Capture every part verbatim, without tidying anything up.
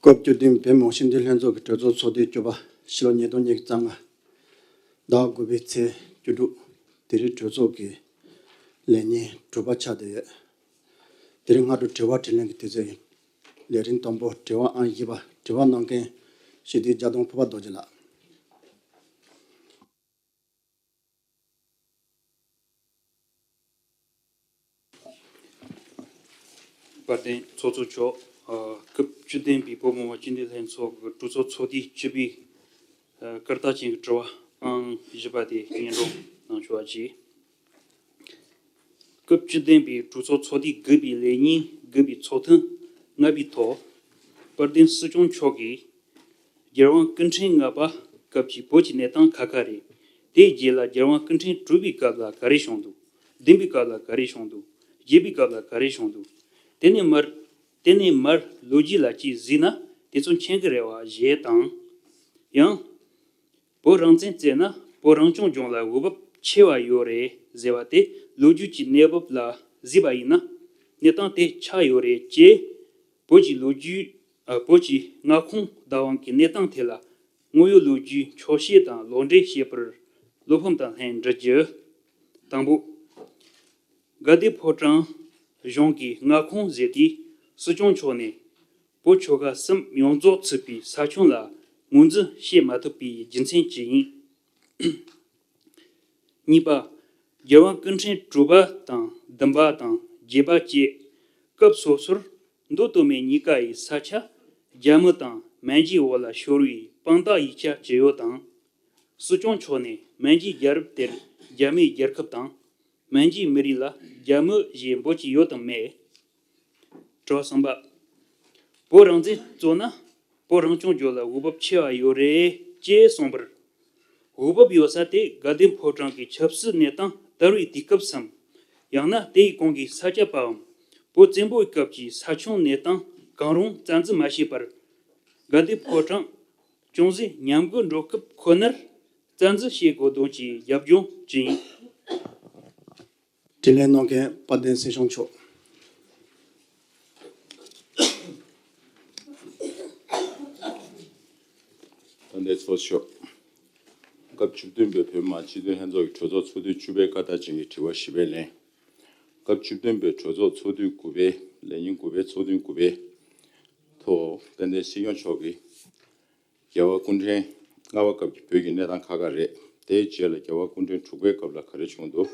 སྐབས་བཅུ་བདུན་བོད་མི་མང་སྤྱི་འཐུས་ལྷན་ཚོགས་ཀྱི་གྲོས་ཚོགས་ཚོགས་དུས་བཅུ་པ་ཕྱི་ལོ་ཉིས་སྟོང་ཉི་ཤུ་རྩ་ལྔ་ཟླ་དགུ་པའི་ཚེས་བཅུ་དྲུག་དེ་རིང་གྲོས་ཚོགས་ཀྱི་ལས་ཉིན་དྲུག་པ་ཆགས་བསྡད་ཡོད། དེ་རིང་སྔ་དྲོ་དྲི་བ་དྲིས་ལན་གྱི་དུས་ཚོད་ཡིན། ལས་རིམ་དང་པོ་དྲི་བ་ཨང་བཞི་པ། དྲི་བ་གནང་མཁན་སྤྱི་འཐུས་རྒྱ་ལྡོང་ཕུར་པ་རྡོ་རྗེ་ལགས། དཔལ་ལྡན་ཚོགས་གཙོ་མཆོག་ཨ། སྐབས་བཅུ་བདུན་པའི་བོད་མི་མང་སྤྱི་འཐུས་ལྷན་ཚོགས་ཀྱི་གྲོས་ཚོགས་ཚོགས་དུས་བཅུ་པའི་ཨ། སྐར་རྟགས་ཅན་གྱི་དྲི་བ་ཨང་བཞི་པ་དེ་སྙན་སྒྲོན་གནང་ཆོག་པ་བྱས། སྐབས་བཅུ་བདུན་པའི་གྲོས་ཚོགས་ཚོགས་དུས་དགུ་པའི་ལས་ཉིན་དགུ་པའི་ཚོགས་ཐུན་ལྔ་པའི་ཐོག་དཔལ་ལྡན་སྲིད་སྐྱོང་མཆོག་གིས། རྒྱལ་དབང་སྐུ་ཕྲེང་ལྔ་པ་སྐབས་ཀྱི་བོད་ཀྱི་གནས་སྟངས་ཁ་ཁ་རེད། དེའི་རྗེས་ལ་རྒྱལ་དབང་སྐུ་ཕྲེང་དྲུག་པའི་སྐབས་ལ་ག་རེ་བྱུང་འདུག་བདུན་པའི་སྐབས་ལ་ག་རེ་བྱུང་འདུག་བརྒྱད་པའི་སྐབས་ལ་ག་རེ་བྱུང་འདུག་དེ་ནས་མར། དེ་ནས་མར་ལོ་རྒྱུས་ལ་ཅིག་གཟིགས་ན་དེ་ཚོ་མཁྱེན་གི་རེད་བ་ཞེས་དང་། ཡང་། བོད་རང་བཙན་བརྩད་ན་བོད་རང་སྐྱོང་ལྗོངས་ལ་འོས་བབ་ཆེ་བ་ཡོད་རེད་ཟེར་བ་དེ་ལོ་རྒྱུས་ཀྱི་གནས་བབ་ལ་གཟིགས་པ་ཡིན་ན་གནས་སྟངས་དེ་ཆགས་ཡོད་རེད་ཅེས། བོད་ཀྱི་ལོ་རྒྱུས། ཨ། བོད་ཀྱི་མངའ་ཁོངས་བདག་དབང་གི་གནས་སྟངས་ཐད་ལ་དངོས་ཡོད་ལོ་རྒྱུས་འཁྱོག་བཤད་དང་ལོག་འགྲེལ་བྱེད་པར་བློ་ཕམ་དང་ལྷན་འདྲི་རྒྱུ། དང་པོ། དགའ་ལྡན་ཕོ་བྲང་གཞུང་གི་མངའ་ཁོངས་ཟེར་དུས་སྲིད་སྐྱོང་མཆོག་ནས་བོད་ཆོལ་ཁ་གསུམ་ཡོངས་རྫོགས་ཚུད་པའི་ས་ཁྱོན་ལ་ངོས་འཛིན་བྱེད་མ་ཐུབ་པའི་རྒྱུ་མཚན་ཅི་ཡིན། གཉིས་པ། རྒྱལ་དབང་སྐུ་ཕྲེང་དྲུག་པ་དང་བདུན་པ་དང་བརྒྱད་པ་བཅས་སྐབས་སོ་སོར་མདོ་སྟོད་སྨད་གཉིས་ཀ་ཡི་ས་ཆ་རྒྱ་མི་དང་མན་ཇུའི་འོག་ལ་ཤོར་བའི་དཔང་རྟགས་ཡིག་ཆ་ཇི་ཡོད་དང་། སྲིད་སྐྱོང་མཆོག་ནས་མན་ཇུའི་རྒྱལ་རབས་དེར་རྒྱ་མིའི་རྒྱལ་ཁབ་དང་། མན་ཇུའི་མི་རིགས་ལ་རྒྱ་མི་ཞེས་འབོད་ཀྱི་ཡོད་དམ་མེད། དྲི་བ་གསུམ་པ། བོད་རང་བཙན་རྩོད་ན་བོད་རང་སྐྱོང་ལྗོངས་ལ་འོས་བབ་ཆེ་བ་ཡོད་རེད་ཅེས་གསུངས་པར། འོས་བབ་ཡོད་ས་དེ་དགའ་ལྡན་ཕོ་བྲང་གི་ཆབ་སྲིད་གནས་སྟངས་དར་བའི་དུས་སྐབས་སམ། ཡང་ན་དེའི་གོང་གི་ས་སྐྱ་པའམ་བོད་བཙན་པོའི་སྐབས་ཀྱི་ས་ཁྱོན་གནས་སྟངས་གང་རུང་རྩ་འཛིན་མ་བྱས་པར། དགའ་ལྡན་ཕོ་བྲང་ཅུང་ཟད་ཉམས་རྒུད་འགྲོ་སྐབས་ཁོ་ནར་རྩ་འཛིན་བྱེད་དགོས་དོན་གྱི་རྒྱབ་ལྗོངས་ཅི་ཡིན། དྲིས་ལན་གནང་མཁན་དཔལ་ལྡན་སྲིད་སྐྱོང་མཆོག་དཔལ་ལྡན་ཚོགས་གཙོ་མཆོག་སྐབས་བཅུ་བདུན་པའི་བོད་མི་མང་སྤྱི་འཐུས་ལྷན་ཚོགས་ཀྱི་གྲོས་ཚོགས་ཚོགས་དུས་བཅུ་པའི་སྐར་རྟགས་ཅན་གྱི་དྲི་བ་བཞི་པའི་ལན། སྐབས་བཅུ་བདུན་པའི་གྲོས་ཚོགས་ཚོགས་དུས་དགུ་པའི་ལས་ཉིན་དགུ་པའི་ཚོགས་ཐུན་དགུ་པའི་ཐོག་དཔལ་ལྡན་སྲིད་སྐྱོང་མཆོག་གིས། རྒྱལ་བ་སྐུ་ཕྲེང་ལྔ་པ་སྐབས་ཀྱི་བོད་ཀྱི་གནས་སྟངས་ཁག་ཁག་རེད། དེའི་རྗེས་ལ་རྒྱལ་བ་སྐུ་ཕྲེང་དྲུག་པའི་སྐབས་ལ་ག་རེ་བྱུང་འདུག་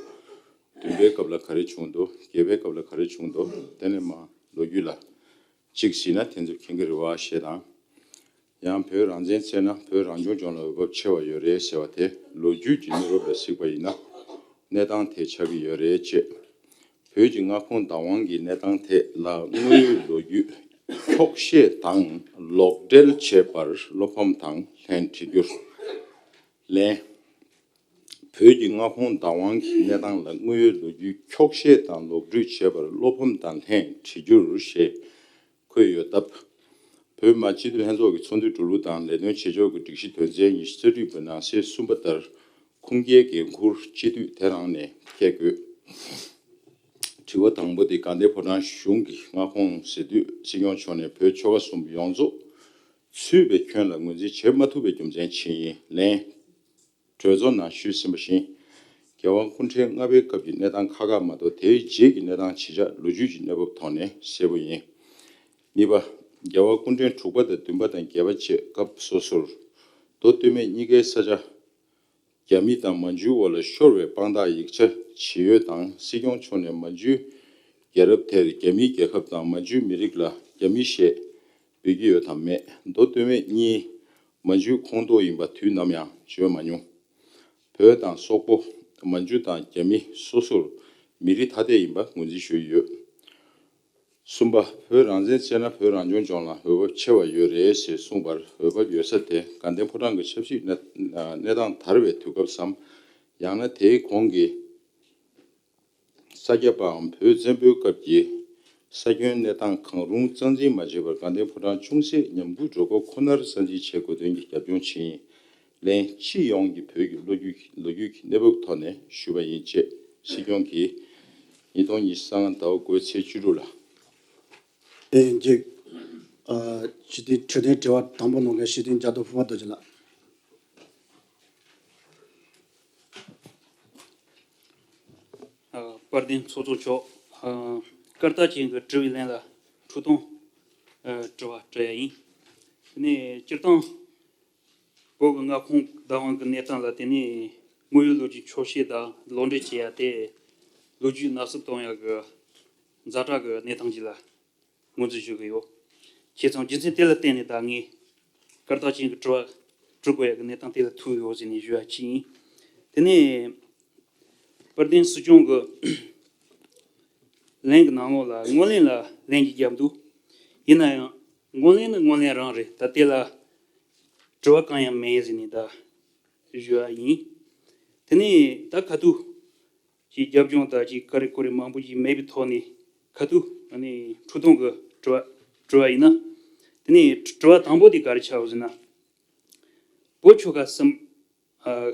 བདུན་པའི་སྐབས་ལ་ག་རེ་བྱུང་འདུག་བརྒྱད་པའི་སྐབས་ལ་ག་རེ་བྱུང་འདུག་དེ་ནས་མར་ལོ་རྒྱུས་ལ་གཅིག་གཟིགས་ན་དེ་ཚོ་མཁྱེན་གྱི་རེད་བ་ཞེས་དང་། ཡང་བོད་རང་བཙན་བརྩད་ན་བོད་རང་སྐྱོང་ལྗོངས་ལ་འོས་བབ་ཆེ་བ་ཡོད་རེད་ཟེར་བ་དེ་ལོ་རྒྱུས་ཀྱི་གནས་བབ་ལ་གཟིགས་པ་ཡིན་ན་གནས་སྟངས་དེ་ཆགས་ཀྱི་ཡོད་རེད་ཅེས། བོད་ཀྱི་མངའ་ཁོངས་བདག་དབང་གི་གནས་སྟངས་ཐད་ལ་དངོས་ཡོད་ལོ་རྒྱུས་འཁྱོག་བཤད་དང་ལོག་འགྲེལ་བྱེད་པར་བློ་ཕམ་དང་ལྷན་དྲི་རྒྱུར། ལན། བོད་ཀྱི་མངའ་ཁོངས་བདག་དབང་གི་གནས་སྟངས་ལ་དངོས་ཡོད་ལོ་རྒྱུས་འཁྱོག་བཤད་དང་ལོག་འགྲེལ་བྱེད་པར་བློ་ཕམ་དང་ལྷན་དྲི་རྒྱུར་ཞེས་འཁོད་ཡོད་སྟབས། བོད་མི་མང་སྤྱི་འཐུས་ལྷན་ཚོགས་ཀྱི་ཚོགས་འདུའི་འགྲོ་ལུགས་དང་ལས་དོན་བྱེད་ཕྱོགས་ཀྱི་སྒྲིག་གཞི་དོན་ཚན་ཉི་ཤུ་རྩ་དྲུག་པའི་ནང་གསེས་གསུམ་པ་ལྟར་ཁུངས་སྐྱེལ་འགན་འཁུར་སྤྱི་འཐུས་དེ་རང་ནས་འཁྱེར་དགོས། དྲི་བ་དང་པོ་དེ་དགའ་ལྡན་ཕོ་བྲང་གཞུང་གི་མངའ་ཁོངས་ཟེར་དུས་སྲིད་སྐྱོང་མཆོག་ནས་བོད་ཆོལ་ཁ་གསུམ་ཡོངས་རྫོགས་ཚུད་པའི་ཁྱོན་ལ་ངོས་འཛིན་བྱེད་མ་ཐུབ་པའི་རྒྱུ་མཚན་ཅི་ཡིན། ལན། གྲོས་ཚོགས་ནང་ཞུས་ཟིན་པ་བཞིན། རྒྱལ་དབང་སྐུ་ཕྲེང་ལྔ་པའི་སྐབས་ཀྱི་གནས་སྟངས་ཁག་ཁག་མ་གཏོགས་དེའི་རྗེས་ཀྱི་གནས་སྟངས་ཇི་ཆགས་ལོ་རྒྱུས་ཀྱི་གནས་བབ་ཐོག་ནས་གསལ་པོ་ཡིན། གཉིས་པ། རྒྱལ་བ་སྐུ་ཕྲེང་དྲུག་པ་དང་བདུན་པ་དང་བརྒྱད་པ་བཅས་སྐབས་སོ་སོར་མདོ་སྟོད་སྨད་གཉིས་ཀའི་ས་ཆ་རྒྱ་མི་དང་མན་ཇུའི་འོག་ལ་ཤོར་བའི་དཔང་རྟགས་ཡིག་ཆ་ཇི་ཡོད་དང་སྲིད་སྐྱོང་མཆོག་ནས་མན་ཇུའི་རྒྱལ་རབས་དེར་རྒྱ་མིའི་རྒྱལ་ཁབ་དང་མན་ཇུའི་མི་རིགས་ལ་རྒྱ་མི་ཞེས་འབོད་ཀྱི་ཡོད་དམ་མེད། མདོ་སྟོད་སྨད་གཉིས་མན་ཇུའི་ཁོངས་གཏོགས་ཡིན་པ་དུས་ནམ་ཡང་བརྗོད་མ་མྱོང་། བོད་དང་སོག་པོ། མན་ཇུ་དང་རྒྱ་མི་སོ་སོར་མི་རིགས་ཐ་དད་ཡིན་པ་ངོས་འཛིན་ཞུ་ཡི་ཡོད། གསུམ་པ། བོད་རང་བཙན་བརྩད་ན་བོད་རང་སྐྱོང་ལྗོངས་ལ་འོས་བབ་ཆེ་བ་ཡོད་རེད་ཞེས་གསུངས་པར་འོས་བབ་ཡོད་ས་དེ་དགའ་ལྡན་ཕོ་བྲང་གི་ཆབ་སྲིད་གནས་གནས་སྟངས་དར་བའི་དུས་སྐབས་སམ། ཡང་ན་དེའི་གོང་གི་ས་སྐྱ་པའམ་བོད་བཙན་པོའི་སྐབས་ཀྱི་ས་ཁྱོན་གནས་སྟངས་གང་རུང་རྩ་འཛིན་མ་བྱས་པར་དགའ་ལྡན་ཕོ་བྲང་ཅུང་ཟད་ཉམས་རྒུད་འགྲོ་སྐབས་ཁོ་ནར་རྩ་འཛིན་བྱེད་དགོས་དོན་གྱི་རྒྱབ་ལྗོངས་ཇི་ཡིན། ལན། སྤྱི་ཡོངས་ཀྱི་བོད་ཀྱི་ལོ་རྒྱུས་ལོ་རྒྱུས་ཀྱི་གནས་བབ་ཐོག་ནས་ཞུས་པ་ཡིན་ཅེས་སྲིད་སྐྱོང་གིས་ཉིས་སྟོང་ཉི་ཤུ་རྩ་ལྔ་ཟླ་བ་དགུ་པའི་ཚེས་བཅུ་དྲུག་ལ་ དེ་ཡིན་གཅིག་ཨ། སྤྱི་འཐུས་འཕྲོད་བསྟེན་དྲི་བ་དང་པོ་གནང་མཁན་སྤྱི་འཐུས་འཇམ་དབྱངས་ཕུན་པ་རྡོ་རྗེ་ལགས། ཨ། དཔལ་ལྡན་ཚོགས་གཙོ་མཆོག་ཨ། སྐར་རྟགས་ཅན་གྱི་དྲི་བའི་ལན་ལ་འཕྲོས་དོན་ཨ། དྲི་བ་དྲི་ཡ་ཡིན། དེ་ནས་སྤྱིར་བཏང་བོད་ཀྱི་མངའ་ཁོངས་བདག་དབང་གི་གནས་སྟངས་ལ་བརྟེན་ནས་དངོས་ཡོད་ལོ་རྒྱུས་འཁྱོག་བཤད་དང་ལོག་འགྲེལ་བྱེད་ཡ་དེ་ལོ་རྒྱུས་ནག་སུབ་གཏོང་ཡ་གི་ཛ་དྲག་གི་གནས་སྟངས་ཅིག་ལ་ངོས་འཛིན་ཞུ་གི་ཡོད། བྱས་ཙང་རྒྱུ་མཚན་དེ་ལ་བརྟེན་ནས་ད་ངས་སྐར་རྟགས་ཅན་གྱི་དྲི་བ་དྲི་དགོས་ཡ་གི་གནས་སྟངས་དེ་ལ་ཐུག་ཡོད་ཟེར་ནས་ཞུ་ཡ་གཅིག་ཡིན། དེ་ནས་དཔལ་ལྡན་སྲིད་སྐྱོང་གི་ལན་གྱི་ནང་ལོགས་ལ་སྔོན་གླེང་ལ་ལན་གྱི་རྒྱབ་འདུག་ཡིན་ན་ཡང་སྔོན་གླེང་ནི་སྔོན་གླེང་རང་རེད། ད་དེ་ལ་དྲི་བ་གང་ཡང་མེད་ཟེར་ནས་ད་ཞུ་བ་ཡིན། དེ་ནས་ད་ཁ་ཐུག་ཅིག་རྒྱབ་ལྗོངས་དང་ཅིག་ཀ་རེ་ཀོ་རེ་མང་པོ་ཞིག་མེད་པའི་ཐོག་ནས་ཁ་ཐུག་ཨ་ནི་འཕྲོས་དོན་གྱི་དྲི་བ་དྲི་བ་ཡིན་ན། དེ་ནས་དྲི་བ་དང་པོ་དེ་ག་རེ་ཆགས་ཡོད་ཟེར་ན། བོད་ཆོལ་ཁ་གསུམ། ཨ།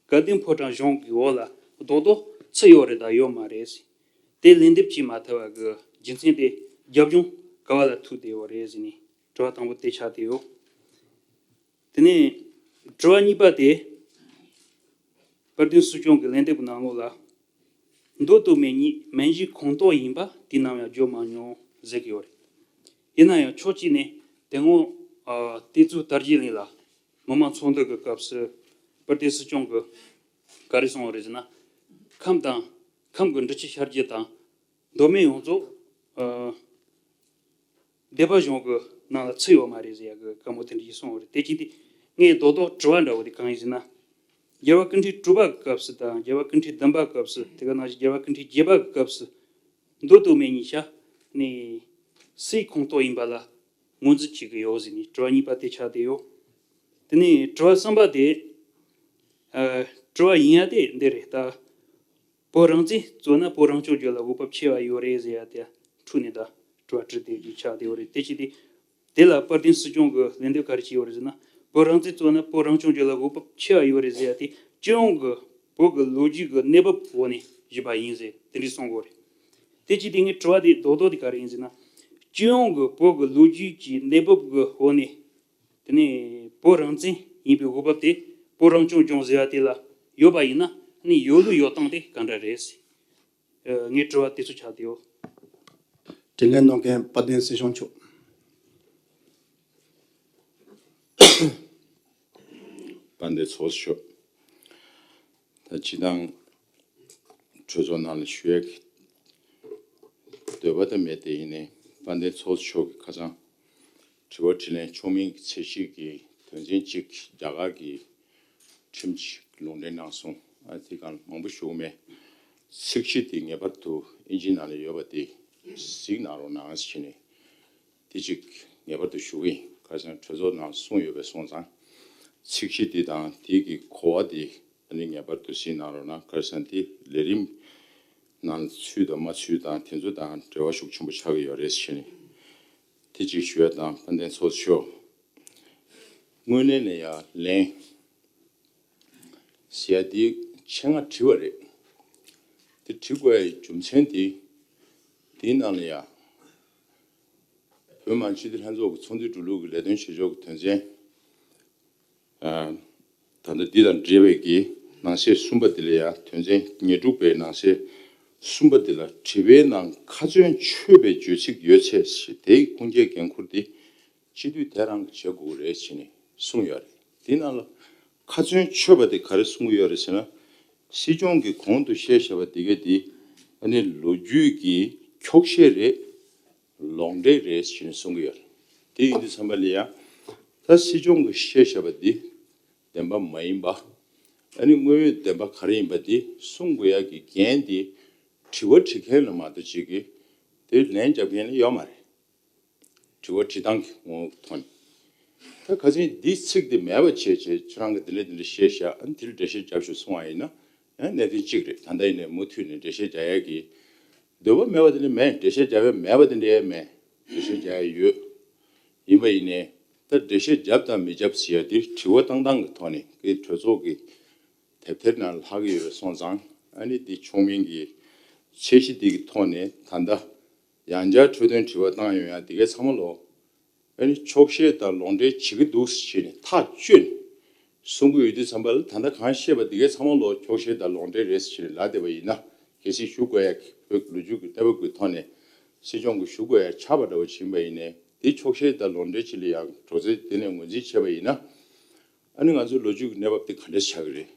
དགའ་ལྡན་ཕོ་བྲང་གཞུང་གི་འོག་ལ་རྡོག་རྡོག་ཚུད་ཡོད་རེད་དང་ཡོད་མ་རེད་ཟེར། དེ་ལན་འདེབས་བྱེད་མ་ཐུབ་པ་གི་རྒྱུ་མཚན་དེ་རྒྱབ་ལྗོངས་ག་བ་ལ་ཐུག་བསྡད་ཡོད་རེད་ཟེར་ནས་དྲི་བ་དང་པོ་དེ་ཆགས་བསྡད་ཡོད། དེ་ནས་དྲི་བ་གཉིས་པ་དེ་དཔལ་ལྡན་སྲིད་སྐྱོང་གི་ལན་འདེབས་ཀྱི་ནང་ལོགས་ལ། མདོ་སྟོད་སྨད་གཉིས་སྨན་གཞིའི་ཁོངས་གཏོགས་ཡིན་པ་དུས་ནམ་ཡང་བརྗོད་མ་མྱོང་ཟེར་གྱི་ཡོད་རེད། ཡིན་ན་ཡང་ཕྱོགས་གཅིག་ནས་དེ་སྔོན་ཨ། དེ་ཚོའི་དར་རྒྱས་གླིང་ལ་མི་མང་ཚོགས་འདུ་གི་སྐབས་སུ་དཔལ་ལྡན་སྲིད་སྐྱོང་གིས་ག་རེ་གསུངས་པ་རེད་ཟེར་ན། ཁམས་དང་ཁམས་ཀྱི་འབྲི་ཆུ་ཤར་རྒྱུད་དང་མདོ་སྨད་ཡོངས་རྫོགས་ཨ། སྡེ་པ་གཞུང་གི་ནང་ལ་ཚུད་ཡོད་མ་རེད་ཟེར་ཡ་གི་བཀའ་མོལ་དེ་འདྲ་ཞིག་གསུངས་པ་རེད། དེ་གཅིག་དེ་ངས་རྡོག་རྡོག་དྲི་བ་འདྲ་བོ་དེ་གང་ཡིན་ཟེར་ན། རྒྱལ་བ་སྐུ་ཕྲེང་དྲུག་པ་གི་སྐབས་སུ་དང་རྒྱལ་བ་སྐུ་ཕྲེང་བདུན་པ་གི་སྐབས་སུ། དེ་ག་ནང་བཞིན་རྒྱལ་བ་སྐུ་ཕྲེང་བརྒྱད་པ་གི་སྐབས་སུ་མདོ་སྟོད་སྨད་གཉིས་ཆ་ནས་སྲིད་ཁོངས་གཏོགས་ཡིན་པ་ལ་ངོས་འཛིན་བྱེད་ཀྱི་ཡོད་ཟེར་ནས་དྲི་བ་གཉིས་པ་དེ་ཆགས་བསྡད་ཡོད། དེ་ནས་དྲི་བ་གསུམ་པ་དེ་ཨ། དྲི་བ་ཡིན་ཡ་དེ་འདི་རེད་ད། བོད་རང་བཙན་རྩོད་ན་བོད་རང་སྐྱོང་ལྗོངས་ལ་འོས་བབ་ཆེ་བ་ཡོད་རེད་ཟེར་ཡ་དེ་འཕྲོས་ནས་ད་དྲི་བ་དྲི་བསྡད་རྒྱུ་ཆགས་བསྡད་ཡོད་རེད། དེ་ཅི་སྟེ། དེ་ལ་དཔལ་ལྡན་སྲིད་སྐྱོང་གིས་ལན་འདེབས་ག་རེ་བྱས་ཡོད་རེད་ཟེར་ན། བོད་རང་བཙན་རྩོད་ན་བོད་རང་སྐྱོང་ལྗོངས་ལ་འོས་བབ་ཆེ་བ་ཡོད་རེད་ཟེར་ཡ་དེ་སྤྱི་ཡོངས་ཀྱི་བོད་ཀྱི་ལོ་རྒྱུས་ཀྱི་གནས་བབ་འོག་ནས་བཞེས་པ་ཡིན་ཟེར་དེ་འདྲས་གསུང་གི་ཡོད་རེད། དེ་ཅི་སྟེ་ངའི་དྲི་བ་དེ་རྡོག་རྡོག་དེ་ག་རེ་ཡིན་ཟེར་ན། སྤྱི་ཡོངས་ཀྱི་བོད་ཀྱི་ལོ་རྒྱུས་ཀྱི་གནས་བབ་ཀྱི་འོག་ནས། དེ་ནས་བོད་རང་བཙན་ཡིན་པའི་འོས་བབ་དེ་བོད་རང་སྐྱོང་ལྗོངས་ཟེར་བ་དེ་ལ་ཡོད་པ་ཡིན་ན། ཨ་ནི་ཡོད་ལུགས་ཡོད་སྟངས་དེ་ག་འདྲ་རེད། ཨ། ངའི་དྲི་བ་དེ་ཚོ་ཆགས་བསྡད་ཡོད། དྲིས་ལན་གནང་མཁན་དཔལ་ལྡན་སྲིད་སྐྱོང་མཆོག་དཔལ་ལྡན་ཚོགས་གཙོ་མཆོག་ད་སྤྱིར་བཏང་གྲོས་ཚོགས་ནང་ལ་ཞུ་ཡག་གི་འདོད་པ་དང་མེད་དེ་ཡིན་ནའི། དཔལ་ལྡན་ཚོགས་གཙོ་མཆོག་གིས་ཁ་སང་དྲི་བ་དྲིས་ལན་ཆོག་མིན་གྱི་ཚད་གཞི་གི་དོན་ཚན་གཅིག་རྒྱ་གར་གྱི་ཁྲིམས་ཤིག་ལུང་འདྲེན་གནང་སོང་། ཨ། དེ་གང་མང་པོ་ཞུ་གི་མེད། ཚིག་གཞི་དེ་ངེས་པར་དུ་ཨིན་ཇི་ནང་ལ་ཡོད་པ་དེ་གཟིགས་གནང་རོགས་གནང་ཞེས་ནས། དེ་གཅིག་ངེས་པར་དུ་ཞུ་གི་ཡིན། ཁ་སང་གྲོས་ཚོགས་ནང་གསུངས་ཡོད་པའི་སོང་ཙང་། ཚིག་གཞི་དེ་དང་དེ་གི་གོ་བ་དེ་ཨ་ནི་ངེས་པར་དུ་གཟིགས་གནང་རོགས་གནང་། ཁ་སང་དེ་ལས་རིམ་ནང་ཚུད་དང་མ་ཚུད་དང་དེ་ཚོ་དང་འབྲེལ་བ་ཤུགས་ཆེན་པོ་ཆགས་ཀྱི་ཡོད་རེད་ཞེས་ནས། དེ་གཅིག་ཞུ་ཡ་དང་། དཔལ་ལྡན་ཚོགས་གཙོ་མཆོག་དངོས་གནས་ནས་ཡང་ལན་ཟེར་ཡ་དེ་ཆེད་མངགས་དྲིས་པ་རེད། དེ་དྲི་དགོས་ཡ་རྒྱུ་མཚན་དེ་དེའི་ནང་ལ་ཡང་བོད་མི་མང་སྤྱི་འཐུས་ལྷན་ཚོགས་ཀྱི་ཚོགས་འདུའི་འགྲོ་ལུགས་ཀྱི་ལས་དོན་བྱེད་ཕྱོགས་ཀྱི་དོན་ཚན། ཨ། ད་ལྟ་འདི་དང་འབྲེལ་བའི་གི་ནང་གསེས་གསུམ་པ་འདི་ལ་ཡང་དོན་ཚན་ཉེར་དྲུག་པའི་ནང་གསེས་གསུམ་པ་འདི་ལ། དྲི་བའི་ནང་ཁ་ཚོན་ཆོད་པའི་བརྗོད་ཚིག་ཡོད་ཚེ་དེའི་ཁུངས་སྐྱེལ་འགན་འཁུར་དེ་སྤྱི་འཐུས་དེ་རང་གིས་བྱེད་དགོས་ཀྱི་རེད་ཅེས་ནས་གསུངས་ཡོད་རེད། དེའི་ནང་ལ་ཁ་ཚོན་ཆོད་པ་དེ་ག་རེ་གསུང་གི་ཡོད་རེད་ཟེར་ན། སྲིད་སྐྱོང་གིས་གོང་དུ་བཤད་བཞག་པ་དེ་ག་དེ་ཨ་ནི་ལོ་རྒྱུས་ཀྱི་འཁྱོག་བཤད་རེད། ལོག་འགྲེལ་རེད་ཞེས་ནས་གསུང་གི་ཡོད་རེད། དེ་ཡིན་དུས་ཙམ་པ་ལ་ཡང་ད་སྲིད་སྐྱོང་གིས་བཤད་བཞག་པ་འདི་བདེན་པ་མ་ཡིན་པ། ཨ་ནི་དངོས་ཡོད་བདེན་པ་ག་རེ་ཡིན་པ་འདི་གསུང་དགོས་ཡག་གི་འགན་དེ་དྲི་བ་དྲི་མཁན་ལ་མ་གཏོགས་ཅིག་གིས་དེ་ལན་རྒྱབ་མཁན་ལ་ཡོད་མ་རེད། དྲི་བ་དྲི་སྟངས་ཀྱི་ངོ་བོ་ཐོག་ནས། ད་ཁ་སང་འདི་ཚིག་འདི་མེད་པ་བྱས་བྱས་ཁྱོད་རང་གིས་འདི་འདྲ་འདི་འདྲ་བཤད་བཞག་ཨ་ནི་དེ་ལ་འགྲེལ་བཤད་རྒྱབ་ཤོག་གསུང་བ་ཡིན་ན་ཡང་གནད་དོན་གཅིག་རེད། ད་ལྟ་ཡིན་ནའི་མུ་མཐུད་ནས་འགྲེལ་བཤད་རྒྱག་ཡག་གི་འདོད་པ་མེད་པ་དེ་འདྲ་མེད། འགྲེལ་བཤད་རྒྱབ་ཡ་མེད་པ་དེ་འདྲ་ཡང་མེད། འགྲེལ་བཤད་རྒྱག་ཡ་ཡོད། ཡིན་པ་ཡིན་ནའི་ད་འགྲེལ་བཤད་རྒྱབ་དང་མི་རྒྱབ་ཟེར་ཡ་དེ་དྲི་བ་བཏང་སྟངས་ཀྱི་ཐོག་ནས་ཀྱི་གྲོས་ཚོགས་ཀྱི་དེབ་ཐེར་ནང་ལྷག་གི་ཡོད་པ་སོང་ཙང་། ཨ་ནི་འདི་ཆོག་མིན་གྱི་ཚད་གཞི་འདི་གི་ཐོག་ནས་ད་ལྟ་ ཡང་བསྐྱར་འཕྲོས་དོན་དྲི་བ་བཏང་ཡོང་ཡ་དེ་གའི་ཚང་མ་ལོ། ཨ་ནི་འཁྱོག་བཤད་དང་ལོག་འགྲེལ་བྱེད་ཀྱི་འདུག་ཟེར་ནས་ཐག་གཅོད་ནས་གསུང་གི་ཡོད་དུས་ཙམ་པ་ལ། ད་ལྟ་གང་བཤད་པ་དེ་གའི་ཚང་མ་ལོ་འཁྱོག་བཤད་དང་ལོག་འགྲེལ་རེད་ཟེར་ནས་ལབ་བསྡད་པ་ཡིན་ན། གལ་སྲིད་ཞུ་དགོས་ཡ་བོད་ཀྱི་ལོ་རྒྱུས་ཀྱི་གནས་བབ་ཀྱི་ཐོག་ནས་སྲིད་སྐྱོང་གིས་ཞུ་དགོས་ཡ་ཆགས་པ་འདྲ་བོ་ཕྱིན་པ་ཡིན་ནའི། དེ་འཁྱོག་བཤད་དང་ལོག་འགྲེལ་ཅིག་ལ་ཡང་གྲོགས་ཚེ་དེ་ནས་ངོས་འཛིན་བྱས་པ་ཡིན་ན། ཨ་ནི་ང་ཚོའི་ལོ་རྒྱུས་ཀྱི་གནས་བབ་དེ་ག་འདྲ་ཆགས་ཀྱི་རེད།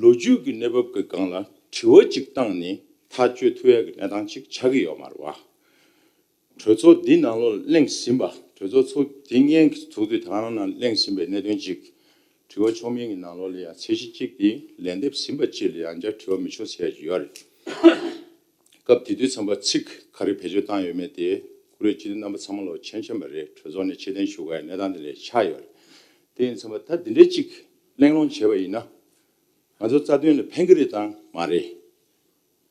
ལོ་རྒྱུས་ཀྱི་གནས་བབ་ཀྱི་སྒང་ལ་དྲི་བ་ཅིག་བཏང་ནས་ཐག་གཅོད་ཐུབ་ཡ་གི་གནས་སྟངས་ཅིག་ཆགས་ཀྱི་ཡོད་མ་རེད་བ། གྲོས་ཚོགས་འདི་ནང་ལོགས་གླེང་ཟིན་པ། གྲོས་ཚོགས་ཚོགས་འདི་སྔོན་གྱི་ཚོགས་དུས་དེ་ག་རང་ནང་གླེང་ཟིན་པའི་གནད་དོན་ཅིག་དྲི་བ་ཆོག་མིན་གྱི་ནང་ལོགས་ལ་ཡང་ཚད་གཞི་གཅིག་དེ་ལན་འདེབས་ཟིན་པ་ཅིག་ལ་ཡང་བསྐྱར་དྲི་བ་མི་ཆོག་ཟེར་ཡ་ཅིག་ཡོད་རེད། སྐབས་དེ་དུས་ཙམ་པ་ཚིག་ག་རེ་བེད་སྤྱོད་བཏང་ཡོད་མེད་དེ་ཀུ་རེ་སྤྱི་འཐུས་རྣམ་པ་ཚང་མ་ལོ་མཁྱེན་མཁྱེན་པ་རེད། གྲོས་ཚོགས་ནས་ཕྱིར་འཐེན་ཞུ་དགོས་ཡ་གནས་སྟངས་དེ་ལས་ཆགས་ཡོད་རེད། དེ་ཡིན་ཙམ་པ་ད་འདི་འདྲའི་ཅིག་གླེང་སློང་བྱས་པ་ཡིན་ན། ང་ཚོ་རྩ་དོན་ལ་ཕན་གྱི་རེད་དང་མ་རེད།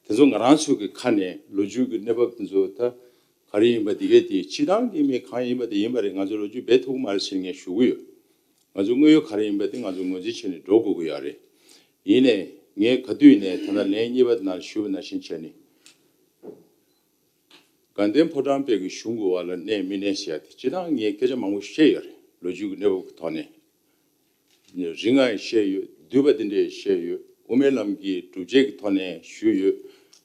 དེ་ཚོ་ང་རང་ཚོ་གི་ཁ་ནས་ལོ་རྒྱུས་ཀྱི་གནས་བབ་དེ་ཚོ་ད་ག་རེ་ཡིན་པ་དེ་གས་དེ་སྤྱི་བཏང་གི་མི་གང་ཡིན་པ་དེ་ཡིན་པ་རེད། ང་ཚོ་ལོ་རྒྱུས་འབད་ཐུབ་ཀྱི་མ་རེད་ཟེར་ངས་ཞུ་གི་ཡོད། ང་ཚོ་དངོས་ཡོད་ག་རེ་ཡིན་པ་དེ་ང་ཚོ་ངོས་འཛིན་བྱས་ནས་འགྲོ་དགོས་ཀྱི་ཡོད་རེད། ཡིན་ནའི་ངས་ག་དུས་ནས་ད་ལྟ་ལན་གཉིས་པ་ནང་ཞུས་པ་ནང་བཞིན་བྱས་ནས། དགའ་ལྡན་ཕོ་བྲང་དཔོན་གྱི་གཞུང་གི་འོག་ལ་གནས་མི་གནས་ཟེར་ཡ་དེ་སྤྱི་བཏང་ངས་སྐད་ཆ་མང་པོ་བཤད་ཡོད་རེད། ལོ་རྒྱུས་ཀྱི་གནས་བབ་ཀྱི་ཐོག་ནས། རིང་ང་ཡང་བཤད་ཡོད། བསྡུས་པ་འདི་འདྲ་ཡང་བཤད་ཡོད། དབུ་མའི་ལམ་གྱི་སྒྲུབ་བྱེད་ཀྱི་ཐོག་ནས་ཞུས་ཡོད།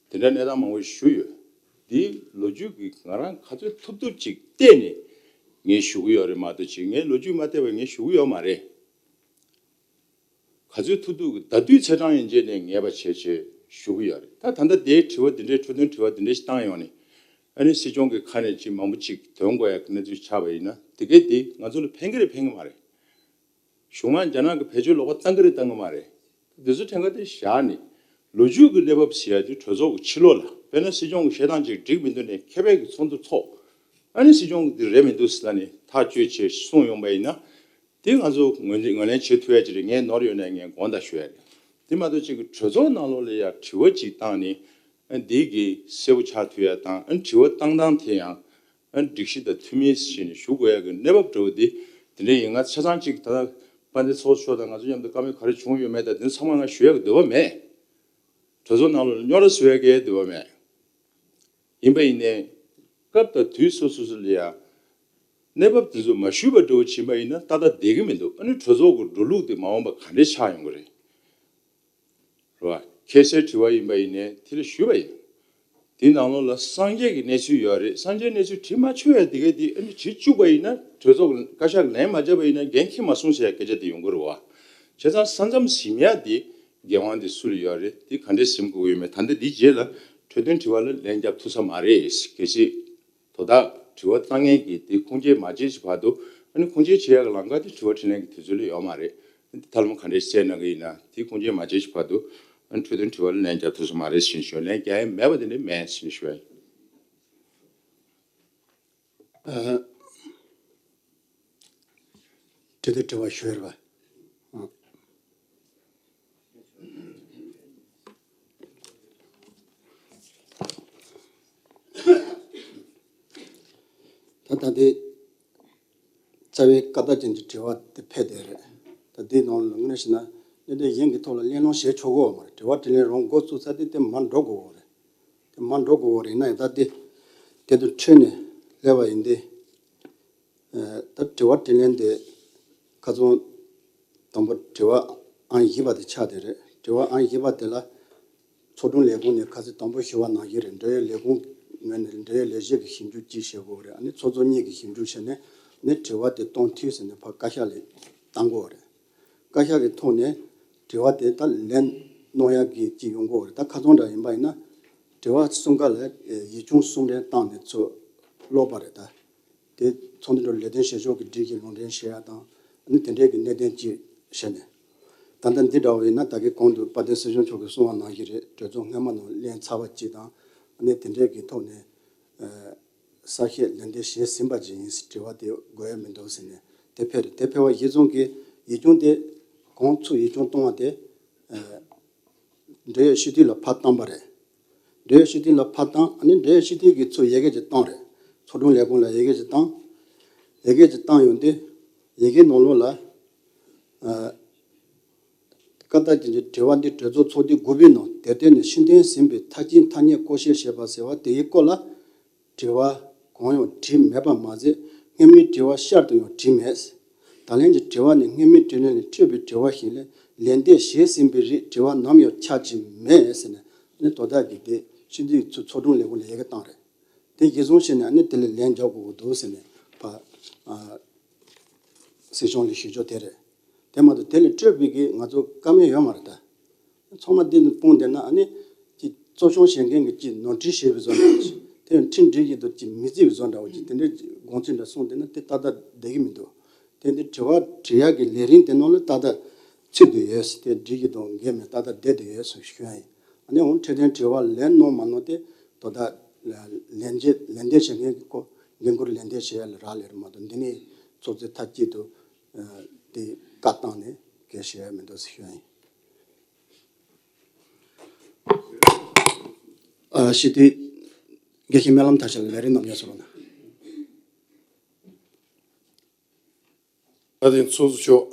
དེ་འདྲ་གནས་སྟངས་མང་པོ་ཞུས་ཡོད། འདི་ལོ་རྒྱུས་ཀྱི་ང་རང་ག་ཚོད་ཐུབ་ཐུབ་ཅིག་བལྟས་ནས་ངས་ཞུ་གི་ཡོད་རེད་མ་གཏོགས་ཅིག་ངས་ལོ་རྒྱུས་མ་བལྟས་པ་ངས་ཞུ་གི་ཡོད་མ་རེད། ག་ཚོད་ཐུབ་ཐུབ་ཀྱི་ད་དུས་ཚེས་གྲངས་ཡན་ཆད་ནས་ངེས་པ་བྱས་བྱས་ཞུ་གི་ཡོད་རེད། ད་ད་ལྟ་དེའི་དྲི་བ་འདི་འདྲའི་འཕྲོས་དོན་དྲི་བ་འདི་འདྲ་ཞིག་བཏང་ཡོང་ནས། ཨ་ནི་སྲིད་སྐྱོང་གི་ཁ་ནས་ཅིག་མང་པོ་ཅིག་འདོན་དགོས་ཡ་གི་གནས་ཚུལ་ཆགས་པ་ཡིན་ན་དེ་གས་དེ་ང་ཚོ་ལ་ཕན་གྱི་རེད་ཕན་གྱི་མ་རེད། གཞུང་མང་རྒྱ་ནག་གི་བེད་སྤྱོད་ལོག་པ་བཏང་གི་རེད་བཏང་གི་མ་རེད། འདི་ཚོ་ཕྲན་ཁ་དེ་བཞག་ནས་ལོ་རྒྱུས་ཀྱི་གནས་བབ་ཟེར་ཡ་དེ་གྲོས་ཚོགས་ཀྱི་ཕྱི་ལོགས་ལ། དཔེར་ན་སྲིད་སྐྱོང་གི་བཤད་སྟངས་ཅིག་འགྲིག་མི་འདུག་ནས་མཁས་པའི་གི་ཚོགས་འདུ་ཚོགས། ཨ་ནི་སྲིད་སྐྱོང་གི་འདི་རེད་མི་འདུག་ཟེར་ནས་ཐག་གཅོད་བྱས་གསུངས་ཡོང་པ་ཡིན་ན། དེ་ང་ཚོ་ངོས་ལེན་ངོས་ལེན་བྱེད་ཐུབ་ཡ་ཅིག་རེད། ངས་ནོར་ཡོད་ན་ངས་དགོངས་དག་ཞུ་ཡ་རེད། དེ་མ་གཏོགས་ཅིག་གི་གྲོས་ཚོགས་ནང་ལོགས་ལ་ཡ་དྲི་བ་ཅིག་བཏང་ནས་ཨ་འདི་གི་གསལ་པོ་ཆགས་ཐུབ་ཡ་དང་། ཨ་དྲི་བ་བཏང་སྟངས་དེ་ཡང་ཨ་སྒྲིག་གཞི་དང་མཐུན་མིན་ཟེར་ནས་ཞུ་དགོས་ཡ་གི་གནས་བབ་འདྲ་བོ་དེ་དེ་འདྲ་ཡིན། ང་ཆ་ཚང་ཅིག་ད་ལྟ་དཔལ་ལྡན་ཚོགས་གཙོ་མཆོག་དང་ང་ཚོ་མཉམ་དུ་བཀའ་མོལ་ག་རེ་བྱུང་ཡོད་མེད་དང་དེ་ཚང་མ་ང་ཞུ་ཡ་གི་འདོད་པ་མེད། གྲོས་ཚོགས་ནང་ལོགས་ལ་རྙོག་དྲ་བཟོ་ཡ་གི་འདོད་པ་མེད། ཡིན་པ་ཡིན་ནའི་སྐབས་དང་དུས་སོ་སོ་སོ་ལ་ཡ་གནས་བབ་དེ་ཚོ་མ་ཞུས་པ་འདྲ་བོ་ཕྱིན་པ་ཡིན་ན་ཏག་ཏག་བསྡད་ཀྱི་མི་འདུག་ཨ་ནི་གྲོས་ཚོགས་ཀྱི་འགྲོ་ལུགས་དེ་མ་འོངས་པ་ག་འདྲས་ཆགས་ཡོང་གི་རེད། རེད་བ། ཁ་གསལ་དྲི་བ་ཡིན་པ་ཡིན་ནའི་དེ་ལ་ཞུས་པ་ཡིན། དེའི་ནང་ལོགས་ལ་སངས་རྒྱས་ཀྱི་གནས་ཚུལ་ཡོད་རེད། སངས་རྒྱས་གནས་ཚུལ་བྲིས་མ་ཆོག་ཡ་དེ་ག་དེ་ཨ་ནི་བྲིས་བཅུག་པ་ཡིན་ན། གྲོས་ཚོགས་ཀྱི་བཀའ་ཤག་གི་ལན་མ་བརྒྱབ་པ་ཡིན་ན་འགན་འཁྱེར་མ་སོང་ཟེར་ཡ་སྐད་ཆ་དེ་ཡོང་གི་རེད་བ། བྱས་ཙང་ས་མཚམས་ཟིན་ཡ་དེ་འགན་དབང་དེ་སུ་ལ་ཡོད་རེད། དེ་ག་འདྲས་ཟིན་དགོས་ཀྱི་ཡོད་མེད། ད་ལྟ་འདིའི་རྗེས་ལ་འཕྲོས་དོན་དྲི་བ་ལ་ལན་རྒྱབ་ཐུབ་ས་མ་རེད། གལ་སྲིད་དོ་བདག་དྲི་བ་བཏང་མཁན་གྱིས་དེ་ཁུངས་སྐྱེལ་མ་བྱས་ཀྱི་བར་དུ། ཨ་ནི་ཁུངས་སྐྱེལ་བྱེད་ཡག་གི་ལམ་ཁ་དེ་དྲི་བ་དྲིས་ལན་གྱི་དུས་ཚོད་ལ་ཡོད་མ་རེད། ཐབས་ལམ་ག་འདྲས་བཙལ་གནང་གི་ཡིན་ན་དེ་ཁུངས་སྐྱེལ་མ་བྱས་ཀྱི་བར་དུ། ཨ་ནི་འཕྲོས་དོན་དྲི་བ་ལ་ལན་རྒྱག་ཐུབ་ས་མ་རེད་ཟེར་ནས་ཞུ། ལན་རྒྱག་ཡ་མེད་པ་དེ་འདྲ་མེད་ཟེར་ནས་ཞུ་ཡ་ཡིན། ཨ། དྲི་དང་དྲི་བ་ཞུ་ཡ་རེད་པ། ཨ། ད་ལྟ་དེ་རྩ་བའི་བཀའ་རྟགས་ཅན་གྱི་དྲི་བ་དེ་ཕེབས་བསྡད་རེད། ད་དེའི་ནང་ལ་དངོས་གནས་བྱས་ན་གནད་དོན་གཞན་གྱི་ཐོག་ལ་གླེང་སློང་བྱེད་ཆོག་གི་ཡོད་མ་རེད། དྲི་བ་དྲིས་ལན་རང་འགོ་བཙུགས་ཚར་དུས་དེ་མར་འགྲོ་དགོས་ཀྱི་ཡོད་རེད། དེ་མར་འགྲོ་དགོས་ཀྱི་ཡོད་རེད། ཡིན་ན་ཡང་ད་དེ་དེ་དང་འཕྲོས་ནས་སླེབས་པ་ཡིན་ཏེ། ཨ། ད་དྲི་བ་དྲིས་ལན་དེ་ཁ་སང་དང་པོ་དྲི་བ་ཨང་བཞི་པ་དེ་ཆགས་བསྡད་རེད། དྲི་བ་ཨང་བཞི་པ་དེ་ལ་ཚོགས་དྲུང་ལས་ཁུངས་ནས་ཁ་སང་དང་པོ་ཞུས་པ་ནང་བཞིན་རེད། འབྲེལ་ཡོད་ལས་ཁུངས་ངོས་ནས་འབྲེལ་ཡོད་ལས་བྱེད་ཀྱིས་ཞིབ་འཇུག་གཅིག་བྱེད་དགོས་རེད། ཨ་ནི་ཚོགས་གཙོ་གཉིས་ཀྱིས་ཞིབ་འཇུག་བྱས་ནས་ནི་དྲི་བ་དེ་གཏོང་འཐུས་ཟེར་ནས་ཕར་བཀའ་ཤག་ལ་བཏང་དགོས་རེད། བཀའ་ཤག་གི་ཐོག་ནས་དྲི་བ་དེ་ད་ལན་གནང་ཡག་གི་ཅིག་ཡོང་གི་ཡོད་རེད། ད་ཁ་སང་འདྲ་ཡིན་པ་ཡིན་ན་དྲི་བ་གསུམ་ཀ་ལ་ཡིག་ཆུང་གསུམ་རེ་བཏང་ནས་ཚུར་ཀློག་པ་རེད། ད་དེ་ཚོགས་འདུ་འགྲོ་ལས་དོན་བྱེད་ཕྱོགས་ཀྱི་སྒྲིག་གཞི་ལུང་འདྲེན་བྱེད་ཡག་དང་། ཨ་ནི་དེ་འདྲའི་གི་གནད་དོན་ཅིག་བྱས་ནས། ད་ལྟ་འདི་འདྲ་བ་ཡིན་ན་ད་གིན་གོང་དུ་དཔལ་ལྡན་སྲིད་སྐྱོང་མཆོག་གིས་གསུངས་པ་ནང་བཞིན་རེད། གྲོས་ཚོགས་སྔོན་མ་ནང་གླེང་ཚར་བ་ཅིག་དང་། ཨ་ནི་དེ་འདྲའི་གི་ཐོག་ནས། ཨ། གསལ་བཤད་ལན་འདེབས་བྱས་ཟིན་པ་ཅིག་ཡིན། དྲི་བ་དེ་དགོས་ཡ་མི་འདུག་ཟེར་ནས་དེ་ཕེབས་རེད། དེ་ཕེབས་པ་གཞིར་བཟུང་གི་ཡིག་ཆུང་དེ་གོང་ཚུར་ཡིག་ཆུང་གཏོང་བ་དེ། ཨ། འབྲེལ་ཡོད་སྤྱི་འཐུས་ལ་ཕར་བཏང་པ་རེད། འབྲེལ་ཡོད་སྤྱི་འཐུས་ལ་ཕར་བཏང་། ཨ་ནི་འབྲེལ་ཡོད་སྤྱི་འཐུས་ཀྱིས་ཚུར་ཡི་གེ་ཅིག་བཏང་རེད། ཚོགས་དྲུང་ལས་ཁུངས་ལ་ཡི་གེ་ཅིག་བཏང་། ཡི་གེ་ཅིག་བཏང་ཡོང་དུས་ཡི་གེ་ནང་ལོགས་ལ། ཨ། བཀའ་རྟགས་ཅན་གྱི་དྲི་བ་འདི་གྲོས་ཚོགས་ཚོགས་དུས་དགུ་པའི་ནང་དེར་བརྟེན་ནས་ཕྱིར་འཐེན་ཟིན་པའི་མཐའ་རྐྱེན་ཐ་སྙད་བཀོད་སྤྱོད་བྱས་པ་ཟེར་བ་དེའི་སྐོར་ལ། དྲི་བ་གང་ཡང་དྲིས་མེད་པ་མ་ཟད། སྔ་མའི་དྲི་བ་ཤར་དུ་ཡང་དྲིས་མེད། ད་ལན་གྱི་དྲི་བ་ནི་སྔ་མའི་དྲིས་ལན་ལས་འཕྲོས་པའི་དྲི་བ་ཞིག་ལས། ལན་འདེབས་བྱས་ཟིན་པའི་རིགས་དྲི་བ་ནམ་ཡང་ཆགས་ཀྱི་མེད་ཟེར་ནས། ཨ་ནི་དོ་བདག་གིས་དེ་ཕྱི་འདི་ཚོ་ཚོགས་དྲུང་ལས་ཁུངས་ལ་ཡི་གེ་བཏང་རེད། དེ་གཞིར་བཟུང་བྱས་ནས་ཨ་ནི་དེ་ལ་ལན་རྒྱག་དགོས་ཀྱི་འདུག་ཟེར་ནས་ཕ་ཨ་སྲིད་སྐྱོང་ལ་ཞུ་ཕྱོགས་དེ་རེད། དེ་མ་གཏོགས་དེ་ལས་སྤྲོས་པའི་གི་ང་ཚོ་བཀའ་མོལ་ཡོད་མ་རེད་ད། ཚང་མ་འདི་ནས་སྤུངས་བསྡད་ན་ཨ་ནི་ཅིག་གཙོ་སྐྱོང་བྱེད་མཁན་གྱི་ཅིག་ནོར་འཁྲུལ་བྱས་པའི་བཟོ་འདྲ་ཅིག་དེ་ཡང་ཁྲིམས་འགྲིག་གི་འདུག་ཅིག་མི་བརྩི་བའི་བཟོ་འདྲ་བོ་ཅིག་དེ་འདྲའི་དགོངས་ཚུལ་འདྲ་གསུངས་བསྡད་ན་དེ་ཏག་ཏག་བསྡད་ཀྱི་མི་འདུག་དེ་འདི་དྲི་བ་དྲི་ཡག་གི་ལས་རིམ་དེ་ནང་ལ་ཏག་ཏག་ཚུད་དུ་ཡོད། དེ་འགྲིག་གི་འདུག་འགལ་མེད་ཏག་ཏག་བསྡད་དུ་ཡོད་ཟེར་ཞུ་ཡ་ཡིན། ཨ་ནི་འོང་འཕྲོད་བསྟེན་དྲི་བ་ལན་གནང་མ་གནང་དེ་དོ་བདག་ལན་འདེབས་ལན་འདེབས་བྱེད་མཁན་གྱི་སྐོར་འགན་ཁུར་ལན་འདེབས་བྱེད་ཡ་ལ་རག་ལས་རེད་མ་གཏོགས། འདི་ནས་ཚོགས་གཙོས་མཐའ་གཅིག་ཏུ་དེ་བཀའ་བཏང་ནས་གལ་བྱེད་ཡ་མི་འདུག་ཟེར་ཞུ་ཡ་ཡིན། ཨ་ཞི་བདེ་དགེ་བཤེས་སྨོན་ལམ་མཐར་ཕྱིན་ལ་ལས་རིམ་རྣམས་ཡོད་སོང་ན། ད་ཐེངས་ཚོགས་གཙོ་མཆོག་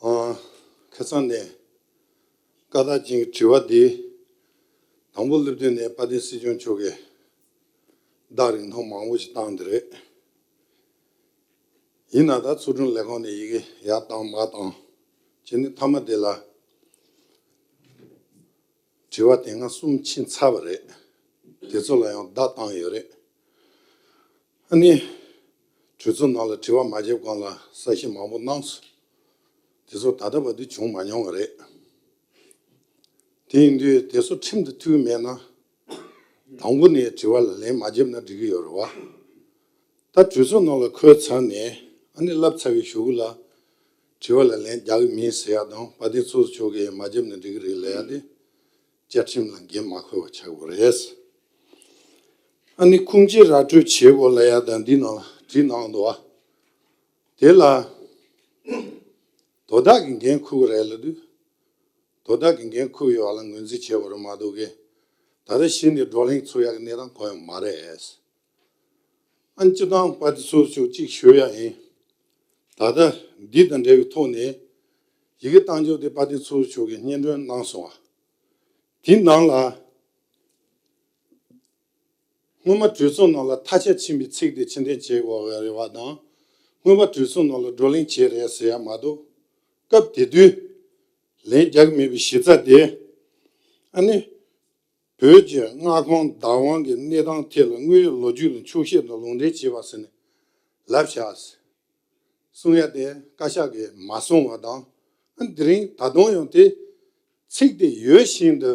ཨ་ཁ་སང་ནས་བཀའ་རྟགས་ཅན་གྱི་དྲི་བ་འདི་དང་པོ་སླེབས་དུས་ནས་དཔལ་ལྡན་སྲིད་སྐྱོང་མཆོག་གིས་བརྡ་རིང་ཐུང་མང་པོ་ཞིག་བཏང་འདི་རེད། ཡིན་ན་ད་ཚོགས་དྲུང་ལས་ཁང་ནས་ཡི་གེ་ཡར་བཏང་མར་བཏང་བྱས་ནས་མཐའ་མ་དེ་ལ་དྲི་བ་དེ་སྔ་གསུམ་ཕྱིན་ཚར་བ་རེད། དེ་ཚོ་ལ་ཡང་བརྡ་བཏང་ཡོད་རེད། ཨ་ནི་གྲོས་ཚོགས་ནང་ལ་དྲི་བ་མ་བརྒྱབ་གོང་ལ་གསལ་བཤད་མང་པོ་གནང་སོང་། དེ་ཚོ་ད་ལྟ་བར་དུ་བྱུང་མ་མྱོང་བ་རེད། དེ་ཡིན་དུས་དེ་ཚོ་ཁྲིམས་དང་མཐུན་མེད་ན། དང་པོ་ནས་དྲི་བ་ལ་ལན་མ་བརྒྱབ་ན་འགྲིག་གི་ཡོད་རེད་བ། ད་གྲོས་ཚོགས་ནང་ལ་འཁོད་ཚར་ནས་ཨ་ནི་བསླབས་ཚར་བའི་གཞུག་གུ་ལ་དྲི་བ་ལ་ལན་རྒྱག་གི་མིན་ཟེར་ཡ་དང་། དཔལ་ལྡན་ཚོགས་གཙོ་མཆོག་གིས་མ་བརྒྱབ་ན་འགྲིག་གི་རེད་ལབ་ཡ་དེ་བཅའ་ཁྲིམས་ལ་འགན་མ་འཁུར་བ་ཆགས་དགོས་རེད། ཨ་ནི་ཁུངས་སྐྱེལ་ར་སྤྲོད་བྱེད་དགོས་ལབ་ཡ་དང་འདི་ནང་ལ་བྲིས་གནང་འདུག་བ། དེ་ལ་དོ་བདག་གིས་འགན་འཁུར་གི་རེད་ལབ་དུས། དོ་བདག་གིས་འགན་འཁུར་ཡོད་པ་ལ་ངོས་འཛིན་བྱེད་དགོས་རེད་མ་གཏོགས་གི། ད་ལྟ་གཞི་ནས་བགྲོ་གླེང་ཚུགས་ཡག་གི་གནས་སྟངས་གང་ཡང་མ་རེད། ཨ་ནི་སྤྱིར་བཏང་དཔལ་ལྡན་ཚོགས་གཙོ་མཆོག་གཅིག་ཞུ་ཡ་ཡིན། ད་ལྟ་འདི་དང་འབྲེལ་བའི་ཐོག་ནས་ཡི་གེ་བཏང་རྒྱུ་དེ་དཔལ་ལྡན་ཚོགས་གཙོ་མཆོག་གིས་སྙན་སྒྲོན་གནང་སོང་བ། དེའི་ནང་ལ་སྔོན་མ་གྲོས་ཚོགས་ནང་ལ་ཐག་ཆོད་ཕྱིན་པའི་ཚིག་དེ་ཕྱིར་འཐེན་བྱེད་དགོས་པ་རེད་བ་དང་། སྔོན་མ་གྲོས་ཚོགས་ནང་ལ་བགྲོ་གླེང་བྱས་རེད་ཟེར་ཡ་མ་གཏོགས། སྐབས་དེ་དུས་ལན་རྒྱག་གི་མེད་པའི་གཞི་རྩ་དེ། ཨ་ནི་བོད་ཀྱི་མངའ་ཁོངས་བདག་དབང་གི་གནས་སྟངས་ཐད་ལ་དངོས་ཡོད་ལོ་རྒྱུས་ལ་འཁྱོག་བཤད་དང་ལུང་འདྲེན་བྱས་པ་ཟེར་ནས་ལབ་བཞག་གསུང་ཡ་དེ་བཀའ་ཤག་གིས་མ་གསུང་བ་དང་། ཨ་ནི་དེ་རིང་ད་དུང་ཡང་དེ་ཚིག་དེ་ཡོད་བཞིན་དུ།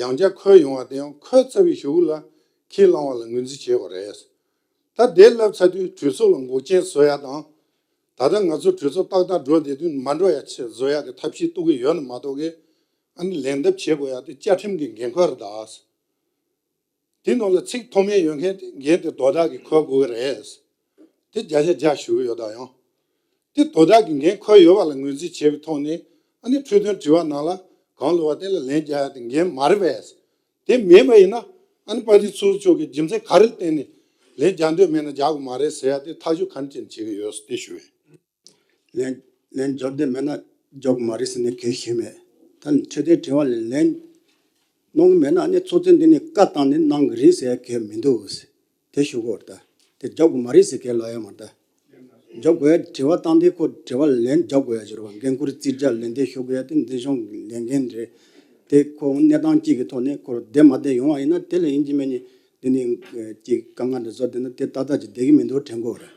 ཡང་བསྐྱར་འཁོད་ཡོང་བ་དེ་ཡང་འཁོད་ཚར་བའི་གཞུག་གུ་ལ་ཁས་བླངས་པ་ལ་ངོས་འཛིན་བྱེད་དགོས་རེད། ད་དེ་ལབ་ཚར་དུས་གྲོས་ཚོགས་ལ་འགོག་རྐྱེན་བཟོ་ཡ་དང་། ད་ལྟ་ང་ཚོ་གྲོས་ཚོགས་ཏག་ཏག་འགྲོ་བསྡད་དུས་མ་འགྲོ་ཡ་ཆེད་བཟོ་ཡ་གི་ཐབས་ཤེས་གཏོང་གི་ཡོད་ན་མ་གཏོགས་གི། ཨ་ནི་ལན་འདེབས་བྱེད་དགོས་ཡ་དེ་བཅའ་ཁྲིམས་ཀྱི་འགན་ཁུར་རེད་ད། དེ་ནང་ལ་ཚིག་མཐོ་དམན་ཡོད་མཁན་དེ་འགན་དེ་དོ་བདག་གིས་འཁུར་དགོས་ཀྱི་རེད། དེ་བརྒྱ་ཆ་བརྒྱ་ཞུ་གི་ཡོད་ད་ཡང་། དེ་དོ་བདག་གིས་འགན་འཁུར་ཡོད་པ་ལ་ངོས་འཛིན་བྱས་པའི་ཐོག་ནས། ཨ་ནི་འཕྲོས་དོན་དྲི་བ་ནང་ལ་གང་ལབ་པ་དེ་ལ་ལན་རྒྱག་ཡ་དེ་འགན་མ་རེད་པས། དེ་མེད་པ་ཡིན་ན། ཨ་ནི་དཔལ་ལྡན་ཚོགས་གཙོ་མཆོག་གིས་རྒྱུ་མཚན་ག་རེ་བརྟེན་ནས་ལན་རྒྱག་འདོད་མེད་ན་རྒྱག་དགོས་མ་རེད་ཟེར་ཡ་དེ་ཐག་གཅོད་ག་འདྲ་བྱས་ནས་བྱེད་ཀྱི་ཡོད་ཟེར་དེ་ཞུ་ཡིན། ལན་ལན་རྒྱག་འདོད་མེད་ན་རྒྱག་དགོས་མ་རེད་ཟེར་ནས་གལ་ཞིག་མེད། ད་འཕྲོས་དོན་དྲི་བ་ལ་ལན་གནང་གི་མེད་ན་ཨ་ནི་ཚོགས་གཙོས་འདི་ནས་བཀའ་བཏང་ནས་གནང་གི་རེད་ཟེར་ཡ་གལ་མི་འདུག་ཟེར། དེ་ཞུ་གོ་རེད་ད། དེ་རྒྱག་དགོས་མ་རེད་ཟེར་གལ་ལ་ཡོད་མ་རེད་ད། རྒྱག་དགོས་ཡ་དྲི་བ་བཏང་དུས་ཁོ་དྲི་བ་ལ་ལན་རྒྱག་དགོས་ཡ་ཅིག་རེད་བ། འགན་ཁུར་རྩིས་རྒྱག་ལན་འདེབས་ཞུ་དགོས་ཡ་དེ་འདི་གཞུང་གི་ལས་འགན་རེད། དེ་ཁོ་གནས་སྟངས་གཅིག་གི་ཐོག་ནས་ཁོ་བདེ་མ་བདེ་ཡོང་བ་ཡིན་ན་དེ་ལ་ཡིན་གཅིག་མིན་གཅིག་འདི་ནས་ཅིག་དཀའ་ངལ་འདྲ་བཟོ་བསྡད་ན་དེ་ཏག་ཏག་ཅིག་བསྡད་ཀྱི་མི་འདུག་དྲན་གོ་རེད།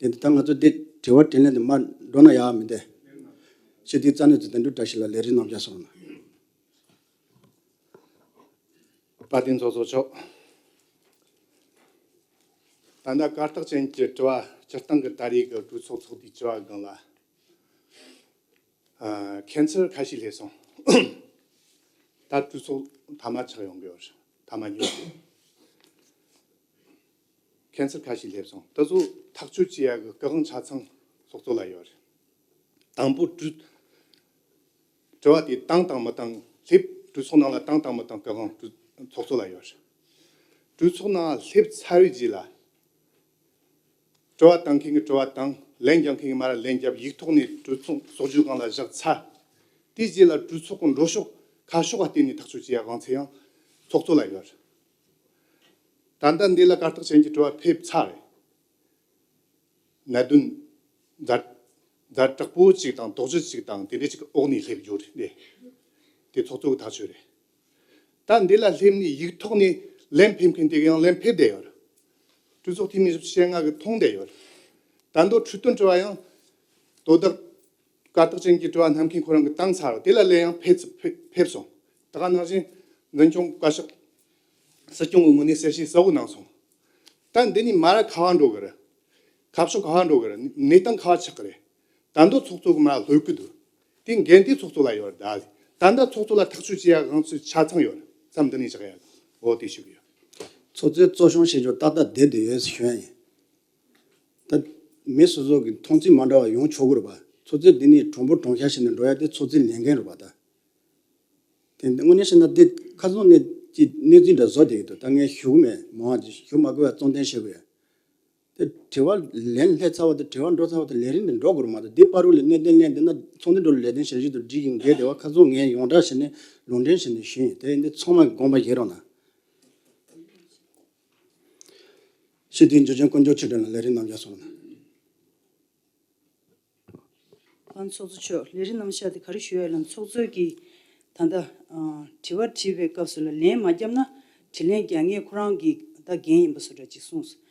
དེ་ད་ང་ཚོ་དེ་དྲི་བ་དྲིས་ལན་དེ་མར་འགྲོ་ན་ཡག་མི་འདུག་ཞི་བདེའི་རྩ་གནད་དུ་དོན་གྲུབ་བཀྲ་ཤིས་ལགས་ལས་རིམ་རྣམས་བསྐྱངས་སོང་ན། དཔལ་ལྡན་ཚོགས་གཙོ་མཆོག་ད་ལྟ་བཀའ་རྟགས་ཅན་གྱི་དྲི་བ། སྤྱིར་བཏང་གི་ད་རེས་ཀྱི་གྲོས་ཚོགས་ཚོགས་དུས་བཅུ་བ་སྒང་ལ། ཨ། ཁྱད་མཚར་ཁ་ཤས་སླེབས་སོང་། ད་གྲོས་ཚོགས་མཐའ་མ་ཆགས་ཡོང་གི་ཡོད་རེད། མཐའ་མ་ཉོ། ཁྱད་མཚར་ཁ་ཤས་སླེབས་སོང་། དེ་ཚོ་ཐག་གཅོད་བྱེད་ཡ་གི་སྐུ་དབང་ཆ་ཚང་ཚོགས་གཙོ་ལ་ཡོད་རེད། དང་པོ་གྲོས་དྲི་བ་དེ་བཏང་དང་མི་བཏང་། སླེབས། གྲོས་ཚོགས་ནང་ལ་བཏང་དང་མི་བཏང་སྐུ་དབང་གྲོས་ཚོགས་གཙོ་ལ་ཡོད་རེད། གྲོས་ཚོགས་ནང་སླེབས་ཚར་བའི་རྗེས་ལ། དྲི་བ་བཏང་མཁན་གྱིས་དྲི་བ་བཏང་། ལན་རྒྱག་མཁན་གྱིས་མར་ལན་རྒྱབ། ཡིག་ཐོག་ནས་གྲོས་ཚོགས་ཚོགས་གཞོན་སྒང་ལ་བཞག་ཚར། དེའི་རྗེས་ལ་གྲོས་ཚོགས་ཀྱི་འགྲོ་ཕྱོགས་ཁ་ཕྱོགས་ལ་བརྟེན་ནས་ཐག་གཅོད་བྱེད་ཡ་གང་ཚེ་ཡང་ ཚོགས་གཙོ་ལ་ཡོད། ད་ལྟ་འདི་ལ་གར་སྟེགས་ཅན་གྱི་དྲི་བ་ཕེབས་ཚར་རེད། གནད་དོན་ཛ་ཛ་དྲག་པོ་གཅིག་དང་དོགས་གཞི་གཅིག་དང་དེ་འདྲ་གཅིག་གི་འོག་ནས་སླེབས་ཡོད་རེད། དེ་ཚོགས་གཙོ་གི་ཐག་གཅོད་རེད། ད་འདི་ལ་སླེབས་ནས་ཡིག་ཐོག་ནས་ལན་ཕེབས་མཁན་དེ་ག་ཡང་ལན་ཕེབས་བསྡད་ཡོད་རེད། གྲོས་ཚོགས་འཐུས་མི་བཞི་བཅུ་ཞེ་ལྔ་གིས་མཐོང་བསྡད་ཡོད་རེད། ད་དུང་འཕྲོས་དོན་དྲི་བ་ཡང་དོ་བདག་གར་སྟེགས་ཅན་གྱི་དྲི་བ་བསྣམས་མཁན་ཁོ་རང་གིས་བཏང་ཚར་བ་དེ་ལ་ལན་ཡང་ཕེབས་ཕེབས་ཕེབས་སོང་། ད་ག་ནང་བཞིན་འཛིན་སྐྱོང་བཀའ་ཤག་སྲིད་སྐྱོང་གི་ངོས་ནས་གསལ་བཤད་གསལ་བོ་གནང་སོང་། ད་འདི་ནས་མར་ག་པར་འགྲོ་གི་རེད། ཁ་ཕྱོགས་ག་པར་འགྲོ་གི་རེད། གནས་སྟངས་ག་པར་ཆགས་ཀྱི་རེད། ད་དུང་ཚོགས་གཙོ་གི་མར་ལྷོད་ཀྱི་འདུག་དེ་འགན་དེ་ཚོགས་གཙོ་ལ་ཡོད་རེད། ད་ད་ལྟ་ཚོགས་གཙོ་ལ་ཐག་གཅོད་བྱེད་ཡ་གང་ཚོད་ཆ་ཚང་ཡོད་རེད། མཚམས་འདི་ནས་བཞག་ཡ། འོ་དེ་ཞུ་གི་ཡོད། ཚོགས་གཙོའི་གཙོ་སྐྱོང་བྱེད་རྒྱུ་ཏག་ཏག་བསྡད་བསྡད་ཡོད་ཟེར་ཞུ་ཡ་ཡིན། ད་མི་སོ་སོ་གི་མཐོང་ཚུལ་མ་འདྲ་བ་ཡོང་ཆོག་གི་རེད་པ། ཚོགས་གཙོས་འདི་ནས་གྲུང་པོ་གྲུང་ཤ་བྱས་ནས་འགྲོ་ཡ་དེ་ཚོགས་གཙོའི་ལས་འགན་རེད་པ་ད། དེ་འདི་དངོས་གནས་བཤད་ན་འདི་ཁ་སང་ནས་ཀྱི་གནས་ཚུལ་འདྲ་བཟོ་བསྡད་ཀྱི་འདུག་ད་ངས་ཞུ་གི་མེད། མང་བ་ཞུ་མ་དགོས་པ་གཙོ་འདོན་བྱེད་དགོས་ཡ། དེ་དྲི་བ་ལན་སླེབས་ཚར་བ་དང་དྲི་བ་འགྲོ་ཚར་བ་དང་ལས་རིམ་དེ་འགྲོ་དགོས་རེད་མ་གཏོགས། དེ་བར་དུ་ལ་གནད་དོན་གླེང་བསྡད་ན་ཚོགས་འདུ་འགྲོ་ལས་དོན་བྱ་གཞི་དང་སྒྲིག་གི་འགལ་བསྡད་པ་ཁ་སང་ངས་ཡོངས་བསྒྲགས་བྱས་ནས་ལུང་འདྲེན་བྱས་ནས་ཞུས་ཡིན། དེ་འདི་ཚང་མས་དགོངས་པ་བཞེས་རོགས་གནང་། སྤྱི་འཐུས་འཇུ་ཆེན་དཀོན་མཆོག་ཆོས་སྒྲོན་ལ་ལས་རིམ་རྣམ་གཞག་སོང་ན། ཨང་། ཚོགས་གཙོ་མཆོག་ལས་རིམ་རྣམ་གཞག་དེ་ག་རེ་ཞུ་ཡ་ཡིན་ལབ་ན། ཚོགས་གཙོས་ཀྱིས་ད་ལྟ་ཨང་དྲི་བ་དྲིས་པའི་སྐབས་སུ་ལ་ལན་མ་བརྒྱབ་ན་དྲིས་ལན་རྒྱག་མཁན་ཁོ་རང་གི་ད་འགན་ཡིན་པ་བཟོ་འདྲ་ཅིག་གསུངས་སོང་།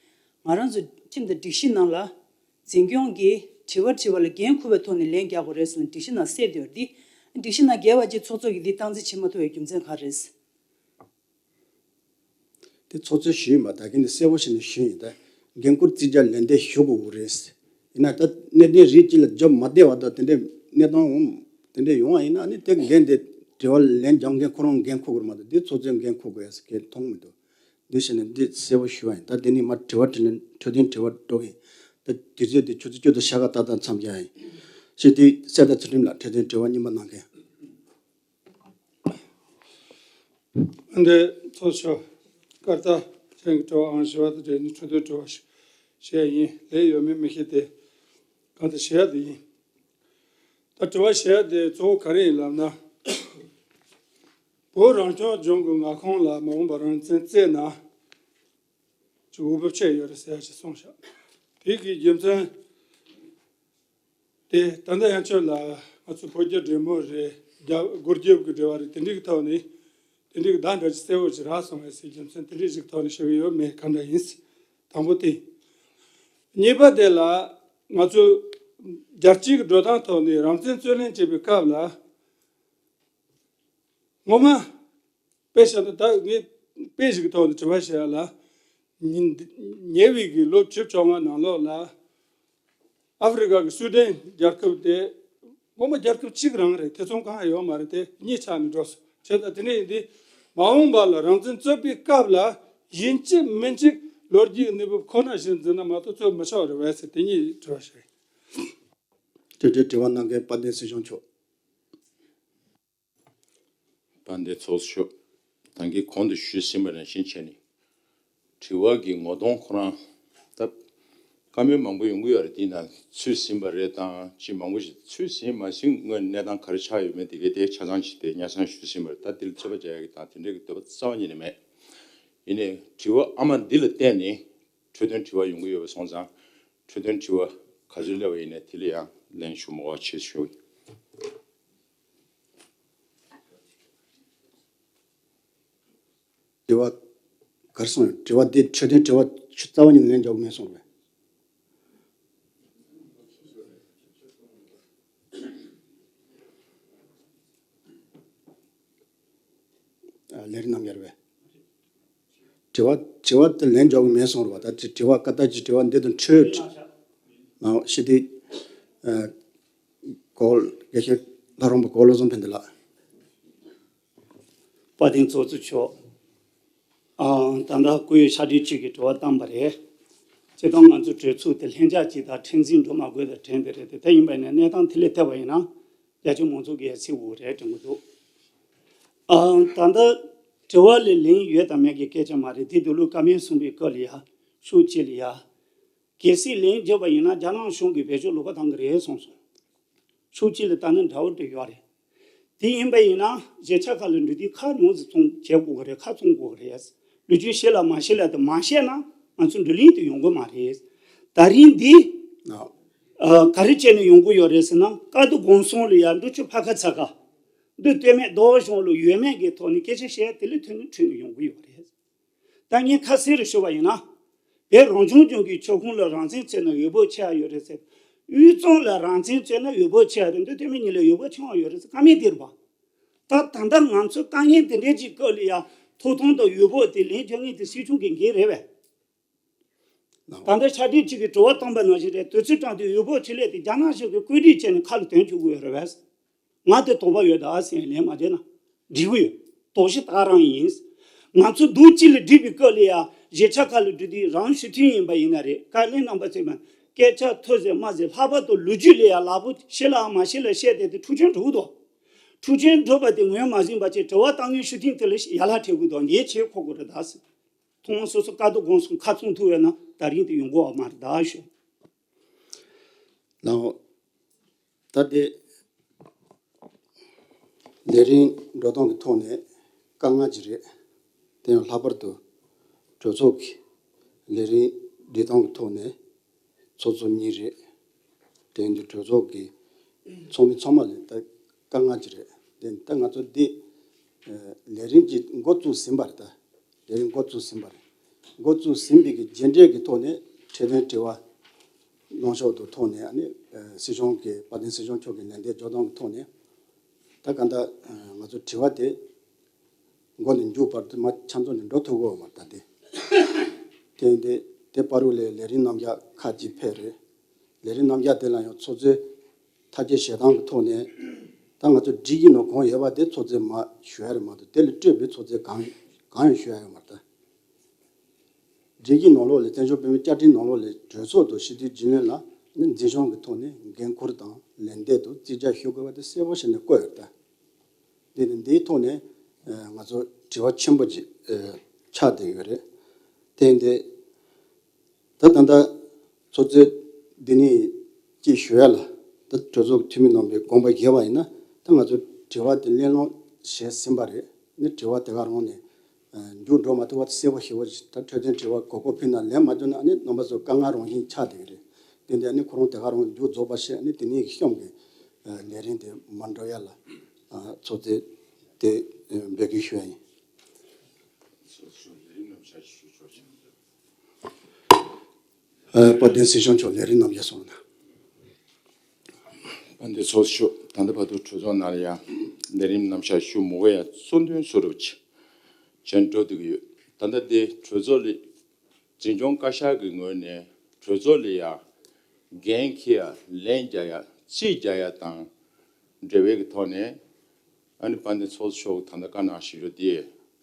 ང་རང་ཚོ་ཁྲིམས་དང་སྒྲིག་གཞི་ནང་ལ་འཛིན་སྐྱོང་གིས་དྲི་བ་དྲིས་པ་ལ་འགན་འཁུར་བའི་ཐོག་ནས་ལན་རྒྱག་དགོས་རེད་ཟེར་ནས་སྒྲིག་གཞི་ནང་གསལ་བསྡད་ཡོད་རེད། དེ་སྒྲིག་གཞི་ནང་འགལ་བ་ཅིག་ཚོགས་གཙོ་གིས་འདི་སྟངས་འཛིན་བྱེད་མ་ཐུབ་པའི་རྒྱུ་མཚན་ག་རེ་རེད། དེ་ཚོགས་གཙོས་ཞུས་ཡིན་པ། ད་གིན་དེ་གསལ་པོ་བྱས་ནས་ཞུས་ཡིན། ད་འགན་འཁུར་རྩིས་རྒྱག་ལན་འདེབས་ཞུ་དགོས་རེད། ཡིན་ན་ད་གནད་དོན་རིགས་གཅིག་ལ་རྒྱབ་མ་བསྡད་པ་དང་དེ་འདྲའི་གནས་སྟངས་འོང་དེ་འདྲའི་ཡོང་བ་ཡིན་ན་ནི་དེ་འགན་དེ་དྲི་བ་ལན་རྒྱག་མཁན་ཁོ་རང་འགན་འཁུར་དགོས་རེད་མ་གཏོགས། དེ་ཚོགས་གཙོས་འགན་འཁུར་དགོས་ཟེར་གང་མཐོང་མི་འདུག་འདི་བྱས་ནས་འདི་གསལ་པོ་ཞུ་བ་ཡིན། ད་དེ་ནས་མར་དྲི་བ་དྲིས་ལན་འཕྲོས་དོན་དྲི་བ་འགྲོ་གི་ཡིན། ད་དུས་ཚོད་དེ་ཆུ་ཚོད་བཅུ་དང་ཕྱེད་ཀ་ཏག་ཏག་མཚམས་བཞག་ཡིན། ཞེས་དེ་གསལ་ཐག་ཚུལ་ཁྲིམས་ལ་འཕྲོས་དོན་དྲི་བ་གཉིས་པ་གནང་མཁན། འདི་ཚོགས་གཙོ་མཆོག་སྐར་རྟགས་ཅན་གྱི་དྲི་བ་ཨང་བཞི་པ་དང་འབྲེལ་ནས་འཕྲོས་དོན་དྲི་བ་ཞུ་ཡ་ཡིན། ལན་ཡོད་མེད་མི་ཤེས་ཏེ་གང་ལྟར་ཞུ་ཡ་དེ་ཡིན། ད་དྲི་བ་ཞུ་ཡ་དེ་གཙོ་བོ་ག་རེ་ཡིན་ལབ་ན། བོད་རང་སྐྱོང་ལྗོངས་ཀྱི་མངའ་ཁོངས་ལ་མ་འོངས་པར་རང་བཙན་རྩོད་ན་ཅིག་འོས་བབ་ཆེ་ཡོད་རེད་ཟེར་ཡ་ཞིག་གསུངས་ཤག་དེ་གི་རྒྱུ་མཚན་དེ་ད་ལྟ་ཡང་ཁྱོད་ལ་ང་ཚོ་ཕོ་རྒྱུད་འབྲེལ་མོལ་རེད། རྒྱ་སྒོ་རྒྱབ་ཀྱི་འབྲེལ་བ་རེད། དེ་འདྲའི་གི་ཐོག་ནས་དེ་འདྲའི་གི་བརྡ་འདྲ་ཅིག་གསལ་བོ་ཅིག་རག་སོང་བས་ཟེར་རྒྱུ་མཚན་དེ་འདྲའི་ཞིག་ཐོག་ནས་ཞུ་གི་ཡོད་མེད་ག་འདྲ་ཡིན། དང་པོ་དེ། གཉིས་པ་དེ་ལ་ང་ཚོ་རྒྱལ་སྤྱིའི་གི་འགྲོ་སྟངས་ཐོག་ནས་རང་བཙན་རྩོད་ལེན་བྱེད་པའི་སྐབས་ལ་ངོ་མ། དཔེ་བཞག་ན་ད་ངས་དཔེ་ཞིག་གི་ཐོག་ནས་དྲི་བ་བཤད་ཡ་ལ། ཉེ་ཉེ་བའི་གི་ལོ་བཅུ་བཅོ་ལྔ་ནང་ལོགས་ལ་ཨ་ཧྥེ་རི་ཁ་གི་སུ་དན་རྒྱལ་ཁབ་དེ་ངོ་མ་རྒྱལ་ཁབ་གཅིག་རང་རེད། ཐེ་ཚོམ་གང་ཡང་ཡོད་མ་རེད་དེ། གཉིས་ཆགས་ནས་འགྲོ་སོང་། བྱས་ཙང་དེ་ནས་ཡིན་དུས་མ་འོངས་པ་ལ་རང་བཙན་རྩོད་པའི་སྐབས་ལ་ཡིན་གཅིག་མིན་གཅིག་ལོ་རྒྱུས་གནས་བབ་ཁོ་ན་བཞིན་འཛིན་ན་མ་གཏོགས་རྩོད་མི་ཆོག་རེད་བས་ཟེར་དེ་གཉིས་དྲི་བ་ཞིག་རེད། དེ་འདྲའི་དྲི་བ་གནང་མཁན་དཔལ་ལྡན་སྲིད་སྐྱོང་མཆོག་དཔལ་ལྡན་ཚོགས་གཙོ་མཆོག་ད་གིན་གོང་དུ་ཞུས་ཟིན་པ་ནང་བཞིན་བྱས་ནས་དྲི་བ་གི་ངོ་གདོང་ཁོ་རང་ད་བཀའ་མོལ་མང་པོ་ཡོང་གི་ཡོད་རེད། དེའི་ནང་ཚུད་ཟིན་པ་རེད་དང་ཅི་མང་པོ་ཞིག་ཚུད་ཟིན་མ་ཟིན་དངོས་གནས་སྟངས་ག་རེ་ཆགས་ཡོད་མེད་དེ་གའི་དེ་ཆ་ཚང་ཞིག་དེ་སྙན་སེང་ཞུས་ཟིན་པ་རེད། ད་དེ་ལ་རྩོད་པ་རྒྱག་ཡ་གི་དང་དེ་འདྲའི་གི་འདོད་པ་རྩ་བ་ཉིད་ནས་མེད། ཡིན་ནའི་དྲི་བ་ཨ་མ་འདི་ལ་བརྟེན་ནས་འཕྲོས་དོན་དྲི་བ་ཡོང་གི་ཡོད་པ་སོང་ཙང་འཕྲོས་དོན་དྲི་བ་ག་ཚོད་སླེབས་པ་ཡིན་ནའི་དེ་ལ་ཡང་ལན་ཞུ་མ་དགོས་པ་བྱེད་ཞུ། དྲི་བ་གར་སོང་། དྲི་བ་འདི་ཆོས་དོན་དྲི་བ་ཆུ་རྩ་བ་ཉིད་ནས་ལན་རྒྱག་གི་མེད་སོང་རེད། ཨ། ལས་རིམ་རྣམ་གཞག་རེད་པས། དྲི་བ་དྲི་བ་དེ་ལན་རྒྱག་གི་མེད་སོང་རེད་པ། ད་དྲི་དྲི་བ་ཀ་ད་ཅི་དྲི་བ་འདི་དང་འཕྲོས་ནང་ཞི་བདེ་ཨ་གོ་དགེ་བཤེས་ལྷ་རམས་པ་གོ་བློ་བཟང་ཕན་བདེ་ལགས། དཔལ་ལྡན་ཚོགས་གཙོ་མཆོག་ཨ། ད་ལྟ་སྐུ་ཡོད་ཕྱག་སྦྲེལ་གཅིག་གིས་དྲི་བ་བཏང་པ་རེད། སྤྱིར་བཏང་ང་ཚོ་གྲོས་ཚོགས་དེ་ལྷན་རྒྱས་གཅིག་དང་མཁྲེགས་འཛིན་འགྲོ་མ་དགོས་དང་དྲན་དེ་རེད་དེ། དེ་ཡིན་པ་ཡིན་ན་གནས་སྟངས་དེ་ལས་ཐད་པ་ཡིན་ན་རྒྱ་ཆེ་མང་ཚོགས་ཀྱི་ཡ་ཚིག་འོ་རེད་དྲན་གྱི་འདུག་ཨ། ད་ལྟ་དྲི་བ་ལས་ལན་ཡོད་དང་མེད་ཀྱི་སྐད་ཆ་མ་རེད། དེ་དུས་ལུགས་བཀའ་མོལ་གསུངས་པའི་སྐབས་ལ་ཡ་ཤུགས་ཆེ་ལ་ཡ། གལ་སྲིད་ལན་བརྒྱབ་པ་ཡིན་ན་རྒྱ་ནག་གཞུང་གིས་བེད་སྤྱོད་ལོག་པ་བཏང་གི་རེད་གསུངས་སོང་། ཕྱོགས་གཅིག་ལ་ལྟ་ན་འདྲ་བོ་འདྲ་ཡོད་རེད། དེ་ཡིན་པ་ཡིན་ན་གཞིས་ཆགས་ཁག་ལ་འགྲོ་དུས་ཁ་ཉུང་ཙམ་ཚོང་བྱེད་དགོས་ཀྱི་རེད། ཁ་ཚོང་དགོས་ཀྱི་རེད། ལོ་རྒྱུས་ཤེས་ལ་མ་ཤེས་ལ་དེ་མ་བཤད་ན་ང་ཚོ་འགྲོ་གླེང་དུ་ཡོང་གི་མ་རེད། ད་རིང་འདི་ཨ། ཨ། ག་རེ་བྱས་ནས་ཡོང་གི་ཡོད་རེད་ཟེར་ན། ཀ་རྡོ་སྒང་གསུམ་ལ་ཡ་འབྲུག་ཆུ་ཕར་ཁ་ཚུར་ཁ། འདི་སྟོད་སྨད་རྡོ་གཞུང་ལ་ཡོད་མེད་ཀྱི་ཐོག་ནས་སྐད་ཆ་བཤད་དེ་ལས་ཐོན་ནས་ཁྲིད་ནས་ཡོང་གི་ཡོད་རེད། ད་ངས་ཁ་གསལ་རུ་ཞུ་བ་ཡིན་ན། བོད་རང་སྐྱོང་ལྗོངས་ཀྱི་ཁྱབ་ཁོངས་ལ་རང་བཙན་རྩོད་ན་འོས་བབ་ཆེ་བ་ཡོད་རེད་ཟེར། དབུས་གཙང་ལ་རང་བཙན་རྩོད་ན་འོས་བབ་ཆེ་བ་རེད། འདི་སྟོད་སྨད་གཉིས་ལ་འོས་བབ་ཆུང་བ་ཡོད་རེད་ཟེར། ཀ་མེད་དེ་རེད་པ། ད་ད་ལྟ་ང་ཚོ་དཀའ་ངལ་དེ་འདྲའི་ཅིག་སྐབས་ལ་ཡ་ཐོབ་ཐང་དང་འོས་བབ་དེ་ལེན་རྒྱག་མཁན་དེ་སྲིད་སྐྱོང་གི་འགན་རེད་པས། ད་ལྟ་ཕྱག་སྦྲེལ་གཅིག་གིས་དྲི་བ་བཏང་པ་ནང་བཞིན་རེད། དུས་ཚོད་སྐྲག་དུས་འོས་བབ་ཆེད་ལས་དེ་རྒྱ་ནག་གཞུང་གིས་བཀོད་སྒྲིག་བྱས་ནས་ཁ་ལ་དོན་བྱེད་དགོས་ཡོད་རེད་པས། ང་དེ་དོགས་པ་ཡོད་ད་ཟེར་ལན་མ་བྱས་ན་འགྲིག་གི་ཡོད། དོགས་གཞི་ད་ག་རང་ཡིན། ང་ཚོ་མདུན་གཅིག་ལ་སྒྲིག་པའི་སྐབས་ལ་ཡ་གཞིས་ཆགས་ཁག་ལ་འགྲོ་དུས་རང་ཞུ་མཐུན་ཡིན་པ་ཡིན་ན་རེད། བཀའ་བློན་རྣམ་པ་ཚོས་མ་སྐད་ཆ་ཐོས་ཟེར་མ་ཟེར་ལྷག་པར་དུ་ལོ་རྒྱུས་ལ་ཡ་ལག་པ་ཤེས་ལ་མ་ཤེས་ལ་བཤད་བསྡད་དེ་འཁྲུག་ཆེན་འགྲོ་གི་འདུག་འཁྲུག་ཆེན་འགྲོ་བ་དེ་ངོས་མ་ཟིན་པ་བྱས་དྲི་བ་བཏང་མཁན་ཞུ་མཐུན་དེ་ལ་ཡ་ལ་ཁྲེལ་གི་འདུག་ངས་བྱེད་ཁོ་དགོས་རེད་ད་ཟེར། ཐོག་མ་སོ་སོ་ཀ་རྡོ་སྒང་གསུམ་ཁ་ཚོང་ཐུབ་ཡོད་ན་ད་རིང་དེ་ཡོང་གི་ཡོད་མ་རེད་ད་ཞུ། ལའོ། ད་དེ་ལས་རིམ་འགྲོ་སྟངས་ཀྱི་ཐོག་ནས་དཀའ་ངལ་ཅིག་རེད། དེ་ཡང་ལྷག་པར་དུ་གྲོས་ཚོགས་ཀྱི་ལས་རིམ་སྒྲིག་སྟངས་ཀྱི་ཐོག་ནས་ཚོགས་གཙོ་གཉིས་རེད། དེ་ཡིན་དུས་གྲོས་ཚོགས་ཀྱི་ཚོགས་མི་ཚང་མ་ལ་ད་དཀའ་ངལ་ཅིག་རེད། དེ་ད་ང་ཚོ་འདི་ལས་རིམ་གྱི་འགོ་བཙུགས་ཟིན་པ་རེད་ད། ལས་རིམ་འགོ་བཙུགས་ཟིན་པ་རེད། འགོ་བཙུགས་ཟིན་པའི་གི་རྗེས་འབྲས་ཀྱི་ཐོག་ནས་འཕྲོད་བསྟེན་དྲི་བ་གནང་ཕྱོགས་དུ་ཐོག་ནས་ཨ་ནི་སྲིད་སྐྱོང་གི་དཔལ་ལྡན་སྲིད་སྐྱོང་མཆོག་གི་ལན་འདེབས་འཇོག་སྟངས་ཀྱི་ཐོག་ནས་ད་ག་འདྲ་ང་ཚོ་དྲི་བ་དེ་འགོ་ནས་མཇུག་བར་དུ་མ་ཆ་ཚང་ནས་འགྲོ་ཐུབ་ཀྱི་ཡོད་མ་རེད་ད་དེ། དེ་ཡིན་དུས་དེ་བར་དུ་ལས་ལས་རིམ་རྣམ་གཞག་ཁག་ཅིག་ཕེབས་རེད། ལས་རིམ་རྣམ་གཞག་དེ་ལ་ཡང་ཚོགས་གཙོས་ཐག་གཅོད་བྱེད་སྟངས་ཀྱི་ཐོག་ནས་ད་ང་ཚོ་སྒྲིག་གཞི་ནང་གང་ཡོད་པ་དེ་ཚོགས་གཙོས་མར་ཞུ་ཡ་རེད་མ་གཏོགས་དེ་ལས་སྤྲོས་པའི་ཚོགས་གཙོས་གང་གང་ཡང་ཞུ་ཡ་ཡོད་མ་རེད་ད། སྒྲིག་གཞི་ནང་ལོགས་ལས་བཙན་བྱོལ་བོད་མིའི་བཅའ་ཁྲིམས་ནང་ལོགས་ལས་གྲོས་ཚོགས་དང་སྤྱི་འཐུས་རྒྱུན་ལས་ལ་ནི་འཛིན་སྐྱོང་གི་ཐོག་ནས་འགན་འཁུར་དང་ལན་འདེབས་དང་རྩིས་རྒྱག་ཞུ་དགོས་པ་དེ་གསལ་པོ་བྱས་ནས་བཀོད་ཡོད་རེད་ད། འདི་ནི་འདིའི་ཐོག་ནས་ང་ཚོ་དྲི་བ་ཆེན་པོ་ཅིག་ཆགས་བསྡད་ཡོད་རེད། དེ་འདི་ད་ད་ལྟ་ཚོགས་གཙོས་འདི་ནས་ཅིག་ཞུ་ཡ་ལ་ད་གྲོས་ཚོགས་ཀྱི་འཐུས་མི་རྣམ་པས་དགོངས་པ་བཞེས་པ་ཡིན་ན་ད་ང་ཚོ་དྲི་བ་དེ་གླེང་སློང་བྱས་ཟིན་པ་རེད། ནི་དྲི་བ་དེ་ག་རང་ནས་མཇུག་འགྲོ་མ་ཐུབ་པ་གསལ་པོ་ཞེ་པོ་ཅིག་ད་འཕྲོད་བསྟེན་དྲི་བ་གོ་སྐབས་ཕུལ་ན་ལན་མ་བྱུང་ན་ཨ་ནི་རྣམ་པ་ཚོ་དཀའ་ངལ་རང་བཞིན་ཆགས་བསྡད་ཀྱི་རེད། དེ་འདི་ཨ་ནི་ཁོ་རང་དེ་ག་རང་མཇུག་རྫོགས་པ་བྱས་ཨ་ནི་དེ་ནས་གཤམ་གྱི་ལས་རིམ་དེ་མ་འགྲོ་ཡ་ལ་ཚོགས་གཙོས་དེ་འབོད་སྐུལ་ཞུ་ཡ་ཡིན། དཔལ་ལྡན་སྲིད་སྐྱོང་མཆོག་ལས་རིམ་རྣམ་གཞག་གསུངས་གནང་། དཔལ་ལྡན་ཚོགས་གཙོ་མཆོག་ད་ལྟ་བར་དུ་གྲོས་ཚོགས་ནང་ལ་ཡང་ལས་རིམ་རྣམ་གཞག་ཞུ་མུ་ག་ཡ་གཙོ་འདོན་སུ་རུབ་ཅི་ཅན་འགྲོ་བསྡད་ཀྱི་ཡོད། ད་ལྟ་འདི་གྲོས་ཚོགས་ལས་འཛིན་སྐྱོང་བཀའ་ཤག་གི་ངོས་ནས་གྲོས་ཚོགས་ལ་ཡང་འགན་འཁྱེར་ཡ་ལན་རྒྱག་ཡ་རྩིས་རྒྱག་ཡ་དང་འབྲེལ་བའི་གི་ཐོག་ནས་ཨ་ནི་དཔལ་ལྡན་ཚོགས་གཙོ་མཆོག་གི་ད་ལྟ་བཀའ་གནང་བཞིན་རེད་དེ་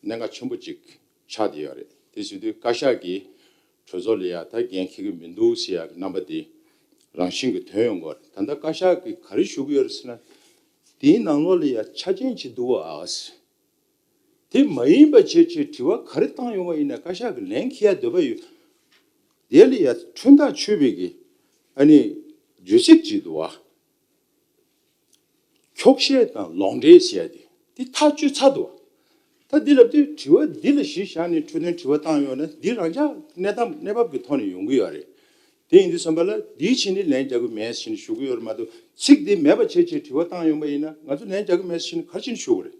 གནད་འགག་ཆེན་པོ་གཅིག་ཆགས་བསྡད་ཡོད་རེད། དེ་བྱེད་དུས་བཀའ་ཤག་གིས་གྲོས་ཚོགས་ལ་ཡ་ད་འགན་འཁྱེར་གྱི་མི་འདུག་ཟེར་ཡ་གི་རྣམ་པ་དེ་རང་བཞིན་གྱི་ཐོན་ཡོང་གི་ཡོད་རེད། ད་ལྟ་བཀའ་ཤག་གིས་ག་རེ་ཞུ་གི་ཡོད་རེད་ཟེར་ན། དེའི་ནང་ལོགས་ལ་ཡ་ཆ་རྐྱེན་ཅིག་འདུག་ཨ། དེ་མ་ཡིན་པ་བྱས་བྱས་དྲི་བ་ག་རེ་བཏང་ཡོང་བ་ཡིན་ན་བཀའ་ཤག་གིས་ལན་འཁྱེར་ཡ་འདོད་པ་ཡོད། དེ་ལ་ཡ་ཁྲིམས་ཐག་ཆོད་པའི་གི་ཨ་ནི་བརྗོད་ཚིག་ཅིག་འདུག་ཨ། འཁྱོག་བཤད་དང་ལོག་འགྲེལ་ཟེར་ཡ་དེ་དེ་ཐག་གཅོད་ཚར་འདུག་ད་འདི་ལབ་དུས་དྲི་བ་འདི་ལ་གཞི་བཞག་ནས་འཕྲོད་བསྟེན་དྲི་བ་བཏང་ཡོང་ན་འདི་རང་ཅག་གནས་སྟངས་གནས་བབ་ཀྱི་ཐོག་ནས་ཡོང་གི་ཡོད་རེད། དེ་ཡིན་དུས་ཙམ་པ་ལ་འདིའི་ཆེད་ནས་ལན་རྒྱག་གི་མེད་ཟེར་ནས་ཞུ་གི་ཡོད་རེད་མ་གཏོགས་ཚིག་འདི་མེད་པ་བྱས་བྱས་དྲི་བ་བཏང་ཡོང་པ་ཡིན་ན་ང་ཚོ་ལན་རྒྱག་གི་མེད་ཟེར་ནས་ག་རེ་བྱས་ནས་ཞུ་དགོས་རེད།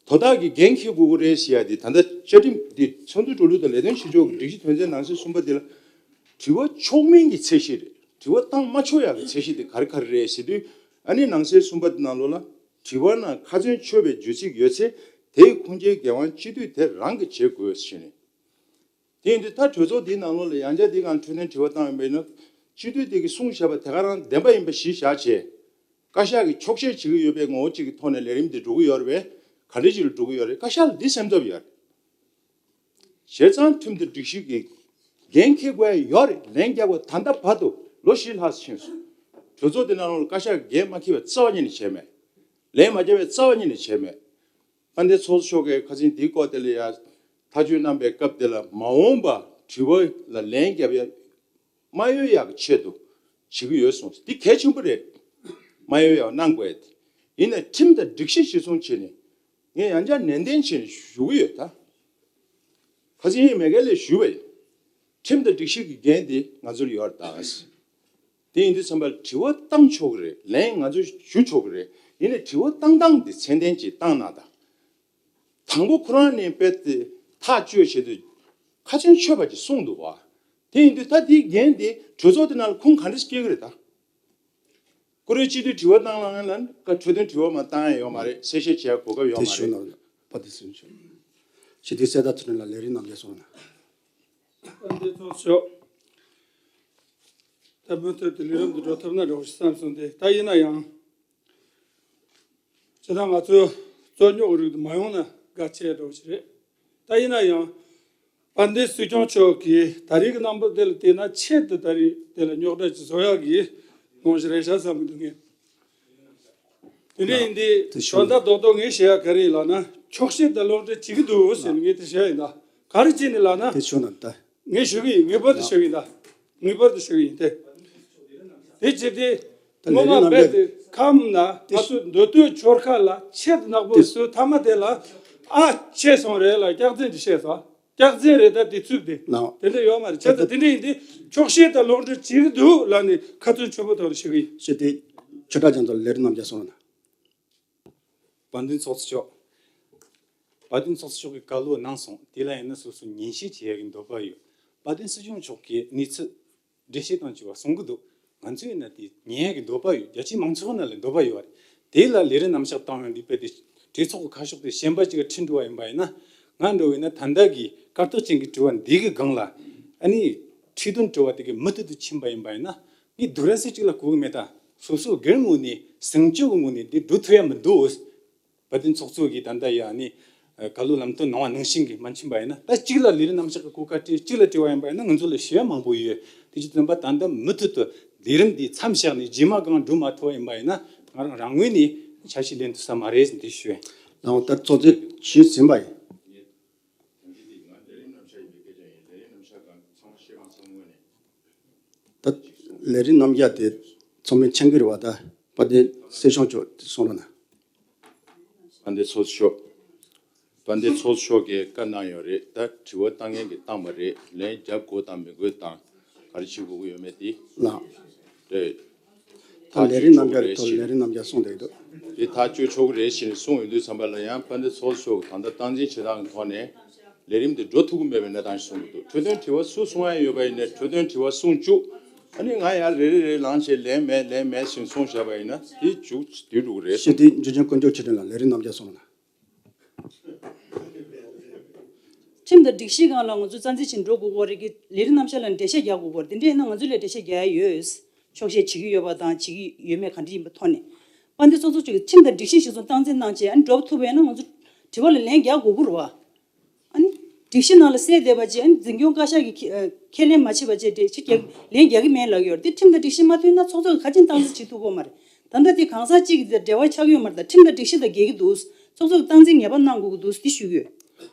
དོ་བདག་གིས་འགན་འཁྱེར་དགོས་ཀྱི་རེད་ཟེར་ཡ་འདི་ད་ལྟ་བཅའ་ཁྲིམས་འདི་ཚོགས་འདུ་འགྲོ་ལུགས་དང་ལས་དོན་བྱེད་ཕྱོགས་ཀྱི་སྒྲིག་གཞི་དོན་ཚན་ནང་གསེས་གསུམ་པ་འདི་ལ་དྲི་བ་ཆོག་མིན་གྱི་ཚད་གཞི་རེད། དྲི་བ་བཏང་མ་ཆོག་ཡག་གི་ཚད་གཞི་དེ་ག་རེ་ག་རེ་རེད་ཟེར་དུས་ཨ་ནི་ནང་གསེས་གསུམ་པ་འདི་ནང་ལོགས་ལ་དྲི་བ་ནང་ཁ་ཚོན་ཆོད་པའི་བརྗོད་ཚིག་ཡོད་ཚེ་དེའི་ཁུངས་སྐྱེལ་འགན་དབང་སྤྱི་འཐུས་དེ་རང་གིས་བྱེད་དགོས་ཟེར་ནས། དེ་ཡིན་དུས་ད་གྲོས་ཚོགས་འདིའི་ནང་ལོགས་ལ་ཡང་བསྐྱར་འདི་སྒང་འཕྲོད་བསྟེན་དྲི་བ་བཏང་ཡོད་པ་ཡིན་ན་སྤྱི་འཐུས་དེ་གིས་གསུངས་བཞག་པ་དེ་ག་རང་བདེན་པ་ཡིན་པ་གཞི་བཞག་བྱས། བཀའ་ཤག་གིས་འཁྱོག་བཤད་བྱེད་ཀྱི་ཡོད་པའི་ངོ་བོ་གཅིག་གི་ཐོག་ནས་ལས་རིམ་འདི་འགྲོ་གི་ཡོད་རེད་པས། ག་འདྲ་ཞིག་ལ་འགྲོ་གི་ཡོད་རེད། བཀའ་ཤག་ལ་འདི་སེམས་འཚབ་ཡོད་རེད། བྱས་ཙང་ཁྲིམས་དང་སྒྲིག་གཞི་གི་འགན་འཁྱེར་དགོས་ཡ་ཡོད་རེད། ལན་རྒྱག་དགོས། ད་ལྟ་བར་དུ་ལོ་བཞི་ལྷག་ཕྱིན་སོང་། གྲོས་ཚོགས་དེ་ནང་ལོགས་ལ་བཀའ་ཤག་གིས་འགན་མ་འཁྱེར་བའི་རྩ་བ་ཉིད་ནས་བྱས་མེད། ལན་མ་བརྒྱབ་པའི་རྩ་བ་ཉིད་ནས་བྱས་མེད། ཨ་འདི་ཚོགས་གཙོ་མཆོག་གིས་ཁ་སང་འདིའི་སྐོར་དེ་ལ་ཡ་ཐག་གཅོད་གནང་པའི་སྐབས་དེ་ལ་མ་འོངས་པ་དྲི་བ་ལ་ལན་རྒྱབ་ཡ་མ་ཡོང་ཡག་གི་ཆེད་དུ་བྱེད་ཀྱི་ཡོད་གསུངས། འདི་གལ་ཆེན་པོ་རེད། མ་ཡོང་ཡག་གནང་དགོས་ཏེ། ཡིན་ནའི་ཁྲིམས་དང་སྒྲིག་གཞི་གཞིར་བཟུང་བྱས་ནས་ངས་ཡང་བསྐྱར་ནན་ཏན་བྱས་ནས་ཞུ་གི་ཡོད་ད། ཁ་སང་ཡིན་མེད་གལ་ལས་ཞུས་པ་ཡིན། ཁྲིམས་དང་སྒྲིག་གཞི་གི་འགན་དེ་ང་ཚོར་ཡོད་རེད་ད། དེ་ཡིན་དུས་ཙམ་པ་ལ་དྲི་བ་བཏང་ཆོག་གི་རེད། ལན་ང་ཚོས་ཞུ་ཆོག་གི་རེད། ཡིན་ནའི་དྲི་བ་བཏང་སྟངས་དེ་ཚད་ལྡན་ཅིག་བཏང་གནང་དང་། དང་པོ་ཁོ་རང་ནས་རྦད་དེ་ཐག་གཅོད་བྱེད་དུས་ཁ་ཚོན་ཆོད་པ་ཅིག་གསུངས་འདུག་བ། དེ་ཡིན་དུས་ད་དེའི་འགན་དེ་གྲོས་ཚོགས་དེ་ནང་ལ་ཁུངས་ག་འདྲ་ཞིག་སྐྱེལ་གི་རེད་ད། བཀུར་འོས་སྤྱི་འཐུས་དྲི་བ་བཏང་ལ་ང་ལ་བཀའ་འཕྲོས་དོན་དྲི་བ་མ་བཏང་ཡ་ཡོད་མ་རེད། གསལ་བཤད་བྱེད་ཡ་གོ་སྐབས་ཡོད་མ་རེད། དེ་ཞུ་ན་པ་དེ་སུན་ཆོག་སྤྱི་འཐུས་གསེར་རྟ་ཚུལ་ཁྲིམས་ལགས། ལས་རིམ་རྣམས་ཀྱིས་གསུངས་ན། ཨ་འདི་ཚོགས་ཞུ། ད་མུ་མཐུད་དུ་ལས་རིམ་འདི་འགྲོ་ཐུབ་ན་འགྲོ་ཞིག་བསམ་སོང་སྟེ། ད་ཡིན་ན་ཡང་། ཇི་ལྟར་ང་ཚོའི་རྩོད་རྙོག་རིགས་དེ་མ་ཡོང་ན་དགའ་ཆེ་འགྲོ་ཞིག་རེད། ད་ཡིན་ན་ཡང་། དཔལ་ལྡན་སྲིད་སྐྱོང་མཆོག་གིས་ད་རེས་ཀྱི་རྣམ་པ་དེ་ལ་བལྟས་ན་ཆེད་དུ་ད་རེས་དེ་ལ་རྙོག་དྲ་ཅིག་བཟོ་ཡག་གི་དབང་ཞིག་རེད་ཤག་བསམ་གྱི་འདུག་ངས། དེ་འདྲ་ཡིན་དུས་དོན་དག་རྡོག་རྡོག་ངས་བཤད་ཡག་ག་རེ་ཡིན་ལབ་ན། འཁྱོག་བཤད་དང་སློབ་ཁྲིད་བྱེད་ཀྱི་འདུག་ཟེར་ནས་ངས་དེ་བཤད་ཡིན་ད། ག་རེ་བྱས་ནས་ལབ་ན། དེ་ཞུ་ན་ད། ངས་ཞུ་གི་ཡིན། ངེས་པར་དུ་ཞུ་གི་ཡིན་ད། ངེས་པར་དུ་ཞུ་གི་ཡིན་ཏེ། དེ་བྱས་ཏེ། ད་སྔོན་མ་ལས་རིམ་རྦད་དེ་ཁམས་ན་ང་ཚོ་མདོ་སྟོད་ཆོལ་ཁ་ལ་ཆེད་དུ་ནག་པོ་དེ་བཟོས་ཐ་མ་དེ་ལ་ཨ་ཆད་སོང་རེད་ལ་སྐྱག་རྫུན་ཅིག་བཤད་སོང་། སྐྱག་རྫུན་རེད་ད། དེ་ཚུགས་དེ། ལགས། དེ་འདྲ་ཡོད་མ་རེད། བྱས་ཙང་དེ་འདྲ་ཡིན་དུས་འཁྱོག་བཤད་དང་སློབ་ཁྲིད་བྱེད་ཀྱི་འདུག་ལབ་ནས་ཁ་ཚོན་ཆོད་པོ་ཐོག་ནས་ཞུ་གི་ཡིན། ཞུ་དེ། ཆོས་གྲགས་རྒྱ་མཚོ་ལ་ལས་རིམ་རྣམས་ཀྱིས་གསུངས་ན། དཔལ་ལྡན་ཚོགས་གཙོ་མཆོག་དཔལ་ལྡན་ཚོགས་གཙོ་མཆོག་གིས་བཀའ་སློབ་གནང་སོང་། དེ་ལ་ཡིན་ན་སོ་སོ་ཉན་ཞིབ་བྱེད་ཡག་གི་འདོད་པ་ཡོད། དཔལ་ལྡན་སྲིད་སྐྱོང་མཆོག་གིས་གནས་ཚུལ་འགྲེལ་བཤད་དང་བཅས་པ་གསུང་གི་འདུག་ང་ཚོས་ཡིན་ན་དེ་ཉན་ཡག་གི་འདོད་པ་ཡོད། རྒྱ་ཆེའི་མང་ཚོགས་ནང་ལ་འདོད་པ་ཡོད་རེད། དེ་ལ་ལས་རིམ་རྣམ་གཞག་བཏང་བའི་ལུས་པའི་དེ་གྲོས་ཚོགས་ཀྱི་ཁ་ཕྱོགས་དེ་གཞན་པ་ཅིག་ག་ཁྲིད་འགྲོ་བ་ཡིན་པ་ཡིན་ན། ང་འདྲ་བོ་ཡིན་ན་ད་ལྟ་གི་སྐར་ཐོག་ཅན་གྱི་དྲི་བ་འདི་གི་སྒང་ལ་ཨ་ནི་ཁྲིད་སྟོན་དྲི་བ་དེ་གི་མུ་མཐུད་དུ་ཕྱིན་པ་ཡིན་པ་ཡིན་ན། ངས་སྡུག་ར་སེ་གཅིག་ལ་གོ་གི་མེད་ད། སོ་སོ་སྒེར་ངོས་ནས་བཟང་སྤྱོད་ཀྱི་ངོས་ནས་འདི་སྒྲུབ་ཐུབ་ཡ་མི་འདུག་དཔལ་ལྡན་ཚོགས་གཙོ་གིས་ད་ལྟ་ཡ་ནི་བཀའ་སློབ་ལམ་སྟོན་གནང་བ་ནང་བཞིན་གྱི་མ་ཕྱིན་པ་ཡིན་ན། ད་གཅིག་ལ་ལས་རིམ་རྣམ་གཞག་གི་གོ་སྐབས་སྤྲད། གཅིག་ལ་སྤྲད་པ་ཡིན་པ་ཡིན་ན་ང་ཚོ་ལ་ཞུ་ཡ་མང་པོ་ཡོད། དེ་བྱས་ཙང་པ་ད་ལྟ་མུ་མཐུད་དུ་ལས་རིམ་འདི་མཚམས་བཞག་ནས་རྗེས་མ་གང་སྒྲུབ་མ་ཐུབ་པ་ཡིན་པ་ཡིན་ན་ང་རང་རང་ངོས་ནས་འཆར་གཞི་ལེན་ཐུབ་ས་མ་རེད་ཟེར་འདི་ཞུ་ཡ་ཡིན། ལགས་འོང་། ད་ཚོགས་གཙོས་ཞུས་ཟིན་པ་ཡིན། ད་ལས་རིམ་རྣམ་གཞག་དེ་ཚང་མས་མཁྱེན་གྱི་རེད་བ། ད་དཔལ་ལྡན་སྲིད་སྐྱོང་མཆོག་གསུང་རོགས་གནང་། དཔལ་ལྡན་ཚོགས་གཙོ་མཆོག་དཔལ་ལྡན་ཚོགས་གཙོ་མཆོག་གིས་བཀའ་གནང་ཡོད་རེད། ད་དྲི་བ་བཏང་མཁན་གྱིས་བཏང་པ་རེད། ལན་རྒྱབ་དགོས་དང་མི་དགོས་དང་ག་རེ་བྱེད་དགོས་ཀྱི་ཡོད་མེད་དེ། ལགས། རེད། ད་ལས་རིམ་རྣམ་གཞག་གི་ཐོག་ལས་རིམ་རྣམ་གཞག་གསུངས་བསྡད་ཀྱི་འདུག་དེ་ཐག་གཅོད་ཆོག་གི་རེད་ཞེས་གསུངས་ཡོང་དུས་ཙམ་པ་ལ་ཡང་དཔལ་ལྡན་ཚོགས་གཙོ་མཆོག་གིས་ད་ལྟ་སྟངས་འཛིན་བྱེད་སྟངས་ཀྱི་ཐོག་ནས། ལས་རིམ་དེ་འགྲོ་ཐུབ་ཀྱི་མེད་པའི་གནས་སྟངས་ཤིག་བཟུང་གི་འདུག་འཕྲོས་དོན་དྲི་བ་སུ་གསུང་ཡ་ཡོད་པ་ཡིན་ནའི་འཕྲོས་དོན་དྲི་བ་གསུང་བཅུག་ཨ་ནི་ང་ཡར་རེ་རེ་རེ་ལངས་བྱས་ལན་མེད་ལན་མེད་ཟེར་གསུངས་བཞག་པ་ཡིན་ན་དེ་མཇུག་དེ་འགྲོ་གི་རེད། ཞུ་དེ་འཇུ་ཆེན་དཀོན་མཆོག་ཆོས་སྒྲོན་ལགས་ལས་རིམ་རྣམ་གཞག་གསུང་རོགས་གནང་། ཁྲིམས་དང་སྒྲིག་གཞི་སྒང་ལ་ང་ཚོ་རྩ་འཛིན་བྱེད་འགྲོ་དགོས་ཀྱི་རེད་ཀྱི། ལས་རིམ་རྣམ་གཞག་ལ་འགྲེལ་བཤད་རྒྱག་དགོས་ཀྱི་རེད། དེ་འདྲ་ཡིན་ན་ང་ཚོ་ལ་འགྲེལ་བཤད་རྒྱག་ཡ་ཡོད། འཁྱོག་བཤད་བྱེད་ཀྱི་ཡོད་པ་དང་བྱེད་ཀྱི་ཡོད་མེད་ག་འདྲ་ཡིན་པའི་ཐོག་ནས། དཔལ་ལྡན་ཚོགས་གཙོ་མཆོག་གིས་ཁྲིམས་དང་སྒྲིག་གཞི་གཞིར་བཟུང་སྟངས་འཛིན་གནང་བྱས་ཨ་ནི་འགྲོ་ཐུབ་པ་ཡིན་ན་ང་ཚོ་དྲི་བ་ལ་ལན་རྒྱག་དགོས་ཀྱི་རེད་བ། ཨ་ནི་སྒྲིག་གཞི་ནང་ལ་གསལ་བསྡད་པ་བྱས་ཨ་ནི་འཛིན་སྐྱོང་བཀའ་ཤག་གིས་ཁས་ཨ་ཁས་ལེན་མ་བྱས་པ་བྱས་འགྲེལ་བཤད་རྒྱག་ལན་རྒྱག་གི་མེད་ལབ་ཀྱི་ཡོད་རེད། དེ་ཁྲིམས་དང་སྒྲིག་གཞི་མ་མཐུན་ན་ཚོགས་གཙོ་གིས་ག་ཅིན་སྟངས་འཛིན་བྱེད་ཐུབ་ཀྱི་ཡོད་མ་རེད། ད་ལྟ་དེ་གང་ཟག་གཅིག་གི་འབྲེལ་བ་ཆགས་ཀྱི་ཡོད་མ་རེད། ད་ཁྲིམས་དང་སྒྲིག་གཞི་དང་འགལ་གྱི་འདུག་ཚོགས་གཙོ་གིས་སྟངས་འཛིན་ངེས་པར་གནང་དགོས་ཀྱི་འདུག་འདི་ཞུ་གི་ཡོད།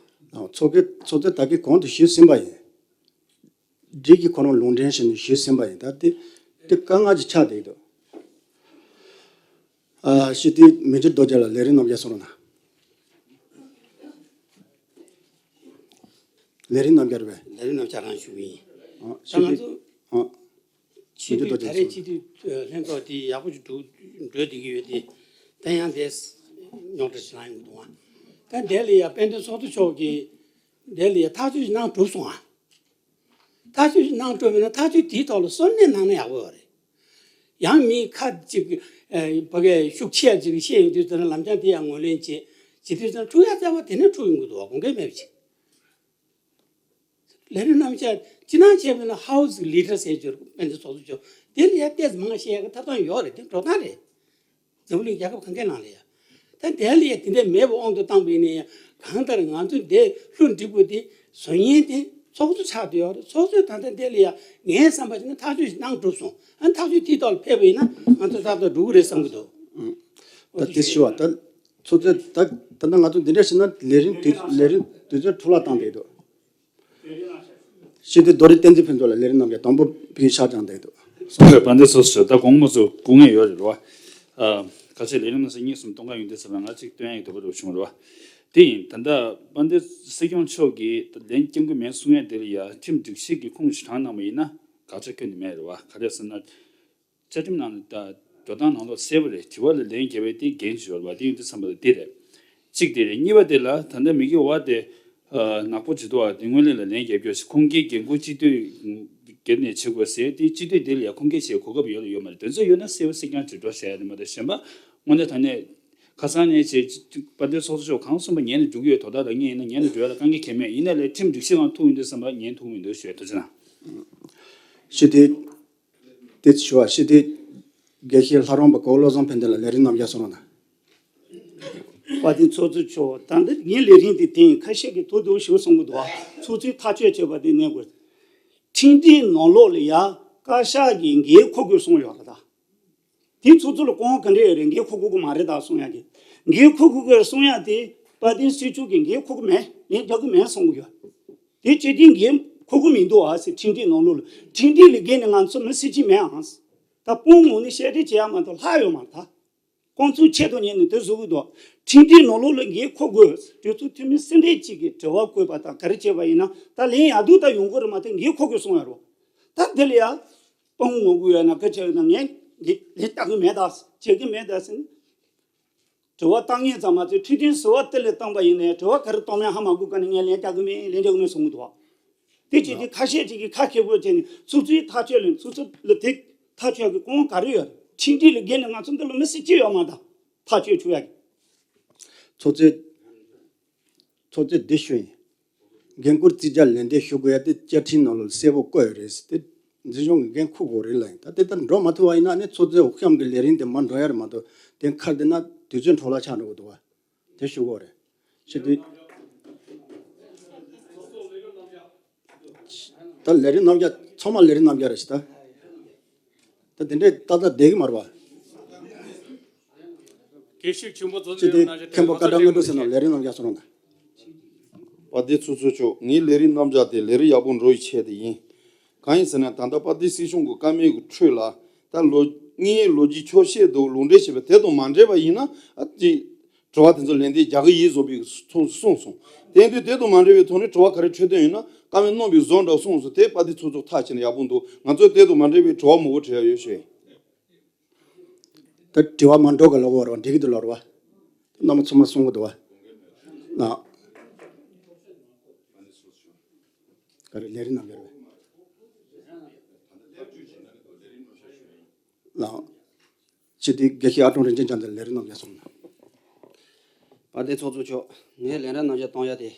ཨ་ཚོགས་ཀྱི་ཚོགས་གཙོས་ད་གིན་གོང་དུ་ཞུས་ཟིན་པ་ཡིན། སྒྲིག་གི་ཁོ་རང་ལུང་འདྲེན་བྱས་ནས་ཞུས་ཟིན་པ་ཡིན། ད་དེ་དེ་དཀའ་ངལ་ཅིག་ཆགས་བསྡད་འདུག་ཨ་ཞུ་དེ་མི་འགྱུར་རྡོ་རྗེ་ལགས་ལས་རིམ་རྣམ་གཞག་གསུང་རོགས་གནང་། ལས་རིམ་རྣམ་གཞག་རེད་པས། ལས་རིམ་རྣམ་གཞག་རང་ཞུ་གི་ཡིན། ཨ་ད་ཞུ་ང་དེ་ཚོ་ཨ་སྤྱི་མི་འགྱུར་འཐུས་རྡོ་རྗེ་ད་རེས་ལགས་སྤྱི་འཐུས་ལྷན་ཚོགས་དེ་ཡག་པོ་ཞིག་འགྲོ་འགྲོ་བསྡད་ཀྱི་ཡོད་དེ། ད་ཡང་དེ་རྙོག་དྲ་ཞིག་ལངས་ཡོང་གི་འདུག་ཨ་ད་དེ་ལ་ཡ་དཔལ་ལྡན་ཚོགས་གཙོ་མཆོག་གིས་དེ་ལ་ཡ་ཐག་གཅོད་ཞིག་གནང་གྲུབ་སོང་ཨ། ཐག་གཅོད་ཞིག་གནང་གྲུབ་མེད་ན་ཐག་གཅོད་དེའི་ཐོག་ལ་གསུང་གླེང་གནང་ན་ཡག་པོ་ཡོད་རེད། ཡང་མི་ཁ་ཅིག་ཨ་ཕ་གིའི་ཤུགས་ཆེ་ཡ་ཅིག་བཤད་ཡོང་དུས་ཙམ་ན་ལམ་སང་དེ་ཡང་ངོས་ལེན་བྱེད་བྱེད་དུས་ཙམ་ན་འཁྲུག་ཡ་རྩ་བ་དེ་ནས་འཁྲུག་ཡོང་གི་འདུག་བ། དགོངས་འགལ་མེད་པ་ཅིག་ལས་རིམ་རྣམ་གཞག་སྤྱིར་བཏང་བྱས་པ་ན་ཧའུ་སི་ལི་ཌར་ཟེར་རྒྱུ་རེད། དཔལ་ལྡན་ཚོགས་གཙོ་མཆོག་དེ་ལ་ཡ་ཏོག་ཙམ་མང་བཤད་ཡ་གི་ཐོབ་ཐང་ཡོད་རེད། དེ་འགྲོ་སྟངས་རེད། འཛམ་བུ་གླིང་རྒྱལ་ཁབ་གང་གའི་ནང་ལ་ཡ། ད་དེ་ལ་ཡ་དེ་འདྲའི་མེད་པའི་དབང་དུ་བཏང་པ་ཡིན་ན་ཡང་གང་ལྟར་ང་ཚོ་འདི་བློ་འགྲིག་པོ་དེ་བཟོ་མཁན་དེ་ཚོགས་གཙོ་ཆགས་བསྡད་ཡོད་རེད། ཚོགས་གཙོས་ད་ལྟ་དེ་ལ་ཡ་ངའི་བསམ་པ་བྱས་ན་ཐག་གཅོད་ཞིག་གནང་གྲུབ་སོང་། ཨ་ཐག་གཅོད་དེའི་ཐོག་ལ་ཕེབས་པ་ཡིན་ན་ང་ཚོ་ཏག་ཏག་འགྲོ་གི་རེད་བསམ་གྱི་འདུག་ད་དེ་ཞུ་བ་ད་ཚོགས་གཙོས་ད་ད་ལྟ་ང་ཚོ་འདི་འདྲ་བྱས་ན་ལས་རིམ་དུས་ལས་རིམ་དུས་ཚོད་འཕྲོ་བརླག་བཏང་བསྡད་འདུག་ཞུ་དེ་རྡོ་རིང་བསྟན་འཛིན་ཕུན་ཚོགས་ལ་ལས་རིམ་རྣམ་གཞག་དང་པོ་ཕུལ་ཤག་ཀྱང་བསྡད་འདུག་དཔལ་ལྡན་ཚོགས་གཙོ་ད་དགོངས་པ་ཚོ་སྐུ་ངལ་ཡོད་རེད་བ། ཨ་ ཁ་ཆེ་ལས་རིམ་ནང་གསེས་གཉིས་གསུམ་གཏོང་ག་ཡོང་དུས་ཙམ་པ་ང་གཅིག་སྟོན་ཡ་ཡི་འདོད་པ་རུ་བྱུང་བ་རེད་བ། དེ་ཡིན། ད་ལྟ་དཔལ་ལྡན་སྲིད་སྐྱོང་མཆོག་གིས་ད་ལན་སྐྱོན་གྱི་མེད་གསུང་ཡ་དེ་ལ་ཡ་ཁྲིམས་སྒྲིག་གཞི་གི་ཁུངས་ཤིག་དྲངས་གནང་བ་ཡིན་ན་དགག་བྱ་ཁྱོན་ནས་མེད་རེད་བ། ག་རེ་ཟེར་ན། བཅའ་ཁྲིམས་ནང་ལ་ད་འགྲོ་སྟངས་ནང་ལོགས་གསལ་པོ་རེད། དྲི་བ་ལ་ལན་རྒྱག་པའི་དེ་འགན་ཅིག་ཡོད་རེད་བ། དེ་ཡིན་དུས་ཙམ་པ་ལ་དེ་རེད། གཅིག་དེ་རེད། གཉིས་པ་དེ་ལ་ད་ལྟ་མི་གི་བ་དེ་ནག་པོ་ཇི་ལྟ་བ་དེ་སྔོན་ལས་ལ་ལན་རྒྱབ་རྒྱུ་ཞིག་ཁུངས་སྐྱེལ་འགན་འཁུར་སྤྱི་འཐུས་སྒེར་ནས་བྱེད་དགོས་ཟེར། དེ་སྤྱི་འཐུས་དེ་ལ་ཡང་ཁུངས་སྐྱེལ་བྱེད་གོ་སྐབས་ཡོད་ལ་ཡོད་མ་རེད། དེ་ཚོ་ཡོད་ན་གསལ་པོ་གསལ་རྐྱང་ཅིག་འགྲོ་བྱ་ཡ་དེ་མ་གཏོགས་གཞན་པ་དངོས་གནས་དྲང་གནས་ཁ་སང་ནས་བྱས་དཔལ་ལྡན་ཚོགས་གཙོ་མཆོག་གང་གསུངས་པ་ཉན་ནས་འགྲོ་གི་ཡོད། དོ་བདག་ལ་ངས་ཡིན་ན་ཉན་ནས་འགྲོ་ཡ་ལ་དཀའ་ངལ་གང་ཡང་མེད། ཡིན་ན་ལས་ཁྲིམས་སྒྲིག་གཞི་སྒང་ཐུག་ཡོང་དུས་ཙམ་པ་ཉན་ཐུབ་མི་འདུག་ཞུ་ཡ། ཐུགས་རྗེ་གནང་། ཞུ་དེ། དེ་ཞུ་བ་ཞུ་དེ། དགེ་བཤེས་ལྷ་རམས་པ་གོ་བློ་བཟང་ཕན་བདེ་ལ་ལས་རིམ་རྣམ་གཞག་གསུང་རོགས་གནང་། དཔལ་ལྡན་ཚོགས་གཙོ་མཆོག་ད་ལྟ་ངའི་ལས་རིམ་དེ་དེ་ཡིན། ཁ་ཤས་ཀྱིས་ཐུགས་སྡུག་ཞུ་གསུང་གི་འདུག་ཚོགས་གཙོས་ཐག་གཅོད་བྱས་པ་དེ་གནས་དགོས། ཁྲིམས་སྒྲིག་ནང་ལོགས་ལ་ཡ་བཀའ་ཤག་གིས་འགན་འཁུར་དགོས་གསུངས་ཡོད་རེད་ད། དེ་ཚོགས་གཙོ་ལ་དཀའ་ངལ་ག་འདྲ་ཡོད་རེད། འགན་འཁུར་དགོས་ཀྱི་མ་རེད་ད་གསུང་ཡ་གི། འགན་འཁུར་དགོས་ཀྱི་རེད་གསུང་ཡ་དེ་དཔལ་ལྡན་སྲིད་སྐྱོང་གིས་འགན་འཁུར་གྱི་མེད། ལན་རྒྱག་གི་མེད་གསུང་གི་ཡོད། དེ་སྤྱི་བཏང་འགན་འཁུར་གྱི་མི་འདུག་ཨ་ཟེར། ཁྲིམས་སྒྲིག་ནང་ལོགས་ལ། ཁྲིམས་སྒྲིག་ལས་འགལ་ནས་ང་ཚོ་མི་སྲིད་ཀྱི་མེད་ཨང་། ད་དཔུང་ངོ་ནས་བཤད་ཁྲིད་བྱེད་ཡ་མ་གཏོགས་ལྷག་ཡོད་མ་རེད་ད། ཁོང་ཚོས་ཆེད་དུ་གཉེར་ནས་དེ་བཟོ་གི་འདུག་ཁྲིམས་སྒྲིག་ནང་ལོགས་ལ་འགན་འཁུར་དགོས། གྲོས་ཚོགས་འཐུས་མི་སུ་འདྲ་ཅིག་གིས་དྲི་བ་བཀོད་པ་དང་ག་རེ་བྱས་པ་ཡིན་ན་ད་ལན་ཡག་སྡུག་ད་ཡོང་གི་རེད་མ་གཏོགས་འགན་འཁུར་དགོས་གསུང་ཡ་རེད། ད་འདི་ལ་ཡ། དཔུང་ངོ་དགོས་ཡོད་ན་སྐད་ཆ་ཡོད་ན་ངས་འདི་ལན་བཏབ་གི་མེད་ད། བྱེད་གི་མེད་ད་ཟེར་ནས། དྲི་བ་བཏང་མཁན་ཙམ་མ་ཟད་འཕྲོས་དོན་ཟུར་པ་དེ་ལ་བཏང་པ་ཡིན་ནའི་དྲི་བ་ག་རེ་གཏོང་མིན་ཧ་མ་གོ་ག་ནས་ངས་ལན་རྒྱག་གི་མེད། ལན་རྒྱག་གི་མེད་གསུང་གི་འདུག་དེ་བྱས་ཏེ་ཁ་ཤས་ཅིག་གིས་ཁ་མཁས་པོ་བྱས་ནས་ཚོགས་གཙོའི་ཐག་གཅོད་ལ་ཚོགས་གཙོ་ལ་དེ་ཐག་གཅོད་ཀྱི་དབང་ག་རེ་ཡོད། ཁྲིམས་སྒྲིག་ལས་འགལ་ནས་ང་ཚོ་འདི་ལ་མི་སྲིད་ཀྱི་ཡོད་མ་རེད། ཐག་གཅོད་བྱུང་ཡ་གི། ཚོགས་གཙོས། ཚོགས་གཙོས་འདི་ཞུ་ཡིན། འགན་འཁུར་བརྩི་བྱ་ལན་འདེབས་ཞུ་དགོས་ཡ་དེ་བཅའ་ཁྲིམས་ནང་ལ་གསལ་པོ་བཀོད་ཡོད་རེད། དེ་འཛིན་སྐྱོང་གི་འགན་འཁུར་དགོས་རེད་ལ་ཡིན། ད་དེ་ལྟར་འགྲོ་མ་ཐུབ་པ་ཡིན་ན་ནི་ཚོགས་གཙོས་འོས་འཚམ་གྱི་ལས་རིམ་དེ་མར་འགྲོ་ཡ་རེད་མ་གཏོགས་དེ་ཁར་བསྡད་ན་དུས་ཚོད་འཕྲོ་བརླག་ཆགས་འགྲོ་གི་འདུག་བ། དེ་ཞུ་དགོས་རེད། ཞེ་དུས། ད་ལས་རིམ་རྣམ་གཞག་ཚང་མ་ལས་རིམ་རྣམ་གཞག་རེད་ཤི་ད། ད་དེ་འདྲའི་ཏག་ཏག་བསྡད་ཀྱི་མ་རེད་པ། དགེ་བཤེས་ཆེན་པོ་ཚོ་ཅི་སྟེ་ནང་བཞིན་མཁན་པོ་བཀའ་དྲིན་མངའ་འགྲོ་ཟེར་ན་ལས་རིམ་རྣམ་གཞག་སོང་རུང་། དཔལ་ལྡན་ཚོགས་གཙོ་མཆོག་ངའི་ལས་རིམ་རྣམ་གཞག་དེ་ལས་རིམ་ཡག་པོ་འགྲོ་ཡི་ཆེད་དུ་ཡིན། གང་ཡིན་ཟེར་ན་ད་ལྟ་དཔལ་ལྡན་སྲིད་སྐྱོང་གི་བཀའ་མོལ་གྱི་ཁྲོད་ལ་ད་ལོ་ངའི་ལོ་རྒྱུས་འཁྱོག་བཤད་འདུག་ལུང་འདྲེན་བྱས་པ་དེ་དང་མ་འབྲེལ་བ་ཡིན་ན་ཨ་ཅི། དྲི་བ་དེ་ཚོ་ལན་འདེབས་རྒྱག་གི་ཡིན་བཟོ་པའི་ཚོགས་གཙོས་གསུངས་སོང་། དེ་ཡིན་དུས་དེ་དང་མ་འབྲེལ་བའི་ཐོག་ནས་དྲི་བ་ག་རེ་འཕྲོད་བསྟེན་ཡོད་ན་བཀའ་མོལ་གནང་བའི་བཟོ་འདྲ་གསུངས་སོང་། དེ་དཔལ་ལྡན་ཚོགས་གཙོ་ཐག་བཅད་ན་ཡག་པོ་འདུག་ང་ཚོས་དེ་དང་མ་འབྲེལ་བའི་དྲི་བ་མང་པོ་དྲི་ཡ་ཡོད་ཞེས། ད་དྲི་བ་མ་འགྲོ་གི་ལབ་པ་རེད་བ། འགྲིག་གི་འདུག་ལབ་རེད་བ། རྣམ་པ་ཚང་མ་གསུང་གི་འདུག་བ། ན། ག་རེ་ལས་རིམ་རྣམ་གཞག་རེད། ལགས། སྤྱི་འཐུས་དགེ་བཤེས་ཨ་ཀྲུང་རིན་ཆེན་རྒྱལ་མཚན་ལས་རིམ་རྣམ་གཞག་གསུངས་གནང་། དཔལ་ལྡན་ཚོགས་གཙོ་མཆོག་ངས་ལས་རིམ་རྣམ་གཞག་གཏོང་ཡ་དེ།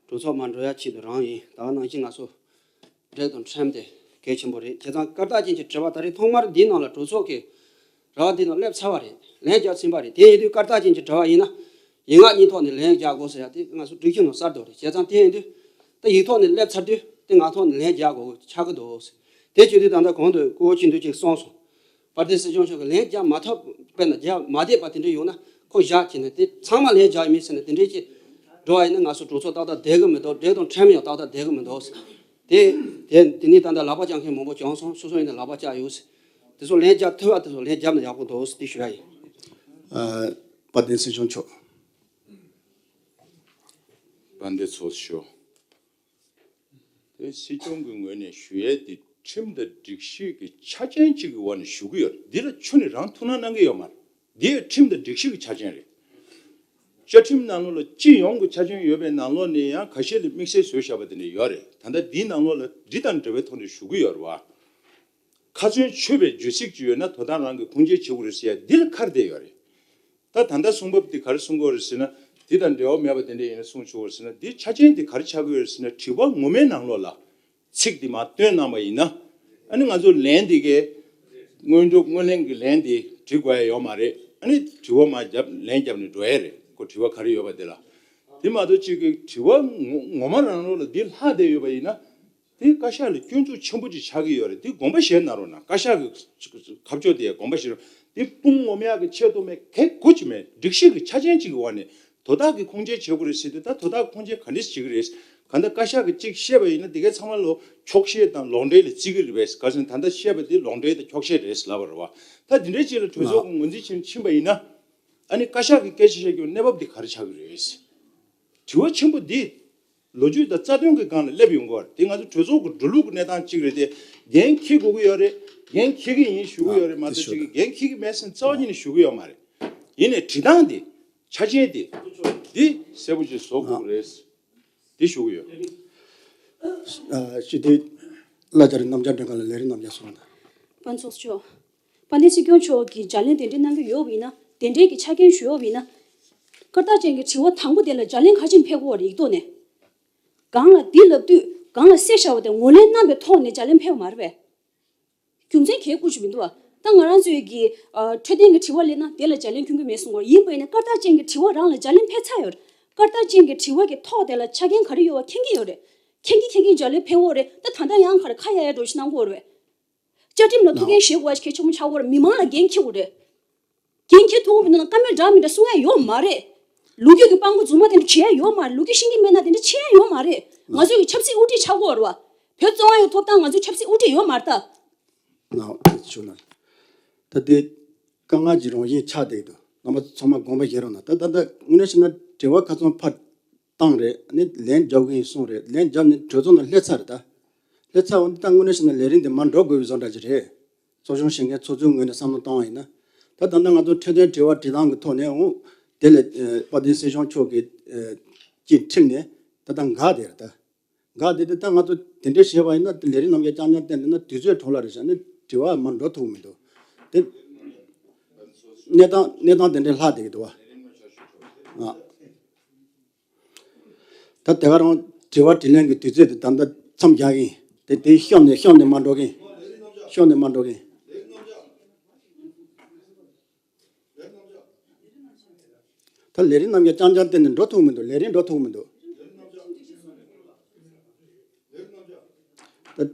གྲོས་ཚོགས་མར་འགྲོ་ཡ་ཆེད་དུ་རང་ཡིན། ད་ག་ནང་བཞིན་ང་ཚོ་སྒྲིག་དང་ཁྲིམས་དེ་གལ་ཆེན་པོ་རེད། བྱས་ཙང་སྐར་རྟགས་ཅན་གྱི་དྲི་བ་ད་རེས་ཐོག་མར་འདིའི་ནང་ལ་གྲོས་ཚོགས་ཀྱི་ར་བ་འདི་ནང་སླེབས་ཚར་བ་རེད། ལན་རྒྱག་ཟིན་པ་རེད། དེ་ཡིན་དུས་སྐར་རྟགས་ཅན་གྱི་དྲི་བ་ཡིན་ན་ཡིན་ངག་གཉིས་ཐོག་ནས་ལན་རྒྱག་དགོས་ཟེར་ཡ་དེ་ང་ཚོ་སྒྲིག་གཞི་ནང་གསར་དུ་རེད། བྱས་ཙང་དེ་ཡིན་དུས་ད་ཡིག་ཐོག་ནས་སླེབས་ཚར་དུས་དེ་ངག་ཐོག་ནས་ལན་རྒྱག་དགོས་ཆགས་ཀྱི་འདུག་དེ་བྱེད་དུས་ད་ལྟ་གོང་དུ་སྐུ་ངོ་ཆེན་པོ་གཅིག་གསུངས་སོང་། དཔལ་ལྡན་སྲིད་སྐྱོང་མཆོག་གིས་ལན་རྒྱག་མ་ཐུབ། དཔེར་ན་རྒྱག་མ་བསྡད་པ་དེ་འདྲ་ཡོང་ན་ཁོ་བཞག་བྱས་ནས་དེ་ཚང་མ་ལན་རྒྱག་ཡིན་མིན་ཟེར་ནས་དེ་འདྲའི་ཅིག་འགྲོ་བ་ཡིན་ན་ང་ཚོ་གྲོས་ཚོགས་ཏག་ཏག་བསྡད་གི་མི་འདུག་སྒྲིག་དང་ཁྲིམས་ཡང་ཏག་ཏག་བསྡད་གི་མི་འདུག་དེ་དེ་དེ་ནས་ད་ལྟ་ལག་པ་བརྐྱངས་མཁན་མང་པོ་བྱུང་སོང་། སོ་སོ་ཡིན་ན་ལག་པ་བརྐྱངས་ཡོད། དེ་ཚོ་ལན་རྒྱག་ཐུབ་པ་དེ་ཚོ་ལན་རྒྱབ་ན་ཡག་པོ་འདུག་དེ་ཞུ་ཡ་ཡིན། ཨ། དཔལ་ལྡན་སྲིད་སྐྱོང་མཆོག་དཔལ་ལྡན་ཚོགས་གཙོ། དེ་སྲིད་སྐྱོང་གི་ངོས་ནས་ཞུ་ཡས་དེ་ཁྲིམས་དང་སྒྲིག་གཞི་གི་ཆ་རྐྱེན་གཅིག་གི་འོག་ནས་ཞུ་གི་ཡོད་རེད། འདི་ལ་ཁྱོན་ནས་རང་ཐུགས་སྣང་གནང་གི་ཡོད་མ་རེད། འདི་ཡང་ཁྲིམས་དང་སྒྲིག་གཞི་གི་ཆ་རྐྱེན་རེད། བཅའ་ཁྲིམས་ནང་ལོགས་ལ་སྤྱི་ཡོངས་ཀྱི་ཆ་རྐྱེན་ཡོད་པའི་ནང་ལོགས་ནས་ཡང་ཁ་ཤས་ལ་དམིགས་བསལ་བཟོས་བཞག་པ་དེ་འདྲ་ཡོད་རེད། ད་ལྟ་འདིའི་ནང་ལོགས་ལ་འདི་དང་འབྲེལ་བའི་ཐོག་ནས་ཞུ་གི་ཡོད་རེད་བ། ཁ་ཚོན་ཆོད་པའི་བརྗོད་ཚིག་ཅིག་ཡོད་ན་དོ་བདག་རང་གིས་ཁུངས་སྐྱེལ་བྱེད་དགོས་རེད་ཟེར་ཡ་འདི་ལ་ཁ་གཏད་ཡོད་རེད། ད་ད་ལྟ་གསུང་བབ་འདི་ག་རེ་གསུང་གི་ཡོད་རེད་ཟེར་ན། འདི་དང་འབྲེལ་བ་མེད་པ་དེ་འདྲ་ཡིན་ན་གསུང་ཆོག་གི་རེད་ཟེར་ན། འདི་ཆ་རྐྱེན་འདི་ག་རེ་ཆགས་ཀྱི་ཡོད་རེད་ཟེར་ན། དྲི་བ་ངོ་མའི་ནང་ལོགས་ལ་ཚིག་འདི་མར་བཏོན་གནང་བ་ཡིན་ན། ཨ་ནི་ང་ཚོ་ལན་འདི་གའི་སྔོན་འགྲོ་སྔོན་གླེང་གི་ལན་འདི་འབྲི་དགོས་ཡ་ཡོད་མ་རེད། ཨ་ནི་དྲི་བ་མར་རྒྱབ་ལན་རྒྱབ་ནས་འགྲོ་ཡ་རེད། ཁོ་དྲི་བ་ག་རེ་ཡོད་པ་དེ་ལ། དེ་མ་གཏོགས་གཅིག་གི་དྲི་བ་ངོ་ངོ་མ་རང་ལོགས་ལ་འདི་ལྷག་བསྡད་ཡོད་པ་ཡིན་ན། དེ་བཀའ་ཤག་ལ་སྐྱོན་འཛུགས་ཆེན་པོ་ཅིག་ཆགས་ཀྱི་ཡོད་རེད། དེ་དགོངས་པ་བཞེས་གནང་རོགས་གནང་། བཀའ་ཤག་གི་ཁ་ཕྱོགས་དེ་དགོངས་པ་བཞེས་རོགས། དེ་དཔུང་ངོམ་ཡག་གི་ཆེད་དུ་མེད། གལ་དགོས་ཀྱི་མེད། སྒྲིག་གཞི་གི་ཆ་རྐྱེན་ཅིག་གི་འོག་ནས་དོ་བདག་གིས་ཁུངས་སྐྱེལ་བྱེད་དགོས་རེད་ཟེར་དུས། ད་དོ་བདག་ཁུངས་སྐྱེལ་ག་འདྲས་བྱེད་ཀྱི་རེད། གང་ལྟར་བཀའ་ཤག་གིས་གཅིག་བཤད་པ་ཡིན་ན་དེ་གའི་ཚང་མ་ལོ་འཁྱོག་བཤད་དང་ལོག་འགྲེལ་ལ་བརྩི་གི་རེད་པས། ག་ཟེར་ན་ད་ལྟ་བཤད་པ་དེ་ལོག་འགྲེལ་དང་འཁྱོག་བཤད་རེད་ལབ་པ་རེད་བ། ད་དེ་འདྲའི་ཅིག་ལ་གྲོས་ཚོགས་ཀྱི་ངོས་འཛིན་བྱེད་ཕྱིན་པ་ཡིན་ན། ཨ་ནི་བཀའ་ཤག་གིས་སྐད་ཆ་བཤད་རྒྱུ་གནས་བབ་འདི་ག་རེ་ཆགས་ཀྱི་རེད། དྲི་བ་ཆེན་པོ་འདི་ལོ་རྒྱུས་དང་རྩ་དོན་གྱི་སྒང་ལ་སླེབས་ཡོང་གི་ཡོད་རེད། དེ་ང་ཚོ་གྲོས་ཚོགས་ཀྱི་འགྲོ་ལུགས་ཀྱི་གནས་སྟངས་གཅིག་རེད་དེ། འགན་འཁྱེར་དགོས་ཀྱི་ཡོད་རེད། འགན་འཁྱེར་གྱི་ཡིན་ཞུ་གི་ཡོད་རེད་མ་གཏོགས་གཅིག་གིས་འགན་འཁྱེར་གྱི་མེད་ཟེར་རྩ་བ་ཉིད་ནས་ཞུ་གི་ཡོད་མ་རེད། ཡིན་ནའི་བྲིས་སྟངས་འདི་ཆ་རྐྱེན་འདི་འདི་གསལ་པོ་ཅིག་བཟོ་དགོས་ཀྱི་རེད། འདི་ཞུ་གི་ཡོད། ཨ། སྤྱི་འཐུས་བླ་སྦྱར་རྣམ་རྒྱལ་སྒྲོལ་དཀར་ལ་ལས་རིམ་རྣམ་རྒྱལ་གསུངས་དང་། དཔལ་ཚོགས་གཙོ། དཔལ་ལྡན་སྲིད་སྐྱོང་མཆོག་གིས་ལྗགས་ལན་གདན་འདྲེན་གནང་གི་ཡོད་པ་ཡིན་ན། གདན་འདྲེན་གྱི་ཆ་རྐྱེན་ཞུས་ཡོད་པ་ཡིན་ན། སྐར་རྟགས་ཅན་གྱི་དྲི་བ་དང་པོ་དེ་ལ་ལྗགས་ལན་ག་ཅིག་ཕེབས་ཀྱི་ཡོད་རེད། ཡིག་ཐོག་ནས། སྒང་ལ་འདི་ལབ་དུས་སྒང་ལ་གསལ་བཞག་པ་དེ་ངོས་ལེན་གནང་པའི་ཐོག་ནས་ལྗགས་ལན་ཕེབས་པ་མ་རེད་པས། རྒྱུ་མཚན་གང་ཡང་བཀོད་ཀྱི་མི་འདུག་བ། ད་ང་རང་ཚོའི་གི་ཨ། འཕྲོད་བསྟེན་གྱི་དྲི་བ་སླེབས་ན་དེ་ལ་ལྗགས་ལན་སྐྱོན་གྱི་མེད་གསུང་གི་ཡོད་རེད། ཡིན་པ་ཡིན་ན་སྐར་རྟགས་ཅན་གྱི་དྲི་བ་རང་ལ་ལྗགས་ལན་ཕེབས་ཚར་ཡོད་རེད། སྐར་རྟགས་ཅན་གྱི་དྲི་བ་གི་ཐོག་དེ་ལ་ཆ་རྐྱེན་ག་རེ་ཡོད་པ་མཁྱེན་གྱི་ཡོད་རེད། མཁྱེན་གྱི་མཁྱེན་གྱི་ལྗགས་ལན་ཕེབས་ཡོད་རེད། ད་ད་ལྟ་ཡང་ག་རེ་ཁ་ཡ་ཡ་འགྲོ་ཞིག་གནང་གི་ཡོད་རེད། བཅའ་ཁྲིམས་ལ་ཐུགས་འགན་བཞེས་དགོས་པ་ཞིག་གལ་ཆེན་པོ་ཆགས་ཀྱི་ཡོད་རེད། མི་མང་ལ་འགན་འཁྱེར་དགོས་རེད། འགན་འཁྱེར་ཐུབ་ཀྱི་མི་འདུག་ན་བཀའ་མོལ་འདྲ་མི་འདྲ་གསུང་ཡ་ཡོད་མ་རེད། ལོ་རྒྱུས་ཀྱི་དཔང་པོ་རྫུན་མ་དེ་འདྲ་བྱེད་ཡ་ཡོད་མ་རེད། ལོ་རྒྱུས་ཤེས་ཀྱི་མེད་ན་དེ་འདྲ་བྱེད་ཡ་ཡོད་མ་རེད། ང་ཚོ་གི་ཆབ་སྲིད་དབུ་ཁྲིད་ཆགས་ཀྱི་ཡོད་རེད་བ། བོད་བཙན་དབང་ཡོད་ཐོབ་ཐང་ང་ཚོའི་ཆབ་སྲིད་དབུ་ཁྲིད་ཡོད་མ་རེད་ད། ནའོ་ཞུ་ན། ད་དེ་དཀའ་ངལ་གྱི་རང་བཞིན་ཆགས་བསྡད་འདུག་རྣམ་པ་ཚང་མ་དགོངས་པ་བཞེས་རོགས་གནང་། ད་ད་ད་དངོས་གནས་བཤད་ན་དྲི་བ་ཁ་ཚང་ཕར་བཏང་རེད། ནི་ལན་རྒྱབ་གི་ཡིན་གསུངས་རེད། ལན་རྒྱབ་ནས་གྲོས་ཚོགས་ནང་སླེབས་ཚར་རེད་ད། སླེབས་ཚར་བ་འདི་ད་དངོས་གནས་བཤད་ན་ལས་རིམ་འདི་མར་འགྲོ་དགོས་པའི་བཟོ་འདྲ་ཅིག་རེད། ཚོགས་ཆུང་བྱེད་མཁན་ཚོགས་གཙོའི་ངོས་ནས་བསམ་བློ་བཏང་བ་ཡིན་ན། ད་ད་ལྟ་ང་ཚོ་འཕྲོད་བསྟེན་དྲི་བ་དྲིས་སྟངས་ཀྱི་ཐོག་ནས་འོང་། དེ་ལས་ཨ། དཔལ་ལྡན་སྲིད་སྐྱོང་མཆོག་གིས་ཨ། ཀྱིས་ཁྲིད་ནས་ད་ལྟ་འགག་བསྡད་རེད་ད། འགག་བསྡད་དེ་ད་ང་ཚོ་དེ་འདྲས་བྱས་པ་ཡིན་ན་ལས་རིམ་རྣམ་རྒྱལ་རྐྱང་རྐྱང་བསྟན་འདུག་ན་དུས་ཚོད་འཕྲོ་བརླག་རེད་ཤག་ནི་དྲི་བ་མར་འགྲོ་ཐུབ་མི་འདུག་དེ་གནས་སྟངས་གནས་སྟངས་དེ་འདྲས་ལྷག་བསྡད་ཀྱི་འདུག་བ། ཨ། ད་དེ་ག་རང་དྲི་བ་དྲིས་ལན་གྱི་དུས་ཚོད་དེ་ད་ལྟ་མཚམས་རྒྱག་གི་ཡིན། དེ་དེ་ཤོམ་ནས་ཤོམ་ནས་མ་འགྲོ་གི་ཡིན། ཤོམ་ནས་མ་འགྲོ་གི་ཡིན། ད་ལས་རིམ་རྣམ་རྒྱལ་རྐྱང་རྐྱང་བསྟན་ནས་འགྲོ་ཐུབ་མི་འདུག་ལས་རིམ་འགྲོ་ཐུབ་མི་འདུག་ད།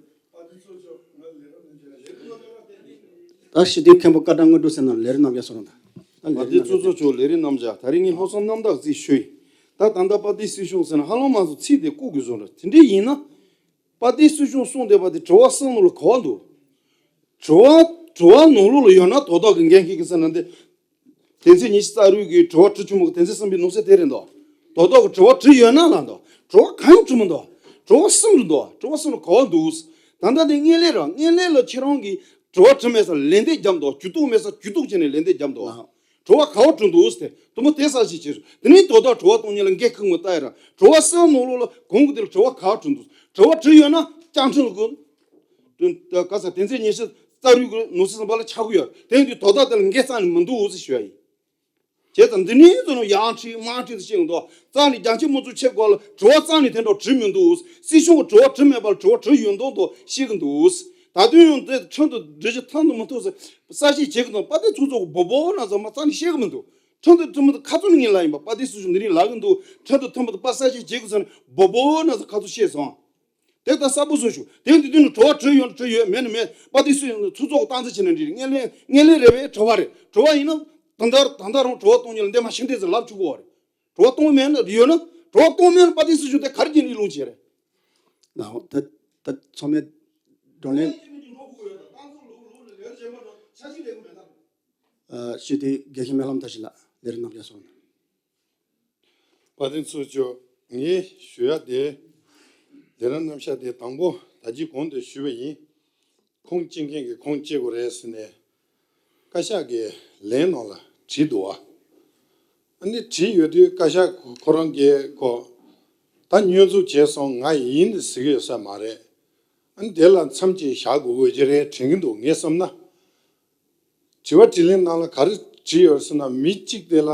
ད་སྤྱི་འཐུས་མཁན་པོ་སྐལ་བཟང་དངོས་གྲུབ་ཟེར་ན་ལས་རིམ་རྣམ་རྒྱལ་སོང་རུང་ད། ད་ལས་རིམ་རྣམ་རྒྱལ། དཔལ་ལྡན་ཚོགས་གཙོ་མཆོག་ལས་རིམ་རྣམ་རྒྱལ། ད་རིང་ངས་ལྷག་བསམ་རྣམ་དག་ཅིག་ཞུ་ཡིན། ད་ད་ལྟ་དཔལ་ལྡན་སྲིད་སྐྱོང་ཟེར་ན་ཧ་ལམ་མ་སོང་ཚིག་དེ་བཀོད་དགོས་བཟོ་འདྲ་དེ་འདྲ་ཡིན་ན། དཔལ་ལྡན་སྲིད་སྐྱོང་གསུངས་བསྡད་པ་དེ་དྲི་བ་གསུམ་ནང་ལ་ག་བ་འདུག་དྲི་བ་དྲི་བ་ནང་ལོགས་ལ་ཡོད་ན་དོ་བདག་གི་འགན་འཁྱེར་གི་ཟེར་ན་འདི། དོན་ཚན་ཉི་ཤུ་རྩ་དྲུག་གི་དྲི་བ་དྲི་ཆོག་མི་གི་དོན་ཚན་གསུམ་པའི་ནང་གསེས་དེ་རེད་འདུག་དོ་བདག་གི་དྲི་བ་དྲི་ཡོད་ན་ལབ་འདུག་དྲི་བ་གང་ཡང་དྲི་མི་འདུག་དྲི་བ་གསུམ་རེད་འདུག་དྲི་བ་གསུམ་ལ་ག་བ་འདུག་ད་ལྟ་དེ་དངོས་གནས་རེད། དངོས་གནས་ལ་ཁྱེད་རང་གིས་དྲི་བ་དྲི་མེད་སར་ལན་འདེབས་བརྒྱབ་འདུག་ཇུས་གཏོགས་མེད་སར་ཇུས་གཏོགས་བྱས་ནས་ལན་འདེབས་བརྒྱབ་འདུག་དྲི་བ་ག་བ་དྲི་འདུག་ཟེར་ཏེ་དུ་མ་དེ་ས་ཞིག་བྱས། དེ་ནས་དོ་བདག་དྲི་བ་གཏོང་མཁན་ལ་འགན་ཁུར་མི་ལྟ་ཡ་ར་དྲི་བ་གསུམ་ནང་ལོགས་ལ་གོང་གི་དེ་ལ་དྲི་བ་ག་བ་དྲི་འདུག་དྲི་བ་དྲི་ཡོད་ན་བཅའ་ཁྲིམས་ལ་གོ་ག་ས་དོན་ཚན་ཉི་ཤུ་རྩ་དྲུག་གི་ནང་གསེས་གསུམ་པ་ལ་ཆགས་ཀྱི་ཡོད། དེ་ཡིན་དུས་དོ་བདག་དེ་ལ་འགན་རྩ་ནས་མི་འདུག་ཟེར་ཞུ་ཡ་ཡིན། བྱས་ཙང་འདི་ནས་ཚོ་ནང་ཡང་ཁྲིད་མང་ཁྲིད་དུ་བཤད་ཀྱི་འདུག་རྩ་ནས་རྒྱ་ཆེ་མི་ཚོ་ཆེ་སྐོར་ལ་དྲི་བ་རྩ་ནས་དེ་འདྲ་དྲི་མི་འདུག་སྲིད་སྐྱོང་གི་དྲི་བ་དྲི་མེད་པར་དྲི་བ་དྲི་ཡོད་མདོག་མདོག་བཤད་ཀྱི་འདུག་ད་དུང་ཡང་འདི་ཁྲིམས་དང་འགྲིག་གི་ཐབས་དང་མི་ཐུག་ཟེར་གསལ་བཤད་བྱེད་ཀྱི་འདུག་དཔལ་ལྡན་ཚོགས་གཙོ་གི་སྦོ་སྦོ་ན་ཚང་མ་རྩ་ནས་བཤད་ཀྱི་མི་འདུག་ཁྲིམས་དང་མཐུན་མི་འདུག་ཁ་ཚོན་ངས་ལབ་ཡིན་པ། དཔལ་ལྡན་སྲིད་སྐྱོང་འདི་རིང་ལབ་ཀྱི་འདུག་ཁྲིམས་དང་མཐུན་མི་འདུག་པ་གསལ་བཤད་བྱེད་དགོས་ཟེར་ནས་སྦོ་སྦོ་ན་ཚོ་ཁ་ཚོན་བཤད་སོང་། དེ་ལྟར་གསལ་པོ་བཟོ་ཞུ། དེ་འདི་དུས་ནས་དྲི་བ་དྲི་ཡོད་ན་དྲི་ཡོད། མེད་ན་མེད། པ་དེ་སུ་ཡིན་ན་ཚོགས་གཙོ་གི་སྟངས་འཛིན་བྱས་ནས་འདྲི་རེད། ངན་ལན་ངན་ལན་རེད་པས། དྲི་བ་རེད། དྲི་བ་ཡིན་ན་ད་ལྟ་ད་ལྟ་རང་དྲི་བ་གཏོང་མཁན་ལ་འདེམས་མ་ཤིང་རྟས་ཟེར་ལབ་ཆོག་གི་རེད། དྲི་བ་གཏོང་མེད་ན་ཡོད་ན་དྲི་བ་གཏོང་མེད་ན་པ་དེ་སུ་ཞུ་དེ་ག་རེ་བྱས་ནས་ལུང་བྱེད་རེད། ལའོ་ད་ད་ཚང་མས་བགྲོ་གླེང་ཨ་ཞུས་ཏེ་དགེ་བཤེས་སྨོན་ལམ་བཀྲ་ཤིས་ལགས་ལས་རིམ་རྣམ་རྒྱལ་སོང་། དཔལ་ལྡན་ཚོགས་གཙོ། ངས་ཞུ་ཡ་དེ། ལས་རིམ་རྣམ་གཞག་དེ་དང་པོ་ད་ཅི་གོང་དུ་ཞུས་པ་ཡིན། ཁུངས་སྐྱེལ་མཁན་གྱིས་ཁུངས་སྐྱེལ་དགོས་རེད་ཟེར་ནས། བཀའ་ཤག་གི་ལན་ནང་ལ་བྲིས་འདུག་བ། ཨ་ནི་བྲིས་ཡོད་དུས་བཀའ་ཤག་ཁོ་རང་གིས་ཁོ། ད་སྙོན་འཛུགས་བྱས་སོང་། ང་ཡིན་ཟེར་གྱི་ཡོད་ས་མ་རེད། ཨ་ནི་དེ་ལ་མཚམས་ཅིག་བཞག་དགོས་དགོས་ཀྱི་རེད་དྲན་གྱི་འདུག་ངས་བསམ་ན། དྲི་བ་དྲིས་ལན་ནང་ལ་ག་རེ་བྲིས་ཡོད་ཟེར་ན། མི་གཅིག་དེ་ལ་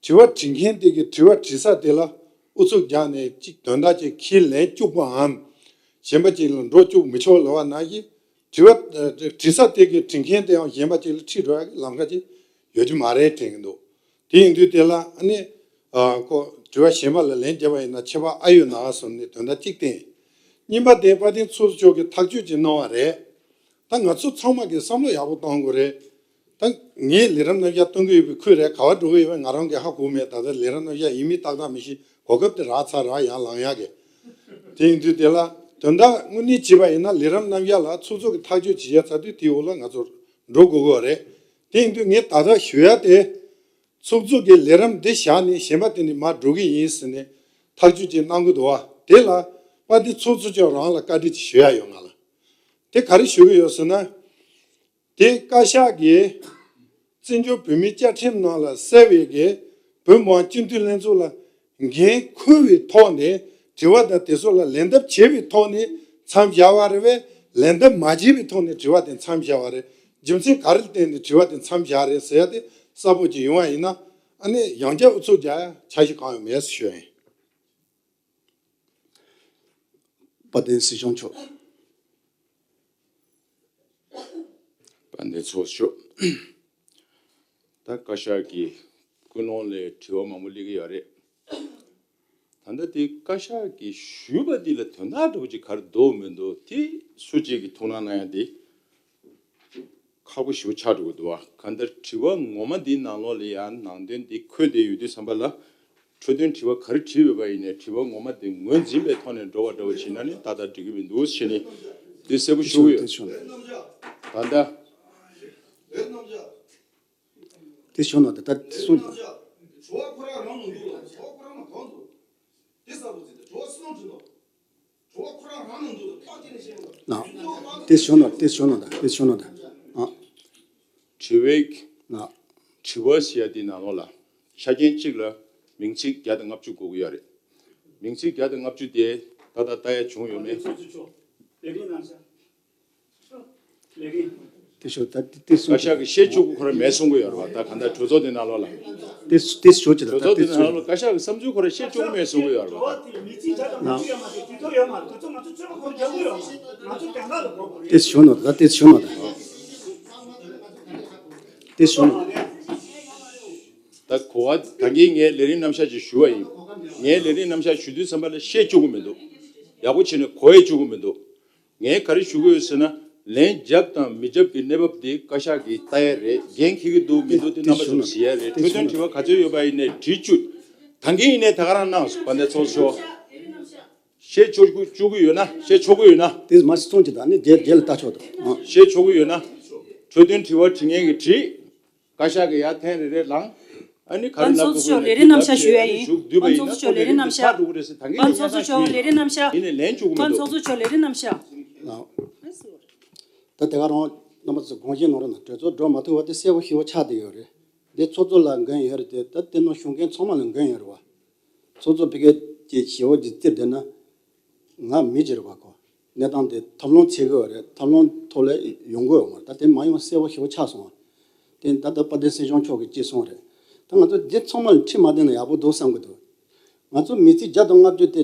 དྲི་བ་དྲི་མཁན་དེ་གིས་དྲི་བ་དྲི་ས་དེ་ལ་ཨུ་ཚུགས་རྒྱག་ནས་གཅིག་དོན་དག་ཅིག་ཁས་ལེན་བཅུག་པའམ། གཞན་པ་ཅིག་ལ་འགྲོ་བཅུག་མི་ཆོག་ལབ་པ་ནང་བཞིན། དྲི་བ་དྲི་ས་དེ་གིས་དྲི་མཁན་དེའང་གཞན་པ་ཅིག་ལ་ཁྲིད་འགྲོ་ཡ་གི་ལམ་ཁ་ཅིག་ཡོད་ཀྱི་མ་རེད་དྲན་གྱི་འདུག་དེ་ཡིན་དུས་དེ་ལ་ཨ་ནི། ཨ་ཁོ་དྲི་བ་གཞན་པ་ལ་ལན་བརྒྱབ་པ་ཡིན་ན་ཁྱད་པར་ཨ་ཡོད་ན་ཟེར་ནས་དོན་དག་གཅིག་བསྟན། གཉིས་པ་དེ་དཔལ་ལྡན་ཚོགས་གཙོ་མཆོག་གིས་ཐག་གཅོད་ཅིག་གནང་བ་རེད། ད་ང་ཚོ་ཚང་མ་གིས་བསམ་བློ་ཡག་པོ་གཏོང་དགོས་རེད། ད་ངས་ལས་རིམ་རྣམ་གཞག་གཏོང་གི་ཡོད་པའི་ཁུལ་རེད། ག་པར་འགྲོ་གི་ཡོད་པ་ང་རང་གིས་ཧ་གོ་མེད། ད་ལྟ་ལས་རིམ་རྣམ་གཞག་ཡིན་མིན་ཏག་ཏག་མི་ཤེས། གོ་སྐབས་དེ་རག་ཚར་རག་ཡང་ལངས་ཡག་གི། དེ་ཡིན་དུས་དེ་ལ་དོན་དག་དངོས་གནས་བྱས་པ་ཡིན་ན་ལས་རིམ་རྣམ་གཞག་ལ་ཚོགས་གཙོ་གི་ཐག་གཅོད་བྱེད་ཡ་ཚ་དུས་དེའི་འོག་ལ་ང་ཚོ་འགྲོ་དགོས་ཀྱི་རེད། དེ་ཡིན་དུས་ངས་ད་ལྟ་ཞུ་ཡ་དེ། ཚོགས་གཙོ་གིས་ལས་རིམ་འདི་བཞག་ནས་གཞན་པ་དེ་ནས་མར་འགྲོ་གི་ཡིན་ཟེར་ནས་ཐག་གཅོད་ཅིག་གནང་གི་འདུག་བ། དེ་ལ་དཔལ་ལྡན་ཚོགས་གཙོ་མཆོག་རང་ལ་བཀའ་འདྲི་ཅིག་ཞུ་ཡ་ཡོད་ང་ལ། དེ་ག་རེ་ཞུ་གི་ཡོད་ཟེར་ན། དེ་བཀའ་ཤག་གིས་བཙན་བྱོལ་བོད་མིའི་བཅའ་ཁྲིམས་ནང་ལ་གསལ་བའི་གི་བོད་མི་མང་སྤྱི་འཐུས་ལྷན་ཚོགས་ལ་འགན་འཁུར་བའི་ཐོག་ནས་དྲི་བ་དང་དེ་ཚོ་ལ་ལན་འདེབས་བྱས་པའི་ཐོག་ནས་མཚམས་བཞག་པ་རེད་པས། ལན་འདེབས་མ་བྱས་པའི་ཐོག་ནས་དྲི་བ་དེ་མཚམས་བཞག་པ་རེད། རྒྱུ་མཚན་ག་རེ་བརྟེན་ནས་དྲི་བ་དེ་མཚམས་བཞག་རེད་ཟེར་ཡ་དེ་གསལ་པོ་ཅིག་ཡོང་བ་ཡིན་ན། ཨ་ནི་ཡང་བསྐྱར་ཨུ་ཚུགས་རྒྱག་ཡ་འཆར་གཞི་གང་ཡང་མེད་ཟེར་ཞུ་ཡ་ཡིན། དཔལ་ལྡན་སྲིད་སྐྱོང་མཆོག་དཔལ་ལྡན་ཚོགས་གཙོ་མཆོག་ད་བཀའ་ཤག་གི་ཀུན་སློང་ལས་དྲི་བ་མང་པོ་སླེབས་ཀྱི་ཡོད་རེད། ད་ལྟ་དེ་བཀའ་ཤག་གིས་ཞུས་པ་འདི་ལ་དོན་དག་འདྲ་པོ་ཅིག་ག་རེ་འདུག་མི་འདུག་དེ་སུ་གཅིག་གིས་ཐུགས་སྣང་གནང་ཡ་དེ་ཁག་པོ་ཞེ་པོ་ཆགས་འགྲོ་གི་འདུག་བ། གང་ལྟར་དྲི་བ་ངོ་མ་འདིའི་ནང་ལོགས་ལ་ཡང་ནང་དོན་འདི་འཁོད་བསྡད་ཡོད་དུས་ཙམ་པ་ལ། འཕྲོས་དོན་དྲི་བ་ག་རེ་དྲིས་ཡོད་པ་ཡིན་ནའི་དྲི་བ་ངོ་མ་དེ་ངོས་འཛིན་པའི་ཐོག་ནས་འགྲོ་བ་འདྲ་བོ་བྱས་ན་ནི་ཏག་ཏག་འགྲིག་གི་མི་འདུག་ཞེས་ནི་འདི་གསལ་པོ་ཞུ་གི་ཡོད། དེ་ཞུ་ན། ད་ལྟ། དེ་ཞུ་ན་ད་ལྟ་གསུངས། ལགས། དེ་ཞུ་ན་དེ་ཞུ་ན་ད་དེ་ཞུ་ན་ད། ཨ། དྲི་བའི། ལགས། དྲི་བ་ཞེས་ཡ་དེའི་ནང་ལོགས་ལ་ཆ་རྐྱེན་གཅིག་ལ་མིང་ཚིག་བརྒྱ་དང་ལྔ་བཅུ་དགོས་ཀྱི་ཡོད་རེད། མིང་ཚིག་བརྒྱ་དང་ལྔ་བཅུ་དེ་ད་ལྟ་ལྟ་ཡ་བྱུང་ཡོད་མེད། དེ་ཞུ་ད་དེ་དེ་གསུངས། བཀའ་ཤག་གིས་བཤད་ཆོག་གི་ཁོ་རང་མེད་གསུང་གི་ཡོད་རེད་བ། ད་ག་འདྲ་གྲོས་ཚོགས་དེ་ནང་ལོགས་ལ། དེ་དེ་ཞུ་ཅི་ད་གྲོས་ཚོགས་དེ་དེ་ནང་ལོགས་ལ་བཀའ་ཤག་གི་བསམ་ཚུལ་ཁོ་རང་བཤད་ཆོག་གི་མེད་གསུང་གི་ཡོད་རེད་བ། ད་དེ་ཞུ་ན་ད་དེ་ཞུ་ན་ད་དེ་ཞུ་ན་ད། ད་གོ་བ་ད་གིན་ངས་ལས་རིམ་རྣམ་གཞག་ཅིག་ཞུ་བ་ཡིན། ངས་ལས་རིམ་རྣམ་གཞག་ཞུ་དུས་ཙམ་པ་ལ་བཤད་ཆོག་གི་མི་འདུག་ཡག་པོ་བྱས་ནས་གོ་ཡས་ཆོག་གི་མི་འདུག་ངས་ག་རེ་ཞུ་གི་ཡོད་ཟེར་ན། ལན་རྒྱབ་དང་མི་རྒྱབ་པའི་གནས་བབ་དེ་བཀའ་ཤག་གིས་ལྟ་ཡ་རེད། འགན་འཁྱེར་གྱི་འདུག་མི་འདུག་དེ་རྣམ་པ་ཚོས་གཟིགས་ཡ་རེད། འཕྲོས་དོན་དྲི་བ་ག་ཚོད་ཡོད་པ་ཡིན་ནའི་དྲིས་བཅུག་ད་གིན་ཡིན་ནའི་ད་ག་རང་གནང་། དཔལ་ལྡན་ཚོགས་གཙོ་མཆོག་བཤད་ཆོག་གི་ཡོད་ན། བཤད་ཆོག་གི་ཡོད་ན། དེ་མ་སི་ཚོང་གི་ད་ནི་རྒྱལ་རྒྱལ་ལ་ལྟ་ཆོག་ད། ཨ། བཤད་ཆོག་གི་ཡོད་ན། འཕྲོས་དོན་དྲི་བ་དྲི་མཁན་གྱིས་དྲིས། བཀའ་ཤག་གིས་ཡར་ཐེངས་རེ་རེ་ལངས། ཨ་ནི་ག་རེ་ལབ་དགོས་ཀྱི་ཡོད་ན་དེ་ལབ་བྱས། ཨ་ནི་བཞུགས་བསྡུས་པ་ཡིན་ན་ཁོ་ལས་རིམ་དེ་ཚར་འགྲོ་གི་རེད་ཟེར། ད་གིན་ངས་ཉར་ཚགས་ཞུས་ཡིན། ཡིན་ནའི་ལན་བཅུག་གི་མི་འདུག་ད་དེ་ག་རང་རྣམ་པ་ཚོས་དགོངས་བཞེས་གནང་རོགས་གནང་། གྲོས་ཚོགས་འགྲོ་མ་ཐུབ་པ་དེ་གསལ་པོ་ཞེ་པོ་ཆགས་བསྡད་ཡོད་རེད། འདི་ཚོགས་གཙོ་ལ་འགན་ཡོད་རེད་དེ། ད་དེ་ནང་ཞུགས་མཁན་ཚང་མ་ལ་འགན་ཡོད་རེད་བ། ཚོགས་གཙོ་ཕ་གི་ཅིག་ཞེ་པོ་ཅིག་བཙིར་བསྡད་ན་ང་མི་ཅིག་རེད་བ་ཁོ། གནས་སྟངས་དེ་ཐབས་ལམ་འཚོལ་གི་ཡོད་རེད། ཐབས་ལམ་ཐོག་ལ་ཡོང་གི་ཡོད་མ་རེད། ད་དེ་མ་ཡོང་གསལ་པོ་ཞེ་པོ་ཆགས་སོང་བ། དེ་ད་ལྟ་དཔལ་ལྡན་སྲིད་སྐྱོང་མཆོག་གིས་ཅིག་གསུངས་རེད། ད་ང་ཚོ་འདི་ཚང་མ་ལ་ཁྲིད་མ་བསྡད་ན་ཡག་པོ་འདུག་བསམ་གི་འདུག་ང་ཚོ་མི་ཚེ་བརྒྱ་དང་ལྔ་བཅུ་དེ་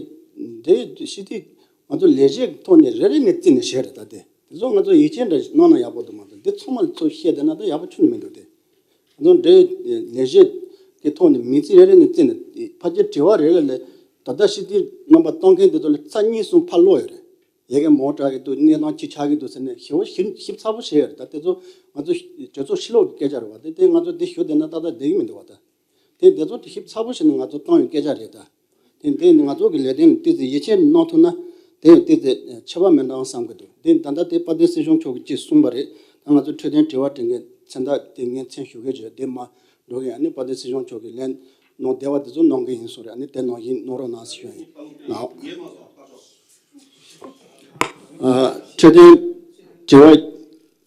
འདི་ཤི་དུས་ང་ཚོ་ལས་བྱེད་ཐོག་ནས་རེ་རེ་ནས་བརྩིས་ནས་བཞག་རེད། ད་དེ་དེ་ཚོ་ང་ཚོ་ཡིད་ཆེས་འདྲ་གནང་ན་ཡག་པོ་འདུག་མ་གཏོགས་འདི་ཚང་མ་ལ་ཚོ་བཤད་བསྡད་ན་ད་ཡག་པོ་ཁྱོན་ནས་མི་འདུག་སྟེ། ང་ཚོ་འདྲའི་ལས་བྱེད་ཀྱི་ཐོག་ནས་མི་ཚེ་རེ་རེ་ནས་བརྩིས་ནས་ཕལ་ཆེར་དྲི་བ་རེ་རེ་ལ་ད་ལྟ་ཤི་དུས་རྣམ་པ་གཏོང་མཁན་དེ་ཚོ་ལ་རྩ་གཉིས་གསུམ་ཕར་སློག་ཡོད་རེད། ཡ་གི་མོ་དྲག་གི་འདུག་གནས་སྟངས་ཅི་ཆགས་ཀྱི་འདུག་ཟེར་ནས་ཞེ་པོ་ཞིབ་ཞིབ་ཚགས་པོ་བྱས་ཡོད་རེད། ད་དེ་ཚོ་ང་ཚོ་གྲོས་ཚོགས་ཕྱི་ལོགས་ཀྱི་སྐད་ཆ་རེད་བ། དེ་དེ་ང་ཚོ་འདི་ཞུ་བསྡད་ན་ཏག་ཏག་བསྡད་ཀྱི་མི་འདུག་བ། ད་དེ་དེ་ཚོ་དེ་ཞིབ་ཚགས་པོ་བྱས་ནས་ང་ཚོ་བཏང་ཡོད་སྐད་ཆ་རེད་ད། དེ་དེ་ང་ཚོ་གི་ལས་དོན་ལ་ཏོག་ཙམ་ཡིད་ཆེས་གནང་ཐུབ་ན་དེ་ཡང་ཏོག་ཙམ་ཁྱད་པར་མི་འདྲ་བསམ་གྱི་འདུག་དེ་ད་ལྟ་དེ་དཔལ་ལྡན་སྲིད་སྐྱོང་མཆོག་གིས་ཅིག་གསུངས་པ་རེད། ད་ང་ཚོ་འཕྲོས་དོན་དྲི་བ་དྲི་མཁན་མཚན་རྟགས་དེ་ངས་མཚན་ཞུ་གི་བྱས་དེ་མ་འགྲོ་གི། ཨ་ནི་དཔལ་ལྡན་སྲིད་སྐྱོང་མཆོག་གིས་ལན་གནང་བདེ་བ་དེ་ཚོ་གནང་གི་ཡིན་གསུངས་རེད། ཨ་ནི་དེ་ནང་བཞིན་གནང་རོགས་གནང་ཞུ་ཡ་ཡིན། ལགས། ཨ། འཕྲོས་དོན་དྲི་བ་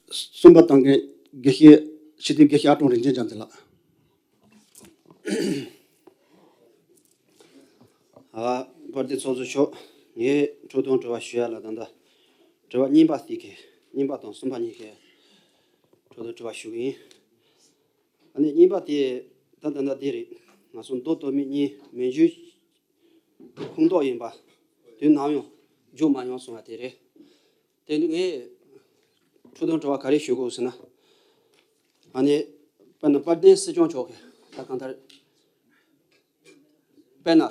གསུམ་པ་བཏང་མཁན་དགེ་བཤེས་སྤྱི་འཐུས་དགེ་བཤེས་ཨ་ཀྲོང་རིན་ཆེན་རྒྱ་མཚོ་ལགས། ཨ། དཔལ་ལྡན་ཚོགས་གཙོ་མཆོག་ངས་འཕྲོས་དོན་དྲི་བ་ཞུ་ཡ་ལ་ད་ལྟ་དྲི་བ་གཉིས་པ་དེ་གི་གཉིས་པ་དང་གསུམ་པ་གཉིས་ཀའི་འཕྲོས་དོན་དྲི་བ་ཞུ་གི་ཡིན། ཨ་ནི་གཉིས་པ་དེ་ད་ད་ལྟ་འདི་རེད། ང་ཚོ་མདོ་སྟོད་སྨད་གཉིས་མན་ཇུའི་ཁོངས་གཏོགས་ཡིན་པ་དུས་ནམ་ཡང་བརྗོད་མ་མྱོང་སོང་བ་དེ་རེད། དེ་ནི་ངས་འཕྲོས་དོན་དྲི་བ་ག་རེ་ཞུ་དགོས་ཟེར་ན། ཨ་ནི་དཔེར་ན་དཔལ་ལྡན་སྲིད་སྐྱོང་མཆོག་གིས་ད་གང་ལྟར་དཔེར་ན་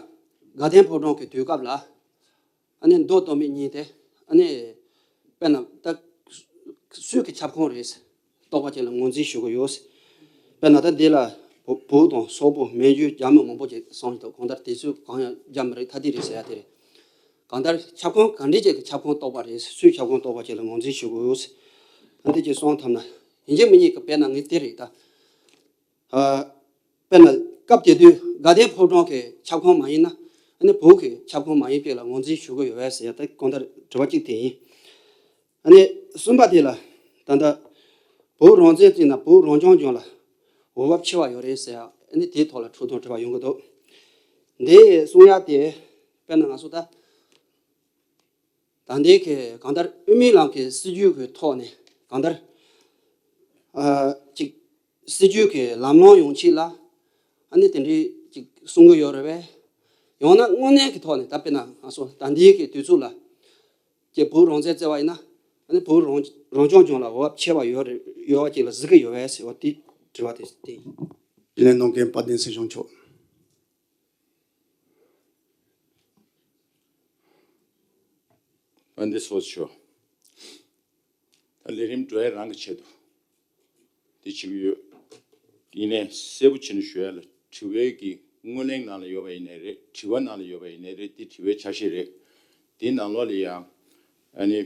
དགའ་ལྡན་ཕོ་བྲང་གི་དུས་སྐབས་ལ། ཨ་ནི་མདོ་སྟོད་སྨད་གཉིས་དེ་ཨ་ནི་དཔེར་ན་ད་སུས་ཀྱི་ཁྱབ་ཁོངས་རེད། རྟོགས་པ་ཅན་ལ་ངོས་འཛིན་ཞུ་གི་ཡོད། དཔེར་ན་ད་འདི་ལ་བོ་བོད་དང་སོག་པོ་མན་ཇུ་རྒྱ་མི་མང་པོ་ཅིག་སོང་ཞིག་འདུག་གང་ལྟར་དེ་ཚོས་གང་ཡང་རྒྱབ་མི་རེད། ཐ་དད་རེད་ཟེར་ཡ་དེ་རེད། གང་ལྟར་ཁྱབ་ཁོངས་ག་འདྲས་ཅིག་གི་ཁྱབ་ཁོངས་གཏོགས་པ་རེད། སུའི་ཁྱབ་ཁོངས་གཏོགས་པ་ཅིག་ལ་ངོས་འཛིན་ཞུ་དགོས་ཡོད། ཨ་འདི་ཅིག་སོང་ཐབས་ན་ཡིན་གཅིག་མིན་གཉིས་ཀྱི་དཔེར་ན་ངས་དེ་རེད་ད། ཨ། དཔེར་ན་སྐབས་དེ་དུས་དགའ་ལྡན་ཕོ་བྲང་གི་ཁྱབ་ཁོངས་མ་ཡིན་ན་ཨ་ནི་བོད་ཀྱི་ཁྱབ་ཁོངས་མ་ཡིན་པས་ལ་ངོས་འཛིན་ཞུ་གི་ཡོད་པས་ཟེར་ཡ་ད་གང་ལྟར་དྲི་བ་གཅིག་དེ་ཡིན། ཨ་ནི་གསུམ་པ་དེ་ལ་ད་ལྟ་བོད་རང་བཙན་བརྩིས་ན་བོད་རང་སྐྱོང་ལྗོངས་ལ་འོས་བབ་ཆེ་བ་ཡོད་རེད་ཟེར་ཡ་ཨ་ནི་དེའི་ཐོག་ལ་འཁྲུག་སྟོན་དྲི་བ་ཡོང་གི་འདུག་འདི་གསུང་ཡ་དེ་དཔེར་ན་ང་ཚོ་ད། ད་ལྟའི་གི་གང་ལྟར་དབུ་མའི་ལམ་གྱི་སྲིད་བྱུས་ཀྱི་ཐོག་ནས་གང་ལྟར་ཨ་ཅིག་སྲིད་བྱུས་ཀྱི་ལམ་ལྷོང་ཡོང་ཆེད་ལ་ཨ་ནི་དེ་འདྲའི་ཅིག་གསུང་གི་ཡོད་རེད་པས། ཡང་ན་དངོས་གནས་ཀྱི་ཐོག་ནས་ད་དཔེར་ན་ང་ཚོ་ད་ལྟའི་གི་དུས་ཚོད་ལ་ཀྱི་བོད་རང་བཙན་བརྩི་བ་ཡིན་ན་ཨ་ནི་བོད་རང་རང་སྐྱོང་ལྗོངས་ལ་འོས་བབ་ཆེ་བ་ཡོད་རེད་ཡོད་པ་ཅིག་ལ་གཟིགས་ཀྱི་ཡོད་པས་ཟེར་བ་དེ་དྲི་བ་དེ་དེ་ཡིན། ལན་གནང་མཁན་དཔལ་ལྡན་སྲིད་སྐྱོང་མཆོག་ཨ་འདི་སོགས་ཆོ། ད་ལས་རིམ་འགྲོ་ཡ་རང་གི་ཆེད་དུ་འདི་བྱེད་ཀྱི་ཡོད། ཡིན་ནའི་གསལ་པོ་བྱས་ནས་ཞུ་ཡ་ལ་དྲི་བའི་གི་སྔོན་གླེང་ནང་ལ་ཡོད་པ་ཡིན་ནའི་རེད། དྲི་བ་ནང་ལ་ཡོད་པ་ཡིན་ནའི་རེད། འདི་དྲི་བའི་ཆ་ཤས་རེད། འདི་ནང་ལོགས་ལ་ཡང་ཨ་ནི།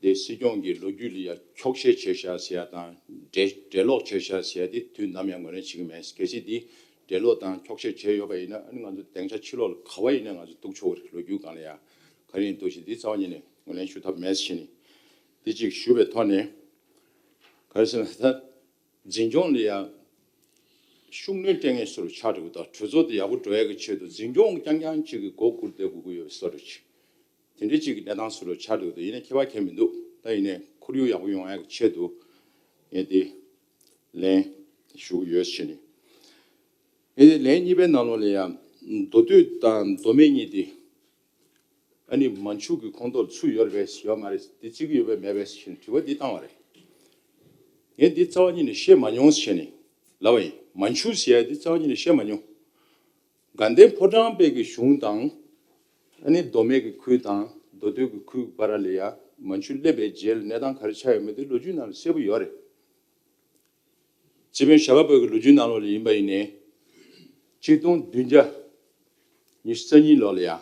དེ་སྲིད་སྐྱོང་གི་ལོ་རྒྱུས་ལ་ཡང་འཁྱོག་བཤད་བྱས་བཞག་ཟེར་ཡ་དང་འགྲེལ་འགྲེལ་ལོག་བྱས་བཞག་ཟེར་ཡ་དེ་དུས་ནམ་ཡང་ངོས་ལེན་བྱེད་ཀྱི་མེད། གལ་སྲིད་དེ་འགྲེལ་ལོག་དང་འཁྱོག་བཤད་བྱས་ཡོད་པ་ཡིན་ན་ཨ་ནི་ང་ཚོ་སྡིངས་ཆ་ཕྱི་ལོགས་ལ་ག་བ་ཡིན་ན་ང་ཚོ་གཏུག་ཆོག་གི་རེད། ལོ་རྒྱུས་སྒང་ལ་ཡང་ག་རེ་ཡིན་འདུག་ཞེས་དེ་རྩ་བ་ཉིད་ནས་ངོས་ལེན་ཞུ་ཐབས་མེད་ཟེར་ནས་དེ་གཅིག་ཞུ་བའི་ཐོག་ནས་ག་རེ་ཟེར་ན་ད། འཛིན་སྐྱོང་ལ་ཡང་ཤུགས་སྣོན་སྤྲད་མཁན་ཚོ་ལ་ཆགས་འགྲོ་གི་འདུག་གྲོས་ཚོགས་དེ་ཡག་པོ་འགྲོ་ཡག་གི་ཆེད་དུ་འཛིན་སྐྱོང་རྐྱང་རྐྱང་གཅིག་གི་མགོ་སྒུར་བསྡད་དགོས་ཀྱི་ཡོད་པའི་བཟོ་འདྲ་ཅིག་དེ་འདྲའི་གཅིག་གི་གནས་སྟངས་ཚོ་ལ་ཆགས་འགྲོ་གི་འདུག་ཡིན་ན་ཁྱད་པར་གང་མི་འདུག་ད་ཡིན་ནའི་ཁོར་ཡུག་ཡག་པོ་ཡོང་ཡག་གི་ཆེད་དུ་ངས་དེ་ལན་ཞུ་གི་ཡོད་ཟེར་ནས། ངས་དེ་ལན་གཉིས་པའི་ནང་ལོགས་ལ་ཡང་མདོ་སྟོད་དང་མདོ་སྨད་གཉིས་དེ། ཨ་ནི་མན་ཇུ་གི་ཁོངས་གཏོགས་ཚུད་ཡོད་རེད་པས་ཡོད་མ་རེད་འདི་བརྩི་གི་ཡོད་པས་མེད་པས་ཞེས་དྲི་བ་འདི་བཏང་བ་རེད། ངས་འདི་རྩ་བ་ཉིད་ནས་བཤད་མ་མྱོང་ཞེས་ནས་ལབ་པ་ཡིན། མན་ཇུ་ཟེར་ཡ་འདི་རྩ་བ་ཉིད་ནས་བཤད་མ་མྱོང་། དགའ་ལྡན་ཕོ་བྲང་དཔལ་གྱི་གཞུང་དང་། ཨ་ནི་མདོ་སྨད་ཀྱི་ཁུལ་དང་མདོ་སྟོད་ཀྱི་ཁུལ་བར་ལ་ཡ་མན་ཇུ་སླེབས་པའི་རྗེས་ལ་གནས་སྟངས་ག་རེ་ཆགས་ཡོད་མེད་དེ་ལོ་རྒྱུས་ནང་ལ་གསལ་པོ་ཡོད་རེད། སྤྱི་དཔོན་ཞྭ་སྒབ་པ་གི་ལོ་རྒྱུས་ནང་ལོགས་ལ་ཡིན་པ་ཡིན་ནའི། ཆིག་སྟོང་བདུན་བརྒྱ་ཉི་ཤུ་རྩ་གཉིས་ལོ་ལ་ཡང་།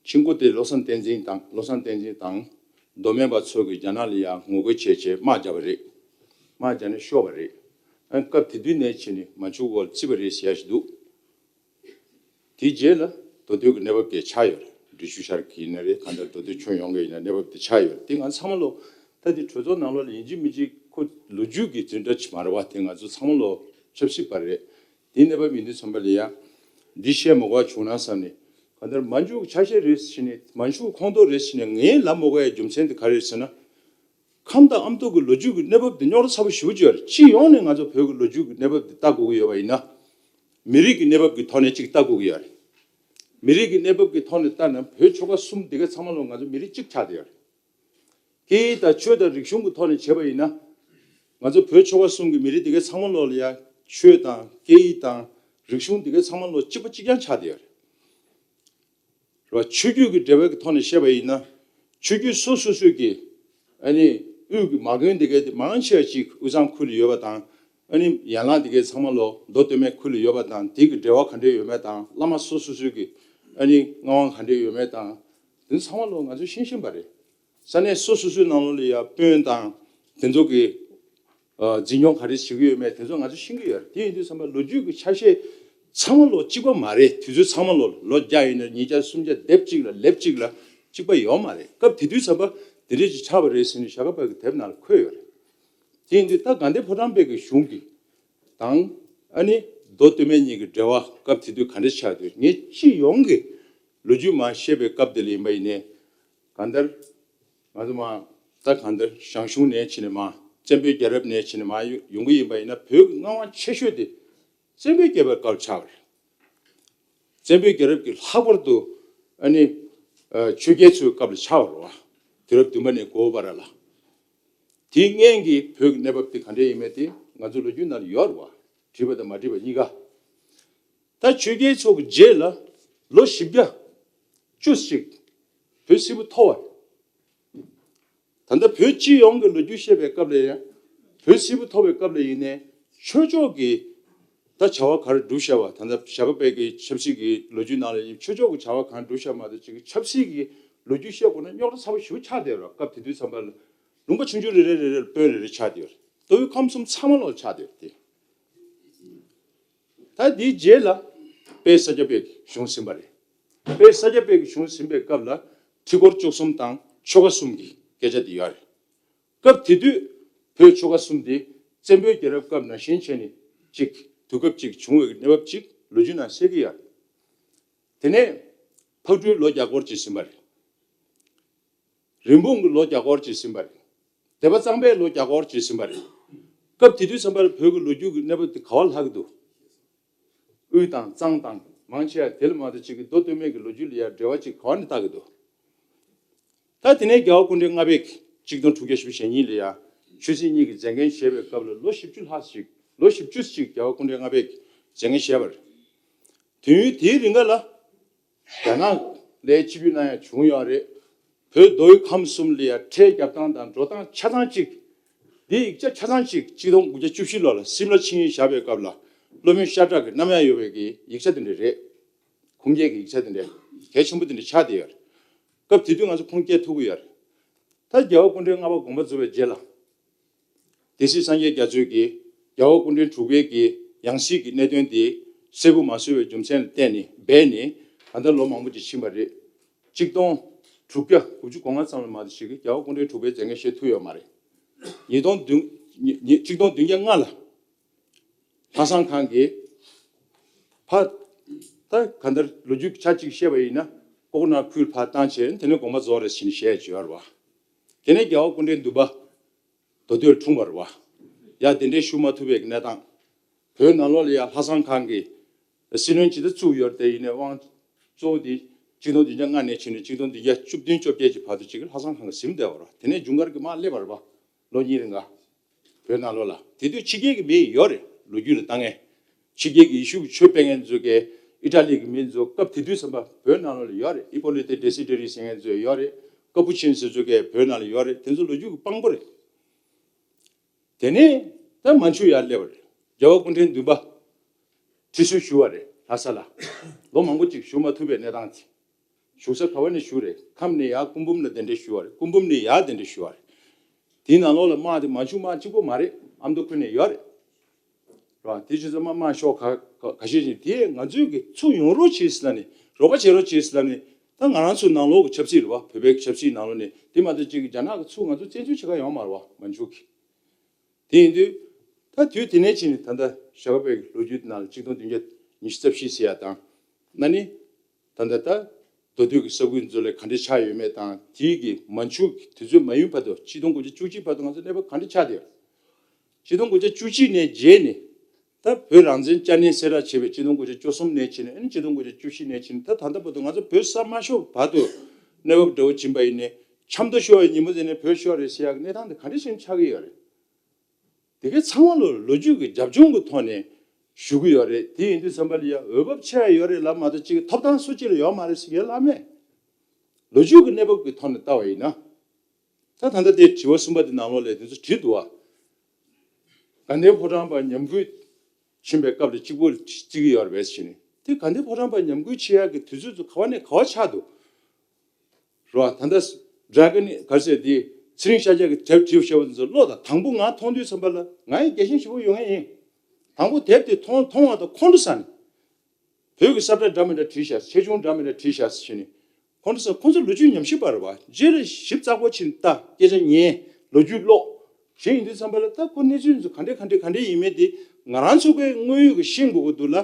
ཆིང་ཀོ་ཏེ་བློ་བཟང་བསྟན་འཛིན་དང་བློ་བཟང་བསྟན་འཛིན་དང་མདོ་སྨད་པ་ཚོ་གིས་རྒྱ་ནག་ལ་ཡང་ངོ་རྒོལ་བྱས་བྱས་དམག་བརྒྱབ་པ་རེད། དམག་བརྒྱབ་ནས་ཤོར་བ་རེད། ཨ་སྐབས་དེ་དུས་ནས་བྱས་ནས་མན་ཇུ་འོག་ལ་བརྩིས་པ་རེད་ཟེར་ཡ་ཞིག་འདུག་དེའི་རྗེས་ལ་མདོ་སྟོད་ཀྱི་གནས་བབ་དེ་ཆགས་ཡོད་རེད། འབྲི་ཆུ་ཤར་གྱི་ཡིན་ན་རེད། གང་ལྟར་མདོ་སྟོད་ཁྱོན་ཡོངས་ཀྱི་ཡིན་ན་གནས་བབ་དེ་ཆགས་ཡོད་རེད། དེ་ང་ཚང་མ་ལོ་ད་དེ་གྲོས་ཚོགས་ནང་ལོགས་ལ་ཡིན་གཅིག་མིན་གཅིག་ཁོ་ལོ་རྒྱུས་ཀྱི་འཛིན་གྲྭ་ཅིག་མ་རེད་བ། དེ་ང་ཚོ་ཚང་མ་ལོ་ཆབ་སྲིད་པ་རེད། དེའི་གནས་བབ་ཡིན་དུས་ཙམ་པ་ལ་ཡ། འདི་བཤད་མ་དགོས་པ་བྱུང་ན་བསམ་ནས། གང་ལྟར་མན་ཇུ་གི་ཆ་ཤས་རེད་ཟེར་ནས་མན་ཇུ་གི་ཁོངས་གཏོགས་རེད་ཟེར་ནས་ངས་ལབ་མ་དགོས་ཡ་རྒྱུ་མཚན་དེ་ག་རེ་རེད་ཟེར་ན། ཁམས་དང་ཨ་མདོ་གི་ལོ་རྒྱུས་ཀྱི་གནས་བབ་དེ་རྙོག་དྲ་ཚ་པོ་ཞེ་པོ་ཅིག་ཡོད་རེད། སྤྱི་ཡོངས་ནས་ང་ཚོ་བོད་ཀྱི་ལོ་རྒྱུས་ཀྱི་གནས་བབ་དེ་ལྟ་དགོས་ཀྱི་ཡོད་པ་ཡིན་ན། མི་རིགས་ཀྱི་གནས་བབ་ཀྱི་ཐོག་ནས་ཅིག་ལྟ་དགོས་ཀྱི་ཡོད་རེད། མི་རིགས་ཀྱི་གནས་བབ་ཀྱི་ཐོག་ནས་ལྟ་ན་བོད་ཆོལ་ཁ་གསུམ་དེ་ག་ཚང་མ་ལོ་ང་ཚོ་མི་རིགས་གཅིག་ཆགས་བསྡད་ཡོད་རེད། སྐད་ཡིག་དང་ཆོས་དང་རིག་གཞུང་གི་ཐོག་ནས་བྱས་པ་ཡིན་ན། ང་ཚོ་བོད་ཆོལ་ཁ་གསུམ་གྱི་མི་རིགས་དེ་གའི་ཚང་མ་ལོག་ལ་ཡ་ཆོས་དང་སྐད་ཡིག་དང་རིག་གཞུང་དེ་གའི་ཚང་མ་ལོག་གཅིག་པ་གཅིག་རྐྱང་ཆགས་བསྡད་ཡོད་རེད། རེད་བ། ཆོས་བརྒྱུད་ཀྱི་འབྲེལ་བའི་ཐོག་ནས་བཤད་པ་ཡིན་ན། ཆོས་བརྒྱུད་སོ་སོ་སོ་གི་ཨ་ནི་དབུས་ཀྱི་མ་དགོན་དེ་གའི་དེ་མང་ཆེ་བ་ཅིག་དབུས་གཙང་ཁུལ་ལ་ཡོད་པ་དང་། ཨ་ནི་ཡན་ལག་དེ་གའི་ཚང་མ་ལོ་མདོ་སྟོད་སྨད་ཁུལ་ལ་ཡོད་པ་དང་དེ་གི་འབྲེལ་བ་ག་འདྲས་ཡོད་མེད་དང་བླ་མ་སོ་སོ་སོ་གི་ཨ་ནི་མངའ་དབང་ག་འདྲས་ཡོད་མེད་དང་། དེ་ཚང་མ་ལོ་ང་ཚོ་ཤེས་བཞིན་པ་རེད། ས་གནས་སོ་སོ་སོའི་ནང་ལོགས་ལ་ཡ་དཔོན་དང་དེ་ཚོ་གི་ཨ་འཛིན་སྐྱོང་ག་རེ་བྱེད་ཀྱི་ཡོད་མེད་དེ་ཚོ་ང་ཚོ་ཤེས་ཀྱི་ཡོད་རེད། དེ་ཡིན་དུས་ཙམ་པ་ལོ་རྒྱུས་ཀྱི་ཆ་ཤས་ཚང་མ་ལོ་གཅིག་པ་མ་རེད། དུས་ཚོད་ཚང་མ་ལོ་ལོ་བརྒྱ་ཡིན་ན་ཉིས་བརྒྱ་སུམ་བརྒྱ་སྡེབ་གཅིག་ལ་ལེབ་གཅིག་ལ་གཅིག་པ་ཡོད་མ་རེད། སྐབས་དེ་དུས་ཙམ་པ་དེ་འདྲས་ཅིག་ཆགས་པ་རེད་ཟེར་ནས་ཞྭ་སྒབ་པ་གི་དེབ་ནང་ལ་འཁོད་ཡོད་རེད། དེ་ཡིན་དུས་ད་དགའ་ལྡན་ཕོ་བྲང་དཔལ་གྱི་གཞུང་གི་དང་ཨ་ནི་མདོ་སྟོད་སྨད་གཉིས་ཀྱི་འབྲེལ་བ་སྐབས་དེ་དུས་ག་འདྲས་ཆགས་འདུག་ངས་སྤྱི་ཡོངས་ཀྱི་ལོ་རྒྱུས་མར་བཤད་པའི་སྐབས་དེ་ལ་ཡིན་པ་ཡིན་ནའི། གང་ལྟར་ང་ཚོ་མར་ད་གང་ལྟར་ཞང་ཞུང་ནས་ཕྱིན་ནས་མར་བཙན་པོའི་རྒྱལ་རབས་ནས་ཕྱིན་ནས་མར་ཡོང་གི་ཡིན་པ་ཡིན་ན་བོད་ཀྱི་མངའ་དབང་ཆེ་ཤོས་དེ་བཙན་པོའི་རྒྱལ་པོའི་སྐབས་ཆགས་པ་རེད། བཙན་པོའི་རྒྱལ་རབས་ཀྱི་ལྷག་པར་དུ་ཨ་ནི་ཨ་ཆོས་རྒྱལ་ཚོའི་སྐབས་ལ་ཆགས་པ་རེད་བ། དུས་རབས་བདུན་པ་ནས་དགུ་པ་བར་ལ། དེའི་སྔོན་གྱི་བོད་ཀྱི་གནས་བབ་དེ་ག་འདྲས་ཡིན་མིན་དེ་ང་ཚོ་ལོ་རྒྱུས་ནང་ལ་ཡོད་རེད་བ། བྲིས་པ་དང་མ་བྲིས་པ་གཉིས་ཀ། ད་ཆོས་རྒྱལ་ཚོ་གི་རྗེས་ལ་ལོ་བཞི་བརྒྱ་བཅུ་གཅིག་བོད་སིལ་བུ་འཐོར་བ་རེད། ད་ལྟ་བོད་སྤྱི་ཡོངས་ཀྱི་ལོ་རྒྱུས་བཤད་པའི་སྐབས་ལ་ཡང་བོད་སིལ་བུ་འཐོར་བའི་སྐབས་ལ་ཡིན་ནའི་ཆོས་ཕྱོགས་ཀྱི་ ད་བྱ་བ་ག་རེ་བསྒྲུབས་བཞག་པ། ད་ལྟ་བྱ་དགའ་པས་ཀྱི་ཆབ་སྲིད་ཀྱི་ལོ་རྒྱུས་ནང་ལ་ཡིན། ཆོས་ཕྱོགས་ཀྱི་བྱ་བ་གང་བསྒྲུབས་བཞག་མ་གཏོགས་ཅིག་ཆབ་སྲིད་ཀྱི་ལོ་རྒྱུས་བཤད་དགོས་ན་རྙོག་དྲ་ཚ་པོ་ཞེ་པོ་ཆགས་བསྡད་རོགས། སྐབས་དེ་དུས་ཙམ་པ་ལ་ལུང་པ་ཆུང་ཆུང་རེ་རེ་རེ་རེར་དཔོན་རེ་རེ་ཆགས་བསྡད་ཡོད་རེད། མདོ་དབུས་ཁམས་གསུམ་ཚང་མ་ལོག་ཆགས་བསྡད་ཡོད་རེད་དེ། ད་དེའི་རྗེས་ལ་དཔལ་ས་སྐྱ་པའི་གཞུང་ཟིན་པ་རེད། དཔལ་ས་སྐྱ་པའི་གཞུང་ཟིན་པའི་སྐབས་ལ་ཁྲི་སྐོར་བཅུ་གསུམ་དང་ཆོ་ག་གསུམ་གྱི་སྐད་ཆ་དེ་ཡོད་རེད། སྐབས་དེ་དུས་བོད་ཆོལ་ཁ་གསུམ་དེ་བཙན་པོའི་རྒྱལ་རབས་སྐབས་ནང་བཞིན་བྱས་ནས་གཅིག་དུས་སྐབས་གཅིག་བྱུང་བའི་གནས་བབ་གཅིག་ལོ་རྒྱུས་ནང་གསལ་གྱི་ཡོད། དེ་ནས་ཕག་གྲུའི་ལོ་བརྒྱ་སྐོར་ཅིག་ཟིན་པ་རེད། རིན་སྤུངས་ཀྱི་ལོ་བརྒྱ་སྐོར་ཅིག་ཟིན་པ་རེད། སྡེ་པ་གཙང་པའི་ལོ་བརྒྱ་སྐོར་ཅིག་ཟིན་པ་རེད། སྐབས་དེ་དུས་ཙམ་པར་བོད་ཀྱི་ལོ་རྒྱུས་ཀྱི་གནས་བབ་དེ་ག་བ་ལྷག་གི་འདུག་དབུས་དང་གཙང་དང་མང་ཆེ་བ་དེ་ལ་མ་གཏོགས་གཅིག་གི་མདོ་སྟོད་སྨད་ཀྱི་ལོ་རྒྱུས་ལ་ཡང་འབྲེལ་བ་ཅིག་ག་བ་ནས་བཏགས་ཀྱི་འདུག་ད་དེ་ནས་རྒྱལ་བ་སྐུ་ཕྲེང་ལྔ་པས་གཅིག་སྟོང་དྲུག་བརྒྱ་བཞི་བཅུ་ཞེ་གཉིས་ལ་ཡང་ཆོས་སྲིད་གཉིས་ཀྱི་མཛད་འགན་བཞེས་པའི་སྐབས་ལ་ལོ་བཞི་བཅུ་ལྷག་ཞིག་ལོ་བཞི་བཅུ་ཞིག་རྒྱལ་བ་སྐུ་ཕྲེང་ལྔ་པས་མཛད་འགན་བཞེས་པ་རེད། དུས་ཡུན་དེའི་རིང་ག་ལ་རྒྱ་ནག་ལ་ཕྱིར་འབུད་གནང་ཡ་བྱུང་ཡོད་རེད། བོད་མདོ་དབུས་ཁམས་གསུམ་ལ་ཡ་ཁྲལ་རྒྱབ་སྟངས་དང་འགྲོ་སྟངས་ཆ་ཚང་གཅིག་འདིའི་ཡིག་ཆ་ཆ་ཚང་གཅིག་གཅིག་སྟོང་དགུ་བརྒྱ་བཅུ་བཞི་ལོ་ལ་སིམ་ལ་ཆིངས་ཡིག་བཞག་པའི་སྐབས་ལ་སློབ་དཔོན་ཤ་ཁྲག་གི་རྣམ་གཡེང་ཡོད་པའི་གི་ཡིག་ཆ་དེ་འདྲ་རེད། ཁུངས་སྐྱེལ་གྱི་ཡིག་ཆ་དེ་འདྲ་གལ་ཆེན་པོ་དེ་འདྲ་ཆགས་བསྡད་ཡོད་རེད། སྐབས་དེ་དུས་ང་ཚོ་ཁུངས་སྐྱེལ་ཐུབ་ཀྱི་ཡོད་རེད། ད་རྒྱལ་བ་སྐུ་ཕྲེང་ལྔ་པ་དགོངས་པ་རྫོགས་པའི་རྗེས་ལ། སྡེ་སྲིད་སངས་རྒྱས་རྒྱ་མཚོས་ཀྱིས་རྒྱལ་བ་སྐུ་ཕྲེང་དྲུག་པའི་གི་ཡང་སྲིད་ཀྱི་གནད་དོན་དེ་གསལ་པོ་མ་བཟོས་པའི་རྒྱུ་མཚན་ལ་བརྟེན་ནས་འབད་ནས་ད་ལྟ་ལོ་མང་པོ་ཅིག་ཕྱིན་པ་རེད། གཅིག་སྟོང་དྲུག་བརྒྱ་དགུ་བཅུ་གོ་ལྔ་ཙམ་ལ་མ་གཏོགས་ཅིག་གི་རྒྱལ་བ་སྐུ་ཕྲེང་དྲུག་པའི་མཛད་འགན་བཞེས་ཐུབ་ཡོད་མ་རེད། ཉིས་སྟོང་བདུན་ཉི་ཉི་གཅིག་སྟོང་བདུན་བརྒྱ་ལྔ་ལ་ལྷ་བཟང་ཁང་གིས་ཕ་ད་ག་འདར་ལོ་རྒྱུས་ཆ་གཅིག་བཤད་པ་ཡིན་ན་ལྐོག་ན་ཁུལ་ཕར་བཏང་བྱས་དེ་ནས་དགོངས་པ་རྫོགས་རེད་ཟེར་ནས་བཤད་ཀྱི་ཡོད་རེད་བ། དེ་ནས་རྒྱལ་བ་སྐུ་ཕྲེང་བདུན་པ་མདོ་སྟོད་འཁྲུངས་པ་རེད་བ། ཡ་དེ་འདྲའི་ཞུ་མ་ཐུབ་པའི་གནས་སྟངས། བོད་ནང་ལོགས་ལ་ཡ་ལྷ་བཟང་ཁང་གི་སྲིད་བློན་ཇི་ལྟར་བཙུགས་ཡོད་དེ་ཡིན་ནའི་དབང་གཙོ་བོ་དེ་གཅིག་སྟོང་བདུན་བརྒྱ་ལྔ་ནས་ཕྱིན་ནས་གཅིག་སྟོང་བདུན་བརྒྱ་བཅུ་བདུན་བཅོ་བརྒྱད་ཀྱི་བར་དུ་གཅིག་ལྷ་བཟང་ཁང་གི་ཟིན་བསྡད་པ་རེད་བ། དེ་ནས་འབྱུང་སྐར་གྱི་མར་སླེབས་པ་རེད་བ། ལོ་གཉིས་རིང་ག་བོད་ནང་ལོགས་ལ་དེ་དུས་ཕྱི་རྒྱལ་གྱི་མི་ཡོད་རེད། ལོ་རྒྱུས་ལ་བལྟ་མཁན། ཕྱི་རྒྱལ་གྱི་ཡེ་ཤུ་གི་ཆོས་སྤེལ་མཁན་ཚོ་གིས་ཨི་ཊ་ལི་གི་མི་ཚོ་སྐབས་དེ་དུས་ཙམ་པ་བོད་ནང་ལོགས་ལ་ཡོད་རེད། ཨི་པོ་ལི་ཏེ་ཌེ་སི་ཌེ་རི་ཟེར་མཁན་ཚོ་ཡོད་རེད། ཀ་པུ་ཆིན་ཟེར་ཚོ་གིས་བོད་ནང་ལ་ཡོད་རེད། དེ་ཚོ་ལོ་རྒྱུས་ཀྱི་དཔང་པོ་རེད། དེ་ནས་ད་མན་ཇུ་ཡར་སླེབས་པ་རེད། རྒྱལ་བ་སྐུ་ཕྲེང་བདུན་པ་ཁྲི་ཟུར་ཞུ་བ་རེད་ལྷ་ས་ལ། ལོ་མང་པོ་ཅིག་བཞུགས་མ་ཐུབ་པའི་གནས་སྟངས་དེ། བཞུགས་ས་ག་བ་ནས་བཞུགས་རེད། ཁམས་ནས་ཡར་སྐུ་འབུམ་ལ་གདན་འདྲེན་ཞུ་བ་རེད། སྐུ་འབུམ་ནས་ཡར་གདན་འདྲེན་ཞུ་བ་རེད། དེའི་ནང་ལོགས་ལ་དམག་དེ་མན་ཇུ་དམག་གཅིག་པོ་མ་རེད། ཨ་མདོ་ཁུལ་ནས་ཡོད་རེད། རེད་བ། དེ་བྱས་ཙང་དམག་དམག་ཤོག་ཁག་ཁ་ཁ་ཤས་ཤིག་དེ་ང་ཚོས་ཀྱི་ཚུར་ཡོང་རོགས་བྱེད་ཟེར་ལབ་ནས་རོགས་པ་བྱེད་རོགས་བྱེད་ཟེར་ལབ་ནས་ད་ང་རང་ཚོའི་ནང་ལོགས་ཀྱི་ཆབ་སྲིད་རེད་བ། བོད་པའི་ཆབ་སྲིད་ནང་ལོགས་ནས་དེ་མ་གཏོགས་གཅིག་གི་རྒྱ་ནག་གི་ཚུར་ང་ཚོ་བཙན་འཛུལ་བྱེད་ག་ཡོང་མ་རེད་བ། མན་ཇུ་གི། དེ་ཡིན་དུས་ད་དུས་དེ་ནས་ཕྱིན་ནས་ད་ལྟ་ཞྭ་སྒབ་པའི་ལོ་རྒྱུས་ནང་ལ་གཅིག་སྟོང་བདུན་བརྒྱ་ཉི་ཤུ་རྩ་བཞི་ཟེར་ཡ་དང་། ན་ནི་ད་ལྟ་ད་མདོ་སྟོད་ཀྱི་ས་ཁུལ་ཚོ་ལ་ག་འདྲ་ཆགས་ཡོད་མེད་དང་། དེའི་གི་མན་ཇུ་གི་དུས་ཚོད་མ་ཡུན་བར་དུ་གཅིག་སྟོང་དགུ་བརྒྱ་བཅུ་གཅིག་བར་དུ་ང་ཚོ་གནས་བབ་ག་འདྲ་ཆགས་བསྡད་ཡོད། གཅིག་སྟོང་དགུ་བརྒྱ་བཅུ་གཅིག་ནས་རྗེས་ནས་ད་བོད་རང་བཙན་བསྐྱར་ནན་གསལ་བསྒྲགས་བྱས་པའི་གཅིག་སྟོང་དགུ་བརྒྱ་བཅུ་གསུམ་ནས་ཕྱིན་ནས། ཨ་ནི་གཅིག་སྟོང་དགུ་བརྒྱ་བཅུ་བཞི་ནས་ཕྱིན་ནས་ད་ད་ལྟ་བར་དུ་ང་ཚོ་བོད་གསར་མ་ཤོར་བར་དུ་གནས་བབ་འདྲ་བོ་ཕྱིན་པ་ཡིན་ནའི་ཆབ་མདོ་ཤོར་བའི་ཉིན་མོ་དེ་ནས་བོད་ཤོར་རེད་ཟེར་ཡག་གི་གནས་སྟངས་དེ་ག་འདྲ་ཞིག་ཆགས་ཀྱི་ཡོད་རེད། དེ་གའི་ཚང་མ་ལོ་ལོ་རྒྱུས་ཀྱི་རྒྱབ་ལྗོངས་ཀྱི་ཐོག་ནས་ཞུ་གི་ཡོད་རེད། དེ་ཡིན་དུས་ཙམ་པ་ལ་ཡ་འོས་བབ་ཆེ་ཡ་ཡོད་རེད་ལབ་མ་གཏོགས་གཅིག་ཐོབ་ཐང་སུ་གཅིག་ལ་ཡོད་མ་རེད་ཟེར་ཡ་ལབ་མེད། ལོ་རྒྱུས་ཀྱི་གནས་བབ་ཀྱི་ཐོག་ནས་ལྟ་བ་ཡིན་ན། ད་ད་ལྟ་དེ་དྲི་བ་གསུམ་པ་དེ་ནང་ལོགས་ལ་དེ་ཚོ་བྲིས་འདུག་བ། དགའ་ལྡན་ཕོ་བྲང་པ་ཉམས་རྒུད་ཕྱིན་པའི་སྐབས་ལ་གཅིག་པོ་བརྩི་གི་ཡོད་རེད་པས་ཟེར་ནས། དེ་དགའ་ལྡན་ཕོ་བྲང་པ་ཉམས་རྒུད་ཕྱིན་ཡག་གི་དུས་ཚོད་ཚོ་ག་བ་ནས་ག་བ་ཆགས་འདུག་རོ། ད་ལྟ་ཌ་ར་གོན་ག་རེ་ཟེར་དེ་ཚེ་རིང་ཤཱཀྱ་གི་དེབ་བྲིས་བཞག་པ་དེ་ཚོ་ཀློག་དང་། དང་པོ་ང་མཐོང་དུས་ཙམ་པ་ལ་ང་ཡང་རྒྱལ་ཞེན་ཞེ་པོ་ཡོང་ངེས་ཡིན། དང་པོ་དེབ་དེ་མཐོང་མཐོང་བ་དང་ཁོང་ཁྲོ་ཟ་ནས། བོད་ཀྱི་ས་བཀྲ་འདྲ་མི་འདྲ་བྲིས་བཞག་ཆེ་ཆུང་འདྲ་མི་འདྲ་བྲིས་བཞག་ཟེར་ནས། ཁོང་ཁྲོ་ཟ། ཁོང་ཚོ་ལོ་རྒྱུས་ཉམས་ཞིབ་པ་རེད་བ། རྗེས་ལ་ཞིབ་ཚགས་པོ་ཕྱིན་ལྟ། སྐད་ཆ་ཉན། ལོ་རྒྱུས་ཀློག་གཞན་ཡིན་དུས་ཙམ་པ་ལ་ད་ཁོ་གནས་ཚུལ་ཚོ་ག་འདྲས་ག་འདྲས་ག་འདྲས་ཡིན་མིན་དེ་ང་རང་ཚོ་གིས་དངོས་ཡོད་ཀྱི་ཤེས་དགོས་ཀྱི་འདུག་ལ།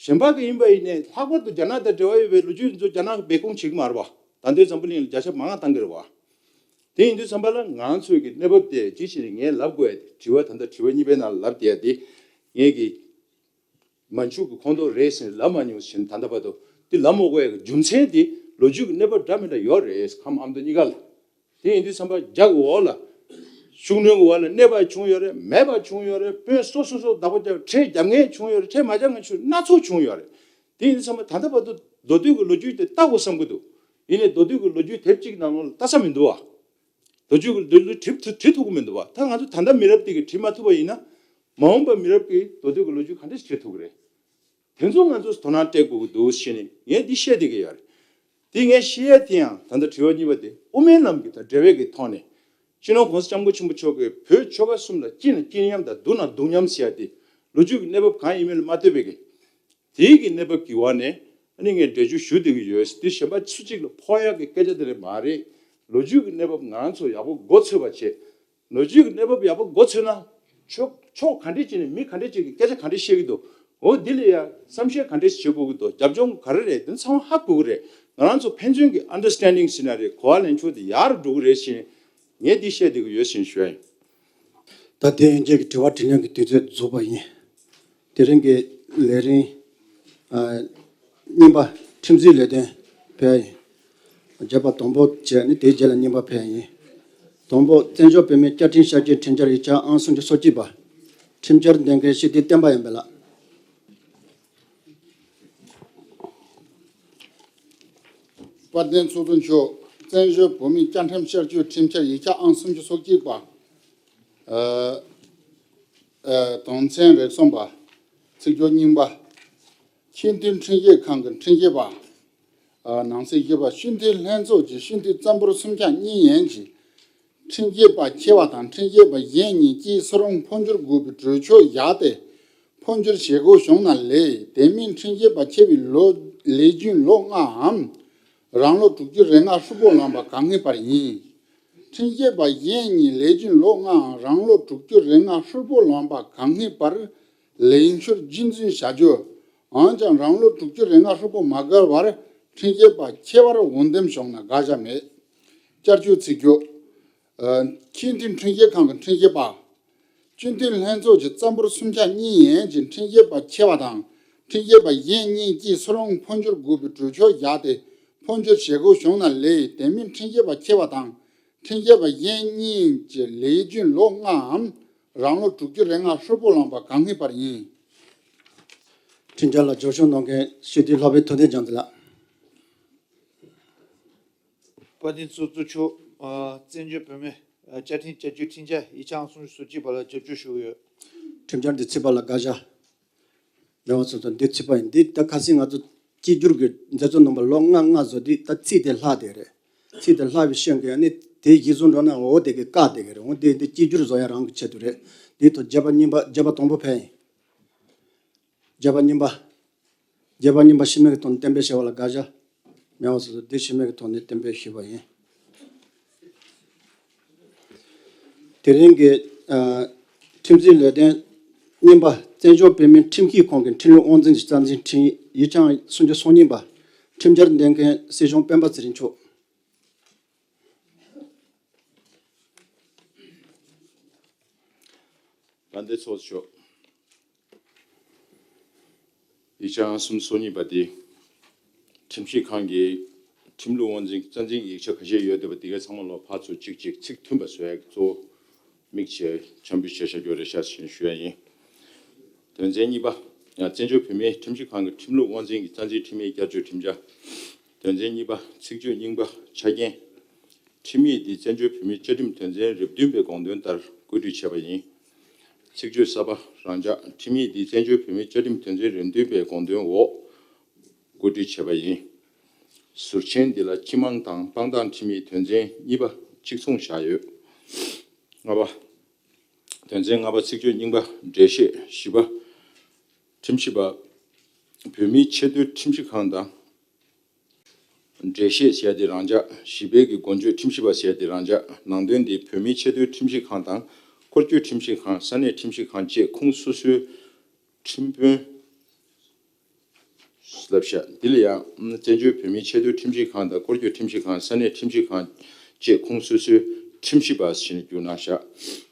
གཞན་པ་གི་ཡིན་པ་ཡིན་ནའི་ལྷག་པར་དུ་རྒྱ་ནག་དང་འབྲེལ་བ་ཡོད་པའི་ལོ་རྒྱུས་ཚོ་རྒྱ་ནག་གིས་སྦས་སྐུང་བྱེད་ཀྱི་མ་རེད་བ། ད་ལྟའི་འཛམ་བུ་གླིང་ལ་བརྒྱ་ཆ་མང་བ་བཏང་གི་རེད་བ། དེ་ཡིན་དུས་ཙམ་པ་ལ་ང་ཚོའི་གི་གནས་བབ་དེ་ཅི་ཞིག་རེད། ངས་ལབ་དགོས་ཡ་དེ་དྲི་བ་ད་ལྟ་དྲི་བ་གཉིས་པའི་ནང་ལ་ལབ་བསྡད་ཡ་དེ། ངས་གི་མན་ཇུ་གི་ཁོངས་གཏོགས་རེད་ཟེར་ལབ་མ་མྱོང་ཞིང་། ད་ལྟ་བར་དུ་དེ་ལབ་མ་དགོས་ཡ་གི་རྒྱུ་མཚན་དེ་ལོ་རྒྱུས་ཀྱི་གནས་བབ་འདྲ་མི་འདྲ་ཡོད་རེད། ཁམས་ཨ་མདོ་གཉིས་ཀ་ལ། དེ་ཡིན་དུས་ཙམ་པ་རྒྱ་གི་འོག་ལ་ཤུགས་སྣོན་གྱི་འོག་ལ་གནས་པ་བྱུང་ཡོད་རེད། མེད་པ་བྱུང་ཡོད་རེད། དཔོན་སོ་སོ་སོ་བདག་པོ་རྒྱབ་ཁྲལ་རྒྱབ་མཁན་བྱུང་ཡོད་རེད། ཁྲལ་མ་རྒྱབ་མཁན་བྱུང་སྣ་ཚོགས་བྱུང་ཡོད་རེད། དེ་ཡིན་དུས་ཙམ་པ་ད་ལྟ་བར་དུ་མདོ་སྟོད་ཀྱི་ལོ་རྒྱུས་དེ་ལྟ་དགོས་བསམ་གྱི་འདུག་ཡིན་ནའི་མདོ་སྟོད་ཀྱི་ལོ་རྒྱུས་དེབ་གཅིག་ནང་ལོགས་ལ་ལྟ་ས་མི་འདུག་བ། ལོ་རྒྱུས་ཀྱི་ལོ་རྒྱུས་བྲིས་བྲིས་ཐུབ་ཀྱི་མི་འདུག་བ། ད་ང་ཚོ་ད་ལྟ་མི་རབས་དེ་གིས་བྲིས་མ་ཐུབ་པ་ཡིན་ན། མ་འོངས་པ་མི་རབས་ཀྱིས་མདོ་སྟོད་ཀྱི་ལོ་རྒྱུས་ག་འདྲས་བྱེད་ཐུབ་ཀྱི་རེད། དེ་ཚོ་ང་ཚོས་དོ་སྣང་སྤྲད་དགོས་ཀྱི་འདུག་ཟེར་ནས་ངས་འདི་བཤད་བསྡད་ཀྱི་ཡོད་རེད། དེ་ངས་བཤད་ཡ་དེ་ཡང་ད་ལྟ་དྲི་བ་གཉིས་པ་དེ་དབུ་མའི་ལམ་གྱི་དང་འབྲེལ་བའི་གི་ཐོག་ནས། སྤྱི་ནོར་༸གོང་ས་༸སྐྱབས་མགོན་ཆེན་པོ་མཆོག་གིས་བོད་ཆོལ་ཁ་གསུམ་ལ་སྐྱིད་ན་སྐྱིད་མཉམ་དང་སྡུག་ན་སྡུག་མཉམ་ཟེར་ཡ་དེ་ལོ་རྒྱུས་ཀྱི་གནས་བབ་གང་ཡིན་མིན་ལ་མ་ལྟོས་པའི་གི། དེའི་གི་གནས་བབ་ཀྱི་འོག་ནས་ཨ་ནི་ངས་འགྲེལ་བརྗོད་ཞུ་བསྡད་ཀྱི་ཡོད། དེ་གཞན་པ་སུ་གཅིག་ལ་ཕོག་ཡག་གི་སྐད་ཆ་དེ་རེད་མ་རེད། ལོ་རྒྱུས་ཀྱི་གནས་བབ་ང་རང་ཚོ་ཡག་པོ་མགོ་ཚོས་པ་བྱེད། ལོ་རྒྱུས་ཀྱི་གནས་བབ་ཡག་པོ་མགོ་ཚོས་ན། ཕྱོགས་ཕྱོགས་ག་འདྲས་ཅིག་ནས་མི་ག་འདྲས་ཅིག་གིས་སྐད་ཆ་ག་འདྲས་བཤད་ཀྱི་འདུག་འོ་འདི་ལ་ཡ་བསམ་ཤེས་ག་འདྲས་བྱེད་དགོས་ཀྱི་འདུག་རྒྱབ་ལྗོངས་ག་རེ་རེད། དེ་ཚང་མ་ཧ་གོ་གི་རེད། ང་རང་ཚོ་ཕན་ཚུན་གྱི་ཨན་ཌར་སི་ཊེན་ཌིང་ཟེར་ན་རེད། གོ་བ་ལེན་ཕྱོགས་དེ་ཡག་རུ་འགྲོ་གི་རེད་ཟེར་ནས་ངས་འདི་བཤད་བསྡད་ཀྱི་ཡོད་ཟེར་ནས་ཞུ་ཡ་ཡིན། ད་དེ་ཡན་ཆད་ཀྱི་དྲི་བ་དྲིས་ལན་གྱི་དུས་ཚོད་རྫོགས་པ་ཡིན། དེ་རིང་གི་ལས་རིམ་ཨ་གཉིས་པ་ཁྲིམས་རྩིས་ལས་དོན་ཕེབས་ཡིན། བརྗོད་པ་དང་པོ་བྱས་ནས་དེའི་རྗེས་ལ་གཉིས་པ་ཕེབས་ཡིན། དང་པོ་བཙན་བྱོལ་བོད་མིའི་བཅའ་ཁྲིམས་ཞབས་ཞུའི་ཁྲིམས་འཆར་ཡིག་ཆ་ཨང་སུམ་ཅུ་སོ་གཅིག་པ། ཁྲིམས་འཆར་འདོན་མཁན་སྤྱི་འཐུས་བསྟན་པ་ཡར་འཕེལ་ལགས། དཔལ་ལྡན་ཚོགས་གཙོ་མཆོག་བཙན་བྱོལ་བོད་མིའི་བཅའ་ཁྲིམས་ཞབས་ཞུའི་ཁྲིམས་འཆར་ཡིག་ཆ་ཨང་སུམ་ཅུ་སོ་གཅིག་པ། ཨ་ཨ་དོན་ཚན་རེ་གསུམ་པ། ཚིག་སྦྱོར་རྙིང་པ། སྤྱི་འཐུས་ཁྲིམས་ཞིབ་ཁང་གི་ཁྲིམས་ཞིབ་པ། ཨ་ནང་གསེས་བཞི་པ། སྤྱི་འཐུས་ལྷན་ཚོགས་ཀྱི་སྤྱི་འཐུས་རྩ་འབོར་སུམ་ཆ་གཉིས་ཡན་གྱི་ཁྲིམས་ཞིབ་པ་ཆེ་བ་དང་ཁྲིམས་ཞིབ་པ་གཞན་གཉིས་ཀྱིས་སུ་རུང་འཕོ་འགྱུར་དགོས་པའི་གྲོས་ཆོད་བཞག་སྟེ། འཕོ་འགྱུར་བྱེད་དགོས་བྱུང་ན་ལས་དེ་མིན་ཁྲིམས་ཞིབ་པ་ཆེ་བའི་ལོ་ལས་རྒྱུན་ལོ་ལྔའམ་རང་ལོ་དྲུག་ཅུ་རེ་ལྔ་ཧྲིལ་པོ་ལོན་པ་གང་ངེས་པར་ཡིན། ཁྲིམས་ཞིབ་པ་གཞན་གཉིས་ལས་རྒྱུན་ལོ་ལྔའམ་རང་ལོ་དྲུག་ཅུ་རེ་ལྔ་ཧྲིལ་པོ་ལོན་པ་གང་ངེས་པར་ལས་འཁྱུར་རྒྱུན་འཛིན་བྱ་རྒྱུ། འོན་ཀྱང་རང་ལོ་དྲུག་ཅུ་རེ་ལྔ་ཧྲིལ་པོ་མ་བརྒལ་བར་ཁྲིམས་ཞིབ་པ་ཆེ་བར་འོས་འདེམས་བྱུང་ན་དགག་བྱ་མེད། བསྐྱར་བཅོས་ཚིག་སྦྱོར། ཨ་སྤྱི་འཐུས་ཁྲིམས་ཞིབ་ཁང་གི་ཁྲིམས་ཞིབ་པ། སྤྱི་འཐུས་ལྷན་ཚོགས་ཀྱི་རྩ་འབོར་སུམ་ཆ་གཉིས་ཡན་གྱི་ཁྲིམས་ཞིབ་པ་ཆེ་བ་དང་ཁྲིམས་ཞིབ་པ་གཞན་གཉིས་ཀྱིས་སུ་རུང་འཕོ་འགྱུར་དགོས་པའི་གྲོས་ཆོད་བཞག་སྟེ་འཕོ་འགྱུར་བྱེད་དགོས་བྱུང་ན་ལས་དེ་མིན་ཁྲིམས་ཞིབ་པ་ཆེ་བ་དང་ཁྲིམས་ཞིབ་པ་གཞན་གཉིས་ཀྱི་ལས་རྒྱུན་ལོ་ལྔའམ་རང་ལོ་དྲུག་ཅུ་རེ་ལྔ་ཧྲིལ་པོ་ལོན་པ་གང་ངེས་པར་ཡིན། ཁྲིམས་འཆར་ལ་རྒྱབ་སྐྱོར་གནང་མཁན་སྤྱི་འཐུས་ལྷག་པའི་ཐུབ་བསྟན་རྒྱལ་མཚན་ལགས། དཔལ་ལྡན་ཚོགས་གཙོ་མཆོག་ཨ་བཙན་བྱོལ་བོད་མིའི་ཨ་བཅའ་ཁྲིམས་བསྐྱར་བཅོས་ཁྲིམས་འཆར་ཡིག་ཆ་ཨང་སུམ་ཅུ་སོ་གཅིག་པ་ལ་རྒྱབ་སྐྱོར་ཞུ་གི་ཡོད། ཁྲིམས་འཆར་འདི་ཚིག་པ་ལ་དགག་བྱ། མེད་པ་སོང་ཙང་འདི་ཚིག་པ་ཡིན། འདི་ད་ཁ་སང་ང་ཚོ་གཅིག་གྱུར་གྱི་མཛད་གཙོ་རྣམ་པ་ལོ་ལྔ་ལྔ་བཟོ་དུས་ད་ཚིག་དེ་ལྷག་དེ་རེད། ཚིག་དེ་ལྷག་པའི་ཤོད་མཁན་ཨ་ནི་དེ་གཞི་བཟུང་འགྲོ་ན་འོ་དེ་གི་བཀག་དེ་གི་རེད། འོ་དེ་འདི་གཅིག་གྱུར་བཟོ་ཡ་རང་གི་ཆེད་དུ་རེད། འདི་ཐོག་བརྗོད་པ་གཉིས་པ། བརྗོད་པ་དང་པོ་ཕེབས་ཡིན། བརྗོད་པ་གཉིས་པ། བརྗོད་པ་གཉིས་པ་སྤྱི་མོས་ཀྱི་ཐོག་ནས་གཏན་འབེབས་བྱས་པ་ལ་དགག་བྱ། མེད་པ་སོང་ཙང་འདི་སྤྱི་མོས་ཀྱི་ཐོག་ནས་གཏན་འབེབས་ཞུས་པ་ཡིན། དེ་རིང་གི་ཨ་ཁྲིམས་རྩིས་ལས་དོན་གཉིས་པ། བཙན་བྱོལ་བོད་མིའི་ཁྲིམས་ཞིབ་ཁང་གི་ཁྲིམས་ལུགས་དབང་འཛིན་གྱི་རྩ་འཛིན་ཁྲིམས་ཡིག་ཆ་ཨང་སུམ་ཅུ་སོ་གཉིས་པ། ཁྲིམས་འཆར་འདོན་མཁན་སྲིད་སྐྱོང་སྤེན་པ་ཚེ་རིང་མཆོག་དཔལ་ལྡན་ཚོགས་གཙོ་མཆོག་ཡིག་ཆ་ཨང་སུམ་ཅུ་སོ་གཉིས་པ་དེ། ཁྲིམས་ཞིབ་ཁང་གི་ཁྲིམས་ལུགས་དབང་འཛིན་རྩ་འཛིན་ཡིག་ཆ་ཁ་ཤས་ཡོད་བསྡད་པ་དེ་གའི་ཚང་མ་ལོག་ཕར་ཚུར་གཅིག་གཅིག་ཚིག་མཐུན་པ་བཟོ་ཡག་གཙོ་བོ་དམིགས་བྱས་འཆར་འབུལ་བྱས་བཞག་རྒྱུ་རེད་ཤག་ཟེར་ནས་ཞུ་ཡ་ཡིན། དོན་ཚན་གཉིས་པ། བཙན་བྱོལ་བོད་མིའི་ཁྲིམས་ཞིབ་ཁང་གི་ཁྲིམས་ལུགས་དབང་འཛིན་གྱི་རྩ་འཛིན་ཁྲིམས་ཡིག་བསྐྱར་བཅོས་ཁྲིམས་འཆར། དོན་ཚན་གཉིས་པ། ཚིག་བརྗོད་རྙིང་པ་ཆ་རྐྱེན། ཁྲིམས་ཡིག་འདི་བཙན་བྱོལ་བོད་མིའི་བཅའ་ཁྲིམས་དོན་ཚན་རེ་བདུན་པའི་དགོངས་དོན་ལྟར་བཀོད་སྒྲིག་བྱས་པ་ཡིན། ཚིག་བརྗོད་གསར་པ་རང་འཇགས། ཁྲིམས་ཡིག་འདི་བཙན་བྱོལ་བོད་མིའི་བཅའ་ཁྲིམས་དོན་ཚན་རེ་བདུན་པའི་དགོངས་དོན་འོག་བཀོད་སྒྲིག་བྱས་པ་ཡིན། ཟུར་མཆན་འདི་ལ་སྤྱི་དམངས་དང་དཔང་རྟགས་ཁྲིམས་ཡིག་དོན་ཚན་གཉིས་པ་གཅིག་མཚུངས་བཞག་ཡོད། ལྔ་པ། དོན་ཚན་ལྔ་པ། ཚིག་བརྗོད་རྙིང་པ་འགྲེལ་བཤད། བཞི་པ། ཁྲིམས་ཞིབ་པ། བོད་མིའི་ཆེས་མཐོའི་ཁྲིམས་ཞིབ་ཁང་དང་། འགྲེལ་བཤད་ཟེར་ཡ་དེ་རང་འཇགས། བཞི་པའི་གི་འགོ་བརྗོད། ཁྲིམས་ཞིབ་པ་ཟེར་ཡ་དེ་རང་འཇགས། ནང་དོན་དེ་བོད་མིའི་ཆེས་མཐོའི་ཁྲིམས་ཞིབ་ཁང་དང་སྐོར་སྐྱོད་ཁྲིམས་ཞིབ་ཁང་། ས་གནས་ཁྲིམས་ཞིབ་ཁང་བཅས་ཁོངས་སོ་སོའི་ཁྲིམས་དཔོན་ལབ་ཤག་འདི་ལ་ཡང་བཙན་བྱོལ་བོད་མིའི་ཆེས་མཐོའི་ཁྲིམས་ཞིབ་ཁང་དང་སྐོར་སྐྱོད་ཁྲིམས་ཞིབ་ཁང་། ས་གནས་ཁྲིམས་ཞིབ་ཁང་བཅས་ཁོངས་སོ་སོའི་ཁྲིམས་ཞིབ་པ་ཟེར་ནས་བསྒྱུར་གནང་ཤག་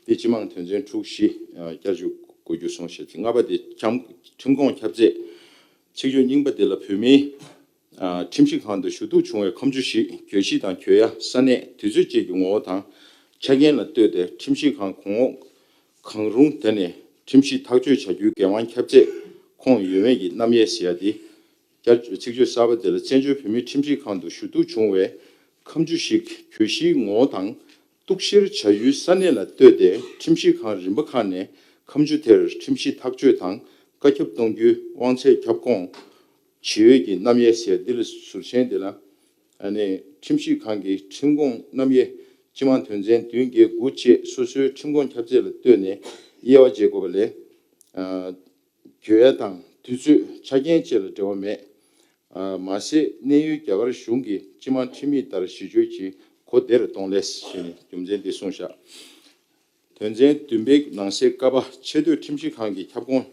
འདི་སྤྱི་དམངས་དོན་ཚན་དྲུག་བཞི་བསྐྱར་བཅོས་དགོས་རྒྱུ་གསུངས་ཤག་ལྔ་པ་དེ་ཁྲིམས་ཁྲིམས་ཁོངས་ཁྱབ་ཚད། ཚིག་བརྗོད་རྙིང་པ་དེ་ལ་བོད་མིའི་ཨ་ཁྲིམས་ཞིབ་ཁང་དུ་ཞུ་གཏུག་བྱུང་བའི་ཁ་མཆུ་ཞིག་གྱོད་གཞི་དང་གྱོད་ཡ། ས་གནས། དུས་ཚོད་བཅས་ཀྱི་ངོ་བོ་དང་ཆ་རྐྱེན་ལ་ལྟོས་ཏེ་ཁྲིམས་ཞིབ་ཁང་གོང་འོག་གང་རུང་དེ་ནས་ཁྲིམས་ཞིབ་ཐག་གཅོད་བྱ་རྒྱུའི་འགན་དབང་ཁྱབ་ཚད་ཁོངས་ཡོད་མེད་ཀྱི་རྣམ་དབྱེ་ཟེར་ཡ་དེ། བསྐྱར་བཅོས། ཚིག་བརྗོད་གསར་པ་དེ་ལ་བཙན་བྱོལ་བོད་མིའི་ཁྲིམས་ཞིབ་ཁང་དུ་ཞུ་གཏུག་བྱུང་བའི་ཁ་མཆུ་ཞིག་གྱོད་གཞིའི་ངོ་བོ་དང་གཏུག་བཤེར་བྱ་ཡུལ་ས་གནས་ལ་ལྟོས་ཏེ་ཁྲིམས་ཞིབ་ཁང་རིམ་པ་ཁག་ནས་ ཁ་མཆུ་དེར་ཁྲིམས་གཞི་ཐག་གཅོད་དང་བཀའ་ཁྱབ་གཏོང་རྒྱུའི་དབང་ཚད་ཁྱབ་ཁོངས་ཇི་ཡོད་ཀྱི་རྣམ་དབྱེ་ཟེར། འདི་ལ་ཟུར་མཆན་འདི་ལ་ཨ་ནི་ཁྲིམས་ཞིབ་ཁང་གི་ཁྲིམས་ཁོངས་རྣམ་དབྱེ་སྤྱི་མང་དོན་ཚན་བདུན་བརྒྱད་དགུ་བཅས་སོ་སོའི་ཁྲིམས་ཁོངས་ཁྱབ་ཚད་ལ་ལྟོས་ནས་དབྱེ་བ་འབྱེད་དགོས་པ་ལས། ཨ། གྱོད་ཡ་དང་དུས་ཚོད་ཆ་རྐྱེན་བཅས་ལ་འབྲེལ་བ་མེད། ཨ། མ་ཟད་གནས་ཡུལ་རྒྱ་གར་གཞུང་གི་སྤྱི་མང་ཁྲིམས་ཡིག་ལྟར་གཞི་བཅོལ་གྱི་གོ་བདེར་གཏོང་ལས་ཞེས་ནས་རྒྱུ་མཚན་འདི་གསུངས་བཞག་དོན་ཚན་བདུན་པའི་ནང་གསེས་ཀ་པ་ཆེས་མཐོའི་ཁྲིམས་ཞིབ་ཁང་གི་ཁྱབ་ཁོངས་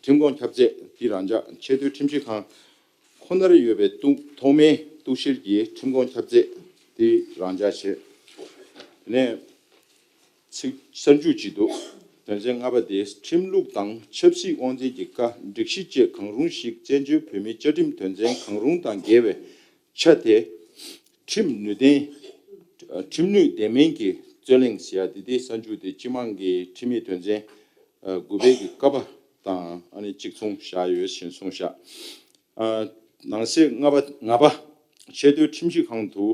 ཁྲིམས་ཁོངས་ཁྱབ་ཚད་འདི་རང་འཇགས། ཆེས་མཐོའི་ཁྲིམས་ཞིབ་ཁང་ཁོ་ནར་ཡོད་པའི་ཐོག་མའི་གཏུག་བཤེར་གྱི་ཁྲིམས་ཁོངས་ཁྱབ་ཚད་འདི་རང་འཇགས་བྱས། དེ་ནས་ཚིག་གསར་འཇུག་ཅིག་འདུག་དོན་ཚན་ལྔ་པ་དེ་ཁྲིམས་ལུགས་དང་ཆབ་སྲིད་དབང་འཛིན་གྱི་བཀའ་སྒྲིག་གཞི་བཅས་གང་རུང་ཞིག་བཙན་བྱོལ་བོད་མིའི་བཅའ་ཁྲིམས་དོན་ཚན་གང་རུང་དང་འགལ་བའི་ཆ་དེ་ཁྲིམས་ནུས་ལྡན། ཁྲིམས་ནུས་ལྡན་མིན་གྱི་རྩོད་གླེང་ཟེར་ཡ་དེ་དེ་གསར་འཇུག་དེ་སྤྱི་དམངས་ཀྱི་ཁྲིམས་ཡིག་དོན་ཚན་དགུ་པའི་གི་ཀ་པ་དང་ཨ་ནི་གཅིག་མཚུངས་བཞག་ཡོད་ཞེས་གསུངས་བཞག་ནང་གསེས་ལྔ་པ་ལྔ་པ་ཆེས་མཐོའི་ཁྲིམས་ཞིབ་ཁང་དུ་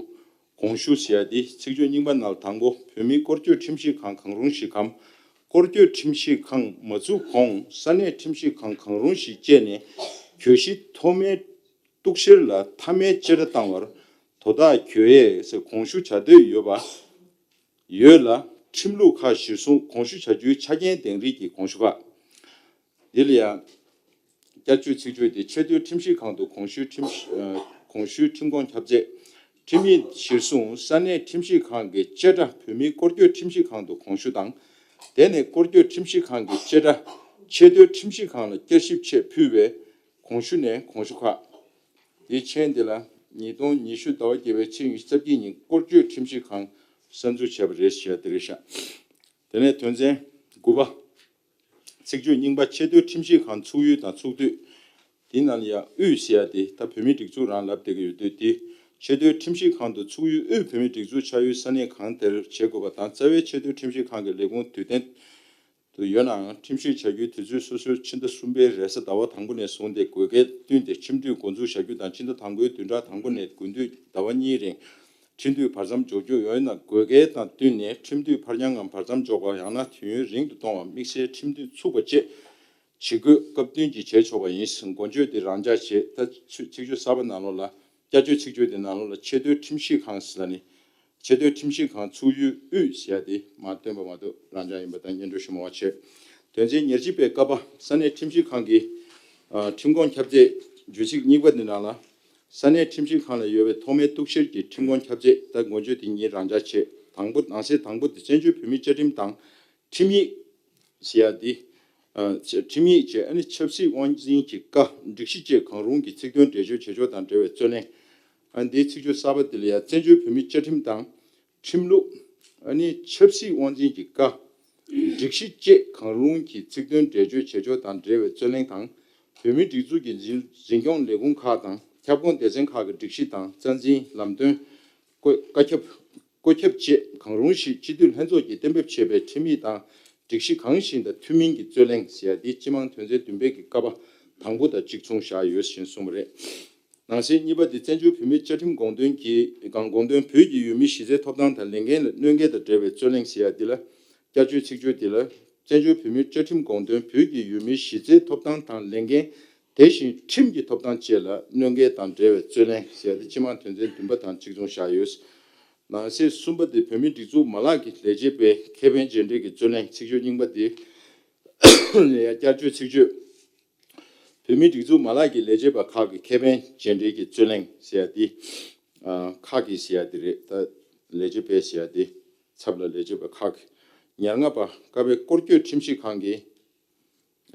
དགོངས་ཞུ་ཟེར་ཡ་འདི་ཚིག་བརྗོད་རྙིང་པ་ནང་བདག་པོ་བོད་མིའི་སྐོར་སྐྱོད་ཁྲིམས་ཞིབ་ཁང་གང་རུང་ཞིག་གམ། སྐོར་སྐྱོད་ཁྲིམས་ཞིབ་ཁང་མ་བཙུགས་གོང་ས་གནས་ཁྲིམས་ཞིབ་ཁང་གང་རུང་ཞིག་བཅས་ནས་གྱོད་གཞི་ཐོག་མའི་གཏུག་བཤེར་ལ་མཐའ་མའི་བཅད་ཁྲ་བཏང་བར་དོ་བདག་གྱོད་ཡས་དགོངས་ཞུ་བྱ་འདོད་ཡོད་པ་ཡོད་ལ། ཁྲིམས་ལུགས་ཁག་གཞིར་བཟུང་དགོངས་ཞུ་བྱ་རྒྱུའི་ཆ་རྐྱེན་དེང་རིགས་ཀྱི་དགོངས་ཞུ་ཁག་འདི་ལ་ཡང་བསྐྱར་བཅོས་ཚིག་བརྗོད་དེ་ཆེས་མཐོའི་ཁྲིམས་ཞིབ་ཁང་དུ་དགོངས་ཞུའི་ཁྲིམས་ཨ་དགོངས་ཞུའི་ཁྲིམས་ཁོངས་ཁྱབ་ཚད། ཁྲིམས་ཡིག་གཞིར་བཟུང་ས་གནས་ཁྲིམས་ཞིབ་ཁང་གི་བཅད་ཁྲ་བོད་མིའི་སྐོར་སྐྱོད་ཁྲིམས་ཞིབ་ཁང་དུ་དགོངས་ཞུ་དང་། དེ་ནས་སྐོར་སྐྱོད་ཁྲིམས་ཞིབ་ཁང་གི་བཅད་ཁྲ་ཆེས་མཐོའི་ཁྲིམས་ཞིབ་ཁང་ལ་བསྐྱར་ཞིབ་ཆེད་ཕུལ་བའི་དགོངས་ཞུ་ནས་དགོངས་ཞུ་ཁག་དེའི་མཆན་འདི་ལ་ཉིས་སྟོང་ཉི་ཤུ་ཟླ་བ་བརྒྱད་པའི་ཚེས་ཉི་ཤུ་རྩ་བརྒྱད་ཉིན་སྐོར་སྐྱོད་ཁྲིམས་ཞིབ་ཁང་གསར་འཛུགས་བྱས་པ་རེད་ཞེས་དེ་རེད་ཤག་དེ་ནས་དོན་ཚན་དགུ་པ། ཚིག་བརྗོད་རྙིང་པ་ཆེས་མཐོའི་ཁྲིམས་ཞིབ་ཁང་ཚུགས་ཡུལ་དང་ཚུགས་དུས། དེའི་ནང་ལ་ཡང་དབུས་ཟེར་ཡ་དེ་ད་བོད་མིའི་སྒྲིག་འཛུགས་རང་ལབ་བསྡད་ཀྱི་ཡོད་དུས་དེ་ཆེས་མཐོའི་ཁྲིམས་ཞིབ་ཁང་དུ་ཚུགས་ཡུལ་དབུས་བོད་མིའི་སྒྲིག་འཛུགས་ཆགས་ཡུལ་ས་གནས་གང་དེར་བྱེད་དགོས་པ་དང་རྩ་བའི་ཆེས་མཐོའི་ཁྲིམས་ཞིབ་ཁང་གི་ལས་ཁུངས་དུས་གཏན་དུ་ཡོད་ནའང་ཁྲིམས་ཞིབ་བྱ་རྒྱུའི་དུས་ཚོད་སོ་སོའི་ཕྱི་ཟླ་གསུམ་པའི་རེས་གཟའ་ཟླ་བ་དང་པོ་ནས་བཟུང་སྟེ་དགོས་གལ་བསྟུན་ཏེ་ཁྲིམས་དུས་འགོ་འཛུགས་བྱ་རྒྱུ་དང་སྤྱི་ཟླ་དང་པོའི་བདུན་ཕྲག་དང་པོ་ནས་དགུན་དུས་ཟླ་བ་གཉིས་རིང་ཁྲིམས་དུས་བར་མཚམས་འཇོག་རྒྱུ་ཡོད་ན་དགོས་གལ་དང་བསྟུན་ནས་ཁྲིམས་དུས་ཕར་འགྱངས་ངམ་བར་མཚམས་འཇོག་པ་ཡང་ན་དུས་ཡུན་རིང་དུ་གཏོང་བ་དམིགས་བསལ་ཁྲིམས་དུས་ཚུགས་པ་བཅས་ཇི་དགོས་སྐབས་བསྟུན་གྱིས་བྱས་ཆོག་པ་ཡིན། འགོ་བརྗོད་དེ་རང་འཇགས་བྱས། ད་ཚིག་བརྗོད་གསར་པ་ནང་ལོགས་ལ་བསྐྱར་བཅོས་ཚིག་བརྗོད་དེ་ནང་ལོགས་ལ་ཆེས་མཐོའི་ཁྲིམས་ཞིབ་ཁང་ཟེར་ལ་ནི་ཆེས་མཐོའི་ཁྲིམས་ཞིབ་ཁང་ཚུགས་ཡུལ་དབུས་ཟེར་ཡ་དེ་མ་བཏོན་པ་མ་གཏོགས་རང་འཇགས་ཡིན་པ་དང་སྙན་སྒྲོན་ཞུ་མ་བ་བྱས། དོན་ཚན་ཉེར་གཅིག་པའི་ཀ་པ་ས་གནས་ཁྲིམས་ཞིབ་ཁང་གི་ཨ་ཁྲིམས་ཁོངས་ཁྱབ་ཚད་བརྗོད་ཚིག་རྙིང་པ་འདི་ནང་ལ་ས་གནས་ཁྲིམས་ཞིབ་ཁང་ལ་ཡོད་པའི་ཐོག་མའི་གཏུག་བཤེར་གྱི་ཁྲིམས་ཁོངས་ཁྱབ་ཚད་ད་འགོ་བརྗོད་དེ་ཉིད་རང་འཇགས་བྱས། དང་པོ་ནང་གསེས་དང་པོ་དེ་བཙན་བྱོལ་བོད་མིའི་བཅའ་ཁྲིམས་དང་ཁྲིམས་ཡིག་ཟེར་ཡ་འདི། ཨ་ཁྲིམས་ཡིག་བཅས་ཨ་ནི་ཆབ་སྲིད་དབང་འཛིན་གྱི་བཀའ་སྒྲིག་གཞི་བཅས་གང་རུང་གི་ཚིག་དོན་འགྲེལ་བརྗོད་བྱེད་ཕྱོགས་དང་འབྲེལ་བའི་རྩོད་གླེང་། ཨ་འདིའི་ཚིག་བརྗོད་གསར་པ་འདི་ལ་ཡང་བཙན་བྱོལ་བོད་མིའི་བཅའ་ཁྲིམས་དང་ཁྲིམས་ལུགས། ཨ་ནི་ཆབ་སྲིད་དབང་འཛིན་གྱི་བཀའ་སྒྲིག་གཞི་བཅས་གང་རུང་གི་ཚིག་དོན་འགྲེལ་བརྗོད་བྱེད་ཕྱོགས་དང་འབྲེལ་བའི་རྩོད་གླེང་དང་། བོད་མིའི་སྒྲིག་འཛུགས་ཀྱི་འཛིན་འཛིན་སྐྱོང་ལས་ཁུངས་ཁག་དང་ཁྱབ་ཁོངས་སྡེ་ཚན་ཁག་གི་སྒྲིག་གཞི་དང་རྩ་འཛིན་ལམ་སྟོན། བཀོད་བཀའ་ཁྱབ། བཀོད་ཁྱབ་བཅས་གང་རུང་ཞིག་སྤྱི་འཐུས་ལྷན་ཚོགས་ཀྱིས་གཏན་འབེབས་བྱས་པའི་ཁྲིམས་ཡིག་དང་སྒྲིག་གཞི་གང་ཞིག་དང་མཐུན་མིན་གྱི་རྩོད་གླེང་ཟེར་ཡ་འདི་སྤྱི་དམངས་དོན་ཚན་བདུན་པའི་གི་ཀ་པ་དང་པོ་དང་གཅིག་མཚུངས་བཞག་ཡོད་ཞེས་གསུངས་པ་རེད། ནང་གསེས་གཉིས་པ་འདི་བཙན་བྱོལ་བོད་མིའི་བཅའ་ཁྲིམས་དགོངས་དོན་གྱི་གང་དགོངས་དོན་བོད་ཀྱི་ཡུལ་མིའི་གཞི་རྩའི་ཐོབ་ཐང་དང་ལས་འགན་ལ་གནོད་འགེལ་དང་འབྲེལ་བའི་རྩོད་གླེང་ཟེར་ཡ་འདི་ལ་བསྐྱར་བཅོས་ཚིག་བརྗོད་འདི་ལ་བཙན་བྱོལ་བོད་མིའི་བཅའ་ཁྲིམས་དགོངས་དོན་བོད་ཀྱི་ཡུལ་མིའི་གཞི་རྩའི་ཐོབ་ཐང་དང་ལས་འགན་དེ་བཞིན་ཁྲིམས་ཀྱི་ཐོབ་ཐང་བཅས་ལ་གནོད་འགེལ་དང་འབྲེལ་བའི་རྩོད་གླེང་ཟེར་ཡ་འདི་སྤྱི་དམངས་དོན་ཚན་བདུན་པ་དང་གཅིག་མཚུངས་བཞག་ཡོད། ནང་གསེས་གསུམ་པ་དེ་བོད་མིའི་སྒྲིག་འཛུགས་མ་ལག་གི་ལས་བྱེད་པའི་ཁེ་ཕན་བྱས་འབྲེལ་གྱི་རྩོད་གླེང་ཚིག་བརྗོད་རྙིང་པ་དེ་ལ་ཡང་བསྐྱར་བཅོས་ཚིག་བརྗོད། བོད་མིའི་སྒྲིག་འཛུགས་མ་ལག་གི་ལས་བྱེད་པ་ཁག་གི་ཁེ་ཕན་བྱས་འབྲེལ་གྱི་རྩོད་གླེང་ཟེར་ཡ་དེ། ཨ་ཁག་གི་ཟེར་ཡ་དེ་རེད། ད་ལས་བྱེད་པའི་ཟེར་ཡ་དེ་ཚབ་ལ་ལས་བྱེད་པ་ཁག་གི། ཉེར་ལྔ་པ་ཀ་པའི་སྐོར་སྐྱོད་ཁྲིམས་ཞིབ་ཁང་གི་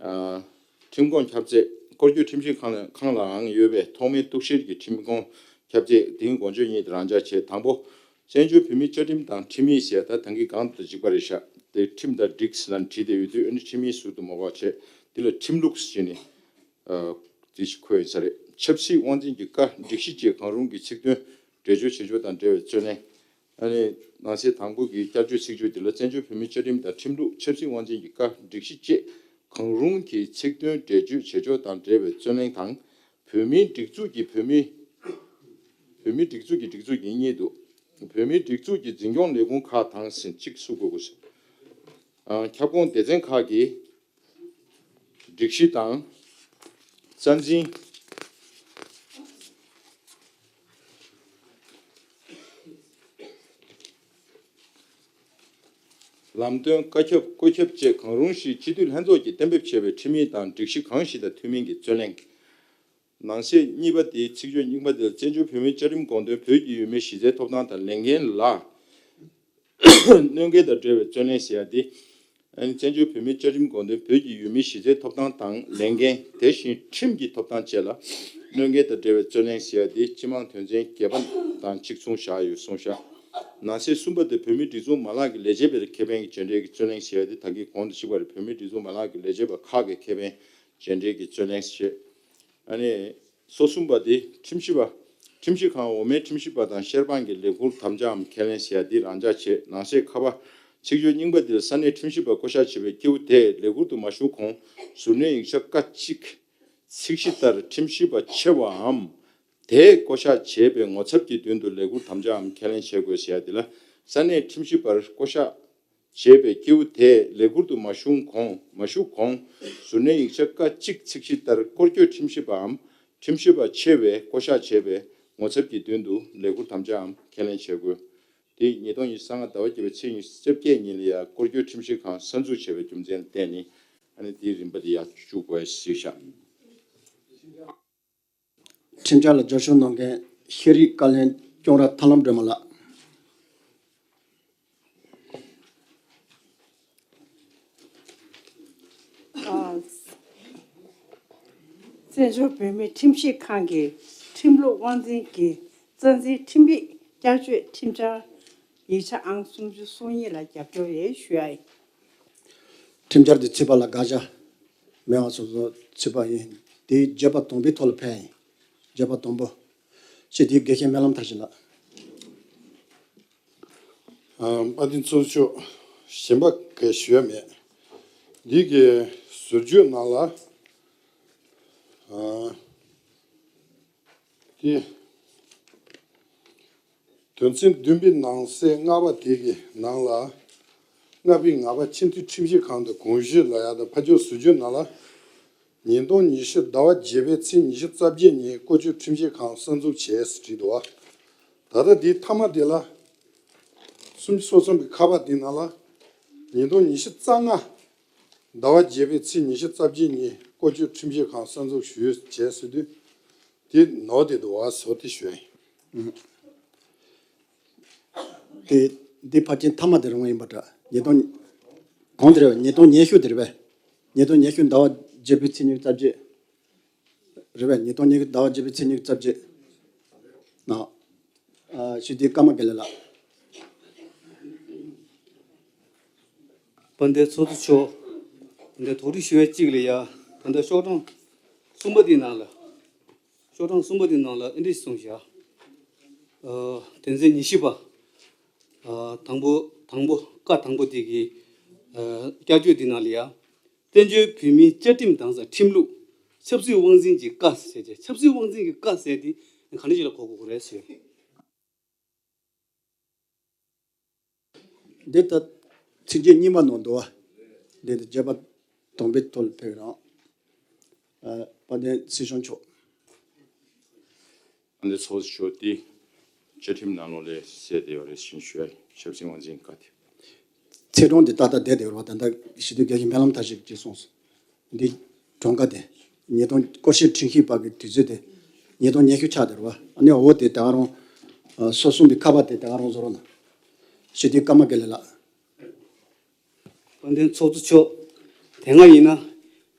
ཨ་ཁྲིམས་ཁོངས་ཁྱབ་ཚད། སྐོར་སྐྱོད་ཁྲིམས་ཞིབ་ཁང་ལ་ཁང་ལའང་ཡོད་པའི་ཐོག་མའི་གཏུག་བཤེར་གྱི་ཁྲིམས་ཁོངས་ཁྱབ་ཚད་དེའི་འགོ་བརྗོད་གཉིས་རང་འཇགས་བྱས། དང་པོ། བཙན་བྱོལ་བོད་མིའི་བཅའ་ཁྲིམས་དང་ཁྲིམས་ཡིག་ཟེར་ད་ཐང་གི་གང་དུ་འཇིགས་པ་རེད་ཤག་དེ་ཁྲིམས་དང་སྒྲིག་ཟེར་ལ་བྲིས་ཏེ་ཡོད་དུས་ཨ་ནི་ཁྲིམས་ཡིག་ཟུར་དུ་མ་བཀག་བྱས་དེ་ལ་ཁྲིམས་ལུགས་ཟེར་ནས་ཨ་དེ་ཞིག་འཁོད་ཡོད་ས་རེད། ཆབ་སྲིད་དབང་འཛིན་གྱི་བཀའ་སྒྲིག་གཞི་བཅས་གང་རུང་གི་ཚིག་དོན་འགྲེལ་བརྗོད་བྱེད་ཕྱོགས་དང་འབྲེལ་བའི་རྩོད་གླེང་། ཨ་ནི་ནང་གསེས་དང་པོ་གི་བསྐྱར་བཅོས་ཚིག་བརྗོད་འདི་ལ་བཙན་བྱོལ་བོད་མིའི་བཅའ་ཁྲིམས་དང་ཁྲིམས་ལུགས། ཆབ་སྲིད་དབང་འཛིན་གྱི་བཀའ་སྒྲིག་གཞི་བཅས་གང་རུང་གི་ཚིག་དོན་འགྲེལ་བརྗོད་བྱེད་ཕྱོགས་དང་འབྲེལ་བའི་རྩོད་གླེང་དང་། བོད་མིའི་སྒྲིག་འཛུགས་ཀྱི་བོད་མི། བོད་མིའི་སྒྲིག་འཛུགས་ཀྱི་སྒྲིག་འཛུགས་ཀྱི་གཉིས་འདུག་བོད་མིའི་སྒྲིག་འཛུགས་ཀྱི་འཛིན་སྐྱོང་ལས་ཁུངས་ཁག་དང་ཟིན་གཅིག་སུ་དགོས་དགོས་ཟེར། ཨ་ཁྱབ་ཁོངས་སྡེ་ཚན་ཁག་གི་ སྒྲིག་གཞི་དང་། རྩ་འཛིན། ལམ་སྟོན། བཀའ་ཁྱབ། བཀོད་ཁྱབ་བཅས་གང་རུང་ཞིག་སྤྱི་འཐུས་ལྷན་ཚོགས་ཀྱིས་གཏན་འབེབས་བྱས་པའི་ཁྲིམས་ཡིག་དང་སྒྲིག་གཞི་གང་ཞིག་དང་མཐུན་མིན་གྱི་རྩོད་གླེང་། ནང་གསེས་གཉིས་པ་དེའི་ཚིག་བརྗོད་རྙིང་པ་དེ་ལ་བཙན་བྱོལ་བོད་མིའི་བཅའ་ཁྲིམས་དགོངས་དོན་བོད་ཀྱི་ཡུལ་མིའི་གཞི་རྩའི་ཐོབ་ཐང་དང་ལས་འགན་ལ་གནོད་འགེལ་དང་འབྲེལ་བའི་རྩོད་གླེང་ཟེར་ཡ་དེ། ཨ་ནི་བཙན་བྱོལ་བོད་མིའི་བཅའ་ཁྲིམས་དགོངས་དོན་བོད་ཀྱི་ཡུལ་མིའི་གཞི་རྩའི་ཐོབ་ཐང་དང་ལས་འགན། དེ་བཞིན་ཁྲིམས་ཀྱི་ཐོབ་ཐང་བཅས་ལ་གནོད་འགེལ་དང་འབྲེལ་བའི་རྩོད་གླེང་ཟེར་ཡ་དེ་སྤྱི་དམངས་དོན་ཚན་བརྒྱད་པ་དང་གཅིག་མཚུངས་བཞག་ཡོད་གསུངས་བཞག་ནང་གསེས་གསུམ་པ་དེ་བོད་མིའི་སྒྲིག་འཛུགས་མ་ལག་གི་ལས་བྱེད་པའི་ཁེ་ཕན་གྱི་རྗེས་འབྲེལ་གྱི་རྩོད་གླེང་ཟེར་ཡ་དེ་ད་གིན་གོང་དུ་ཞུས་པ་རེད། བོད་མིའི་སྒྲིག་འཛུགས་མ་ལག་གི་ལས་བྱེད་པ་ཁག་གི་ཁེ་ཕན་རྗེས་འབྲེལ་གྱི་རྩོད་གླེང་ཞེས། ཨ་ནི། སོ་གསུམ་པ་དེ་ཁྲིམས་ཞིབ་པ། ཁྲིམས་ཞིབ་ཁང་འོག་མའི་ཁྲིམས་ཞིབ་པ་དང་ཤེར་དཔང་གི་ལས་ཁུར་དམ་བཅའམ་ཁས་ལེན་ཞེས་ཡ་འདི་རང་འཇགས་བྱས། ནང་གསེས་ཁ་པ། ཚིག་བརྗོད་རྙིང་པ་འདིར་ས་གནས་ཁྲིམས་ཞིབ་པ་བསྐོ་གཞག་བྱེད་པའི་སྐྱེས་བུ་དེས་ལས་ཁུར་དུ་མ་ཞུགས་གོང་ཟུར་སྣོན་ཡིག་ཆ་ཀ་གཅིག་ཚིག་བཞི་ལྟར་ཁྲིམས་ཞིབ་པ་ཆེ་བའམ་དེས་བསྐོ་གཞག་བྱས་པའི་ངོ་ཚབ་ཀྱི་མདུན་དུ་ལས་ཁུར་དམ་བཅའམ་ཁས་ལེན་བྱེད་དགོས་ཞེས་ཡ་འདི་ལ། ས་གནས་ཁྲིམས་ཞིབ་པར་བསྐོ་གཞག་བྱས་པའི་སྐྱེས་བུ་དེས་ལས་ཁུར་དུ་མ་ཞུགས་གོང་མ་ཞུགས་གོང་ཟུར་སྣོན་ཡིག་ཆ་ཀ་གཅིག་ཚིག་བཞི་ལྟར་སྐོར་སྐྱོད་ཁྲིམས་ཞིབ་པའམ་ཁྲིམས་ཞིབ་པ་ཆེ་བས་བསྐོ་གཞག་བྱས་པའི་ངོ་ཚབ་ཀྱི་མདུན་དུ་ལས་ཁུར་དམ་བཅའམ་ཁས་ལེན་བྱེད་དགོས། དེ་ཉིས་སྟོང་ཉི་ཤུ་རྩ་ལྔ་ཟླ་བ་བརྒྱད་པའི་ཚེས་ཉི་ཤུ་རྩ་བརྒྱད་ཉིན་ལ་ཡང་སྐོར་སྐྱོད་ཁྲིམས་ཞིབ་ཁང་གསར་འཛུགས་བྱས་པའི་རྒྱུ་མཚན་ལ་བརྟེན་ནས། ཨ་ནི་དེའི་རིམ་པ་དེ་ཡང་བཅུག་དགོས་ཞེས་བཤད། ཁྲིམས་འཆར་ལ་རྒྱབ་སྐྱོར་གནང་མཁན་ཤེས་རིག་བཀའ་བློན་སྐྱོང་ར་ཐར་ལམ་སྒྲོལ་མ་ལགས། ཨ། བཙན་བྱོལ་བོད་མིའི་ཁྲིམས་ཞིབ་ཁང་གི་ཁྲིམས་ལུགས་དབང་འཛིན་གྱི་རྩ་འཛིན་ཁྲིམས་ཡིག་བསྐྱར་བཅོས་ཁྲིམས་འཆར་ཡིག་ཆ་ཨང་སུམ་ཅུ་སོ་གཉིས་ལ་རྒྱབ་སྐྱོར་ཡོད་ཞུ་ཡ་ཡིན། ཁྲིམས་འཆར་དེ་ཚུད་པ་ལ་དགག་བྱ་མེད་པ་སོ་སོ་ཚུད་པ་ཡིན། དེའི་བརྗོད་པ་དང་པོའི་ཐོག་ལ་ཕེབས་ཡིན། བརྗོད་པ་དང་པོ། སྤྱི་འཐུས་དགེ་བཤེས་སྨོན་ལམ་མཐར་ཕྱིན་ལགས། ཨ། དཔལ་ལྡན་ཚོགས་གཙོ་མཆོག་གཞན་པ་གས་ཞུ་ཡ་མེད། འདི་གའི་ཟུར་བརྗོད་ནང་ལ། ཨ། དེ། དོན་ཚན་བདུན་པའི་ནང་གསེས་ལྔ་པ་དེ་གི་ནང་ལ། ལྔ་པའི་ང་པ་སྤྱི་འཐུས་ཁྲིམས་ཞིབ་ཁང་དུ་དགོངས་ཞུ་ལ་ཡ་དང་ཕ་ཇོ་ཟུར་བརྗོད་ནང་ལ། ཉིས་སྟོང་ཉི་ཤུ་ཟླ་བ་བརྒྱད་པའི་ཚེས་ཉི་ཤུ་རྩ་བརྒྱད་ཉིན་བཀོལ་སྤྱོད་ཁྲིམས་ཞིབ་ཁང་གསར་འཛུགས་བྱས་ཟེར་བྲིས་འདུག་བ། ད་ལྟ་དེའི་མཐའ་མ་དེ་ལ། སུམ་ཅུ་སོ་གསུམ་པའི་ཁ་པར་དེ་ནང་ལ། ཉིས་སྟོང་ཉི་ཤུ་རྩ་ལྔ་ཟླ་བ་བརྒྱད་པའི་ཚེས་ཉི་ཤུ་རྩ་བརྒྱད་ཉིན་བཀོལ་སྤྱོད་ཁྲིམས་ཞིབ་ཁང་གསར་འཛུགས་ཞུས་བྱས་ཟེར་དུས། དེ་ནོར་དེ་འདུག་བ་བཟོ་དེ་ཞུ་ཡ་ཡིན། དེ་འདི་ཕལ་ཆེར་མཐའ་མ་དེ་རང་ཡིན་པ་འདྲ། ཉིས་སྟོང་། གང་དེ་རེད་པས། ཉིས་སྟོང་ཉི་ཤུ་དེ་རེད་པས། ཉིས་སྟོང་ཉི་ཤུ་ཟླ་བ་བརྒྱད་པའི་ཚེས་ཉི་ཤུ་རྩ་བརྒྱད། རེད་པས། ཉིས་སྟོང་ཉི་ཤུ་ཟླ་བ་བརྒྱད་པའི་ཚེས་ཉི་ཤུ་རྩ་བརྒྱད། ན། ཨ། ཞུ་དེ་ཀརྨ་དགེ་ལེགས་ལགས། དཔལ་ལྡན་ཚོགས་གཙོ་མཆོག་དཔལ་ལྡན་དོགས་འདྲི་ཞུ་བའི་གཅིག་ལ་ཡ། ད་ལྟ་ཤོག་གྲངས་གསུམ་པ་དེའི་ནང་ལ། ཤོག་གྲངས་གསུམ་པ་དེའི་ནང་ལ་ཨེ་འདྲ་གསུངས་བཞག་ཨ། དོན་ཚན་ཉི་ཤུ་པ། ཨ། དང་པོ་དང་པོ་ཀ་དང་པོ་དེ་གི། ཨ། བསྐྱར་བཅོས་དེའི་ནང་ལ་ཡ། བཙན་བྱོལ་བོད་མིའི་བཅའ་ཁྲིམས་དང་ས་ཁྲིམས་ལུགས། ཆབ་སྲིད་དབང་འཛིན་གྱི་བཀའ་ཟེར་བྱས། ཆབ་སྲིད་དབང་འཛིན་གྱི་བཀའ་ཟེར་དེ་ག་འདྲ་ཞིག་ལ་གོ་དགོས་ཀྱི་རེད་ཟེར། འདི་ལྟ། ཚིག་བརྗོད་རྙིང་པ་ནང་འདུག་བ། འདི་ལྟ་བརྗོད་པ་དང་པོའི་ཐོག་ལ་ཕེབས་རང་། ཨ། དཔལ་ལྡན་སྲིད་སྐྱོང་མཆོག་དཔལ་ལྡན་ཚོགས་གཙོ་མཆོག་དེ་བཅའ་ཁྲིམས་ནང་ལོགས་ལ་གསལ་བསྡད་ཡོད་རེད་ཞེས་ཞུ་ཡ། ཆབ་སྲིད་དབང་འཛིན་བཀའ་དེ། ཚེས་གྲངས་འདི་ཏག་ཏག་བསྡད་དེ་ཡོད་རེད་བ། ད་ལྟ་ཞུ་དུས་དགེ་བཤེས་སྨོན་ལམ་མཐར་ཕྱིན་གྱིས་གསུངས་སོང་། འདི་གྲངས་ཀ་དེ། ཉིས་སྟོང་། སྐོར་ཞིབ་ཁྲིམས་ཞིབ་པ་གི་དུས་ཚོད་དེ། ཉིས་སྟོང་ཉི་ཤུ་ཆགས་དེ་རེད་བ། ཨ་ནི་འོ་དེ་ད་ག་རང་། ཨ། སོ་གསུམ་པའི་ཁ་པར་དེ་ད་ག་རང་བཟོ་རོགས་གནང་། ཞུ་དུས་ཀརྨ་དགེ་ལེགས་ལགས། དཔལ་ལྡན་ཚོགས་གཙོ་མཆོག་དེ་སྔ་ཡིན་ན།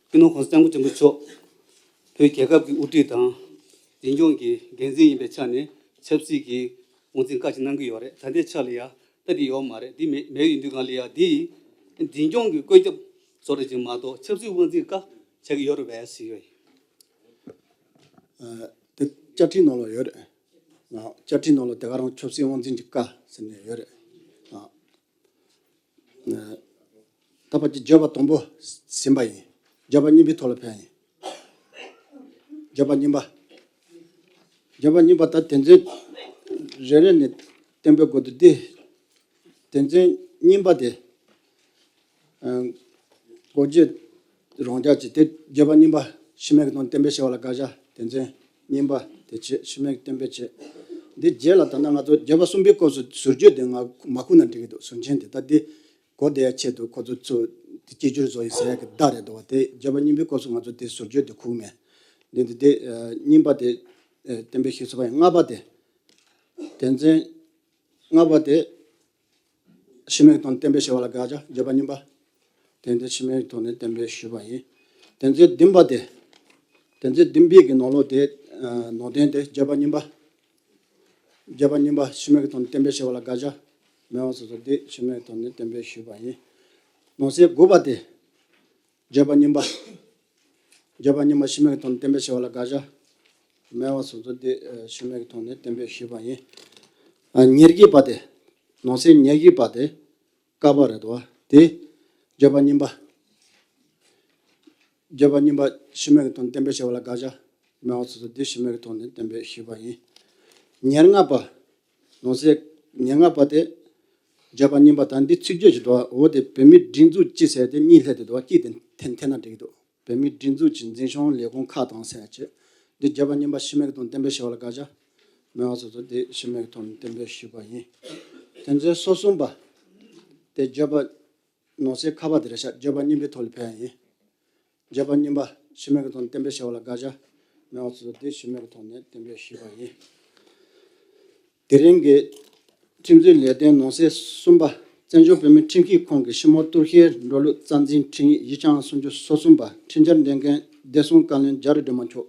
སྤྱི་ནོར་༸གོང་ས་༸སྐྱབས་མགོན་ཆེན་པོ་མཆོག་བོད་རྒྱལ་ཁབ་ཀྱི་དབུ་ཁྲིད་དང་། འཛིན་སྐྱོང་གི་འགན་འཛིན་ཡིན་པའི་ཆ་ནས་ཆབ་སྲིད་ཀྱི་དབང་འཛིན་བཀའ་ཅིག་གནང་གི་ཡོད་རེད། ད་ལྟའི་ཆ་ལ་ཡ་ད་དེ་ཡོད་མ་རེད། དེ་མེད་མེད་ཡིན་དུས་སྒང་ལ་ཡ་དེ་འཛིན་སྐྱོང་གི་བཀོད་ཁྱབ་བཟོ་འདྲ་ཅིག་མ་གཏོགས་ཆབ་སྲིད་དབང་འཛིན་བཀའ་བྱེད་ཀྱི་ཡོད་རེད་པས་ཟེར་ཡོད། ཨ། དེ་བཅའ་ཁྲིམས་ནང་ལ་ཡོད་རེད། ཨ། བཅའ་ཁྲིམས་ནང་ལ་དེ་ག་རང་ཆབ་སྲིད་དབང་འཛིན་གྱི་བཀའ་ཟེར་ནས་ཡོད་རེད། ཨ། ད་ཕལ་ཆེར་བརྗོད་པ་དང་པོ་ཟིན་པ་ཡིན། བརྗོད་པ་གཉིས་པའི་ཐོག་ལ་ཕེབས་ཡིན། བརྗོད་པ་གཉིས་པ། བརྗོད་པ་གཉིས་པ་ད་དོན་ཚན་རེ་རེ་ནས་གཏན་འབེབས་དགོས་འདུག་སྟེ། དོན་ཚན་གཉིས་པ་དེ། ཨ། སྒོ་འབྱེད་ རང་རྒྱལ་གྱི་དེ་བརྗོད་པ་གཉིས་པ་ཕྱི་མའི་དོན་བསྟན་པའི་ཤེས་པ་ལ་དགག་བྱ། དོན་ཚན་གཉིས་པ་དེ་བྱས། ཕྱི་མའི་དོན་བསྟན་པའི་ཆེད། འདི་རྗེས་ལ་ད་ལྟ་ང་ཚོ་བརྗོད་པ་གསུམ་པའི་སྐབས་སུ་ཟུར་བརྗོད་དེ་ང་མ་ཁུག་ན་འགྲིག་གི་འདུག་ཟུར་མཆན་དེ་ད་འདི་གོ་བདེ་ཡ་ཆེད་དུ་ཁོ་ཚོ་ཚོ་དེ་སྐྱིད་སྦྱོར་བཟོ་ཡི་ཟེར་ཡ་གི་བརྡ་རེད་འདུག་བ། དེ་བརྗོད་པ་གཉིས་པའི་སྐབས་སུ་ང་ཚོ་དེ་ཟུར་བརྗོད་དེ་ཁུག་མེད། འདི་འདི་དེ་གཉིས་པ་དེ་བསྟན་པའི་ཤེས་ཚོད་པ་ཡིན། ལྔ་པ་དེ་དོན་ཚན་ལྔ་པ་དེ་ཕྱི་མའི་དོན་བསྟན་པའི་ཤེས་པ་ལ་དགག་བྱ། བརྗོད་པ་གཉིས་པ། དེ་འདི་ཕྱི་མའི་དོན་ནི་བསྟན་པའི་ཞུས་པ་ཡིན། དོན་ཚན་བདུན་པ་དེ། དོན་ཚན་བདུན་པའི་གི་ནང་ལོགས་དེ་ནང་དོན་དེ་བརྗོད་པ་གཉིས་པ། བརྗོད་པ་གཉིས་པ་ཕྱི་མའི་དོན་བསྟན་པའི་ཤེས་པ་ལ་དགག་བྱ། མེད་པ་སོ་སོ་དེ་ཕྱི་མའི་དོན་ནི་བསྟན་པའི་ཞུས་པ་ཡིན། ནང་གསེས་དགུ་པ་དེ། བརྗོད་པ་གཉིས་པ། བརྗོད་པ་གཉིས་པ་ཕྱི་མའི་དོན་བསྟན་པའི་ཤེས་པ་ལ་དགག་བྱ། མེད་པ་སོ་སོ་དེ་ཕྱི་མའི་དོན་ནི་བསྟན་པའི་ཞུས་པ་ཡིན། ཉེར་བཞི་པ་དེ། ནང་གསེས་ཉེར་བཞི་པ་དེ། ཀ་པ་རེད་དོ། དེ། བརྗོད་པ་གཉིས་པ། བརྗོད་པ་གཉིས་པ་ཕྱི་མའི་དོན་བསྟན་པའི་ཤེས་པ་ལ་དགག་བྱ། མེད་པ་སོ་སོ་དེ་ཕྱི་མའི་དོན་ནི་བསྟན་པའི་ཞུས་པ་ཡིན། ཉེར་ལྔ་པ། ནང་གསེས་ཉེར་ལྔ་པ་དེ། བརྗོད་པ་གཉིས་པ་དང་འདི་ཚིག་བརྗོད་ཀྱི་འདུག་འོ་དེ་བོད་མིའི་སྒྲིག་འཛུགས་སྤྱི་ཟེར་དེ་གཉིས་སླེབས་ཏེ་འདུག་གཅིག་དེ་འཐེན་འཐེན་ན་འགྲིག་གི་འདུག་བོད་མིའི་སྒྲིག་འཛུགས་ཀྱི་འཛིན་སྐྱོང་ལས་ཁུངས་ཁག་དང་ཟེར་ཡ་ཆེ། འདི་བརྗོད་པ་གཉིས་པ་ཕྱི་མའི་དོན་བསྟན་པའི་ཤེས་པ་ལ་དགག་བྱ། མེད་པ་སོ་སོ་དེ་ཕྱི་མའི་དོན་བསྟན་པའི་ཞུས་པ་ཡིན། དོན་ཚན་སོ་གསུམ་པ། དེ་བརྗོད་པ། ནང་གསེས་ཁ་པ་དེ་རེད་ཤག་བརྗོད་པ་གཉིས་པའི་ཐོག་ལ་ཕེབས་ཡ་ཡིན། བརྗོད་པ་གཉིས་པ་ཕྱི་མའི་དོན་བསྟན་པའི་ཤེས་པ་ལ་དགག་བྱ། མེད་པ་སོ་སོ་དེ་ཕྱི་མའི་དོན་ནི་བསྟན་པའི་ཞུས་པ་ཡིན། དེ་རིང་གི་ཁྲིམས་རྩོད་ལས་དོན་ནང་གསེས་གསུམ་པ། བཙན་བྱོལ་བོད་མིའི་ཁྲིམས་ཞིབ་ཁང་གི་ཕྱི་མོལ་གཏུག་བཤེར་འགྲོ་ལུགས་རྩ་འཛིན་ཁྲིམས་ཡིག་ཡིག་ཆ་ཨང་སུམ་ཅུ་སོ་གསུམ་པ། ཁྲིམས་འཆར་འདོན་མཁན་བདེ་སྲུང་བཀའ་བློན་རྒྱ་རི་སྒྲོལ་མ་མཆོག་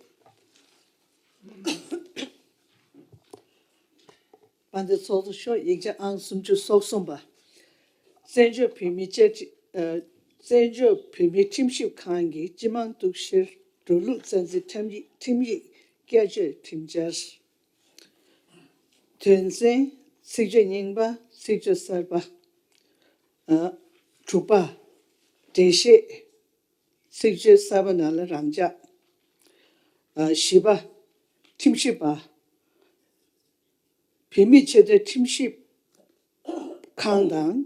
དཔལ་ལྡན་ཚོགས་གཙོ་མཆོག་ཡིག་ཆ་ཨང་སུམ་ཅུ་སོ་གསུམ་པ། བཙན་བྱོལ་བོད་མིའི་བཅའ་ཁྲིམས། ཨ། བཙན་བྱོལ་བོད་མིའི་ཁྲིམས་ཞིབ་ཁང་གི་སྤྱི་དམངས་གཏུག་བཤེར་འགྲོ་ལུགས་རྩ་འཛིན་ཁྲིམས་ཡིག་ཁྲིམས་ཡིག་བསྐྱར་བཅོས་ཁྲིམས་འཆར། དོན་ཚན། ཚིག་བརྗོད་རྙིང་པ། ཚིག་བརྗོད་གསར་པ། ཨ། དྲུག་པ། འགྲེལ་བཤད། ཚིག་བརྗོད་གསར་པ་ནང་ལ་རང་འཇགས། ཨ། བཞི་པ། ཁྲིམས་ཞིབ་པ། བོད་མིའི་ཆེས་མཐོའི་ཁྲིམས་ཞིབ་ཁང་དང་།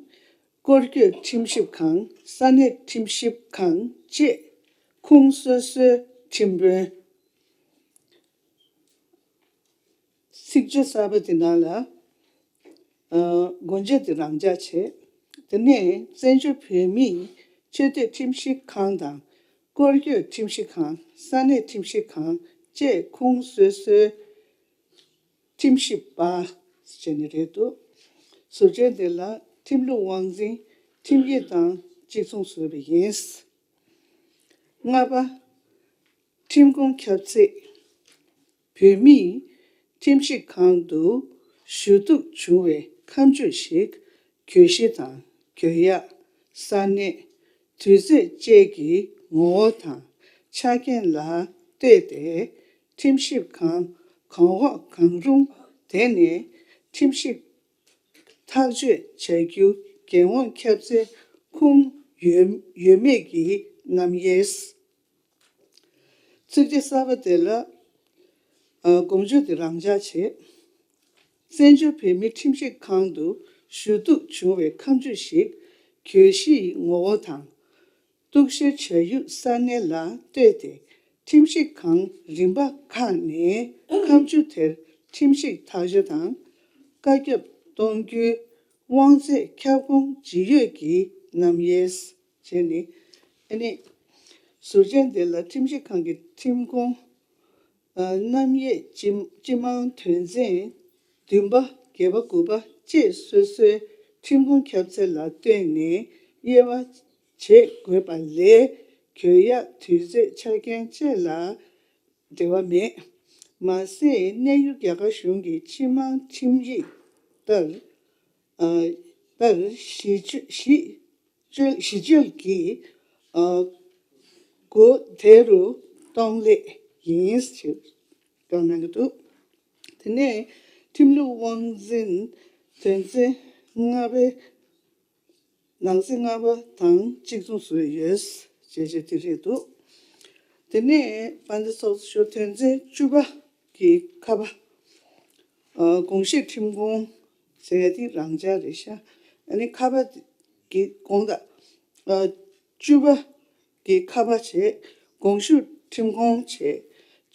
སྐོར་སྐྱོད་ཁྲིམས་ཞིབ་ཁང་། ས་གནས་ཁྲིམས་ཞིབ་ཁང་བཅས་ཁུངས་སོ་སོའི་ཁྲིམས་དཔོན། ཚིག་བརྗོད་གསར་པ་དེ་ནང་ལ། ཨ། དགོངས་དཔྱོད་དེ་རང་འཇགས་བྱས། དེ་ནས་བཙན་བྱོལ་བོད་མིའི་ཆེས་མཐོའི་ཁྲིམས་ཞིབ་ཁང་དང་། སྐོར་སྐྱོད་ཁྲིམས་ཞིབ་ཁང་། ས་གནས་ཁྲིམས་ཞིབ་ཁང་བཅས་ཁུངས་སོ་སོའི་ཁྲིམས་ཞིབ་པ་བྱས་ནས་རེད་འདུག་ཟུར་མཆན་དེ་ལ་ཁྲིམས་ལུགས་དབང་འཛིན་ཁྲིམས་ཡིག་དང་གཅིག་མཚུངས་བཟོས་པ་ཡིན། ལྔ་པ། ཁྲིམས་ཁང་ཁྱབ་ཚད། བོད་མིའི་ཁྲིམས་ཞིབ་ཁང་དུ་ཞུ་གཏུག་བྱུང་བའི་ཁ་མཆུ་ཞིག་གྱོད་གཞི་དང་། གྱོད་ཡག་ས་གནས། དུས་ཚོད་བཅས་ཀྱི་ངོ་བོ་དང་ཆ་རྐྱེན་ལ་ལྟོས་ཏེ། ཁྲིམས་ཞིབ་ཁང་གང་འོག་གང་རུང་དེ་ནས་ཁྲིམས་ཞིབ་ཐག་གཅོད་བྱ་རྒྱུ་འགན་དབང་ཁྱབ་ཚད་ཁུངས་ཡོད་ཡོད་མེད་ཀྱི་རྣམ་དབྱེ། ཚིག་བརྗོད་གསར་པ་དེ་ལ། ཨ། དགོངས་དཔྱོད་དེ་རང་འཇགས་བྱས། བཙན་བྱོལ་བོད་མིའི་ཁྲིམས་ཞིབ་ཁང་དུ་ཞུ་གཏུག་བྱུང་བའི་ཁ་མཆུ་ཞིག་གྱོད་གཞིའི་ངོ་བོ་དང་། གཏུག་བཤེར་བྱ་ཡུལ་ས་གནས་ལ་ལྟོས་ཏེ། ཁྲིམས་ཞིབ་ཁང་རིམ་པ་ཁག་ནས་ཁ་མཆུ་དེར་ཁྲིམས་ཞིབ་ཐག་གཅོད་དང་། བཀའ་ཁྱབ་གཏོང་རྒྱུའི་དབང་ཚད་ཁྱབ་ཁོངས་ཇི་ཡོད་ཀྱི་རྣམ་དབྱེ། བྱས་ནས། ཨ་ནི། ཟུར་མཆན་དེ་ལ་ཁྲིམས་ཞིབ་ཁང་གི་ཁྲིམས་ཁོངས། ཨ། རྣམ་དབྱེ་སྤྱི་སྤྱི་དམངས་དོན་ཚན་བདུན་པ། བརྒྱད་པ། དགུ་པ་བཅས་སོ་སོའི་ཁྲིམས་ཁོངས་ཁྱབ་ཚད་ལ་ལྟོས་ནས་དབྱེ་བ་འབྱེད་དགོས་པ་ལས། གྱོད་ཡག་དུས་ཚོད་ཆ་རྐྱེན་བཅས་ལ་འབྲེལ་བ་མེད། མ་ཟད་གནས་ཡུལ་རྒྱ་གར་གཞུང་གི་སྤྱི་དམངས་ཁྲིམས་ཡིག་ལྟར། ཨ། ལྟར་གཞི་བཅོལ་གཞི་བཅོལ་གཞི་བཅོལ་གྱི། ཨ། སྒོ་དེ་རུ་གཏོང་ལེ་ཡིན་ཞེས་བཀའ་གནང་གི་འདུག་དེ་ནས་ཁྲིམས་ལུགས་དབང་འཛིན་དོན་ཚན་ལྔ་པའི་ནང་གསེས་ལྔ་པ་དང་གཅིག་མཚུངས་བཟོས་ཡོད་ཅེས་བྱས་དེ་རེད་འདུག་དེ་ནས་དཔལ་ལྡན་ཚོགས་གཙོ་མཆོག་དོན་ཚན་བཅུ་པ་གི་ཁ་པ། ཨ། དགོངས་བཞེས་ཁྲིམས་ཁང་ཟེར་ཡ་དེ་རང་འཇགས་རེད་ཤག་ཨ་ནི་ཁ་པ་གི་དགོངས་དག་ཨ། བཅུ་པ། གི་ཁ་པ་བྱས། དགོངས་ཞུ་ཁྲིམས་དགོངས་བྱས།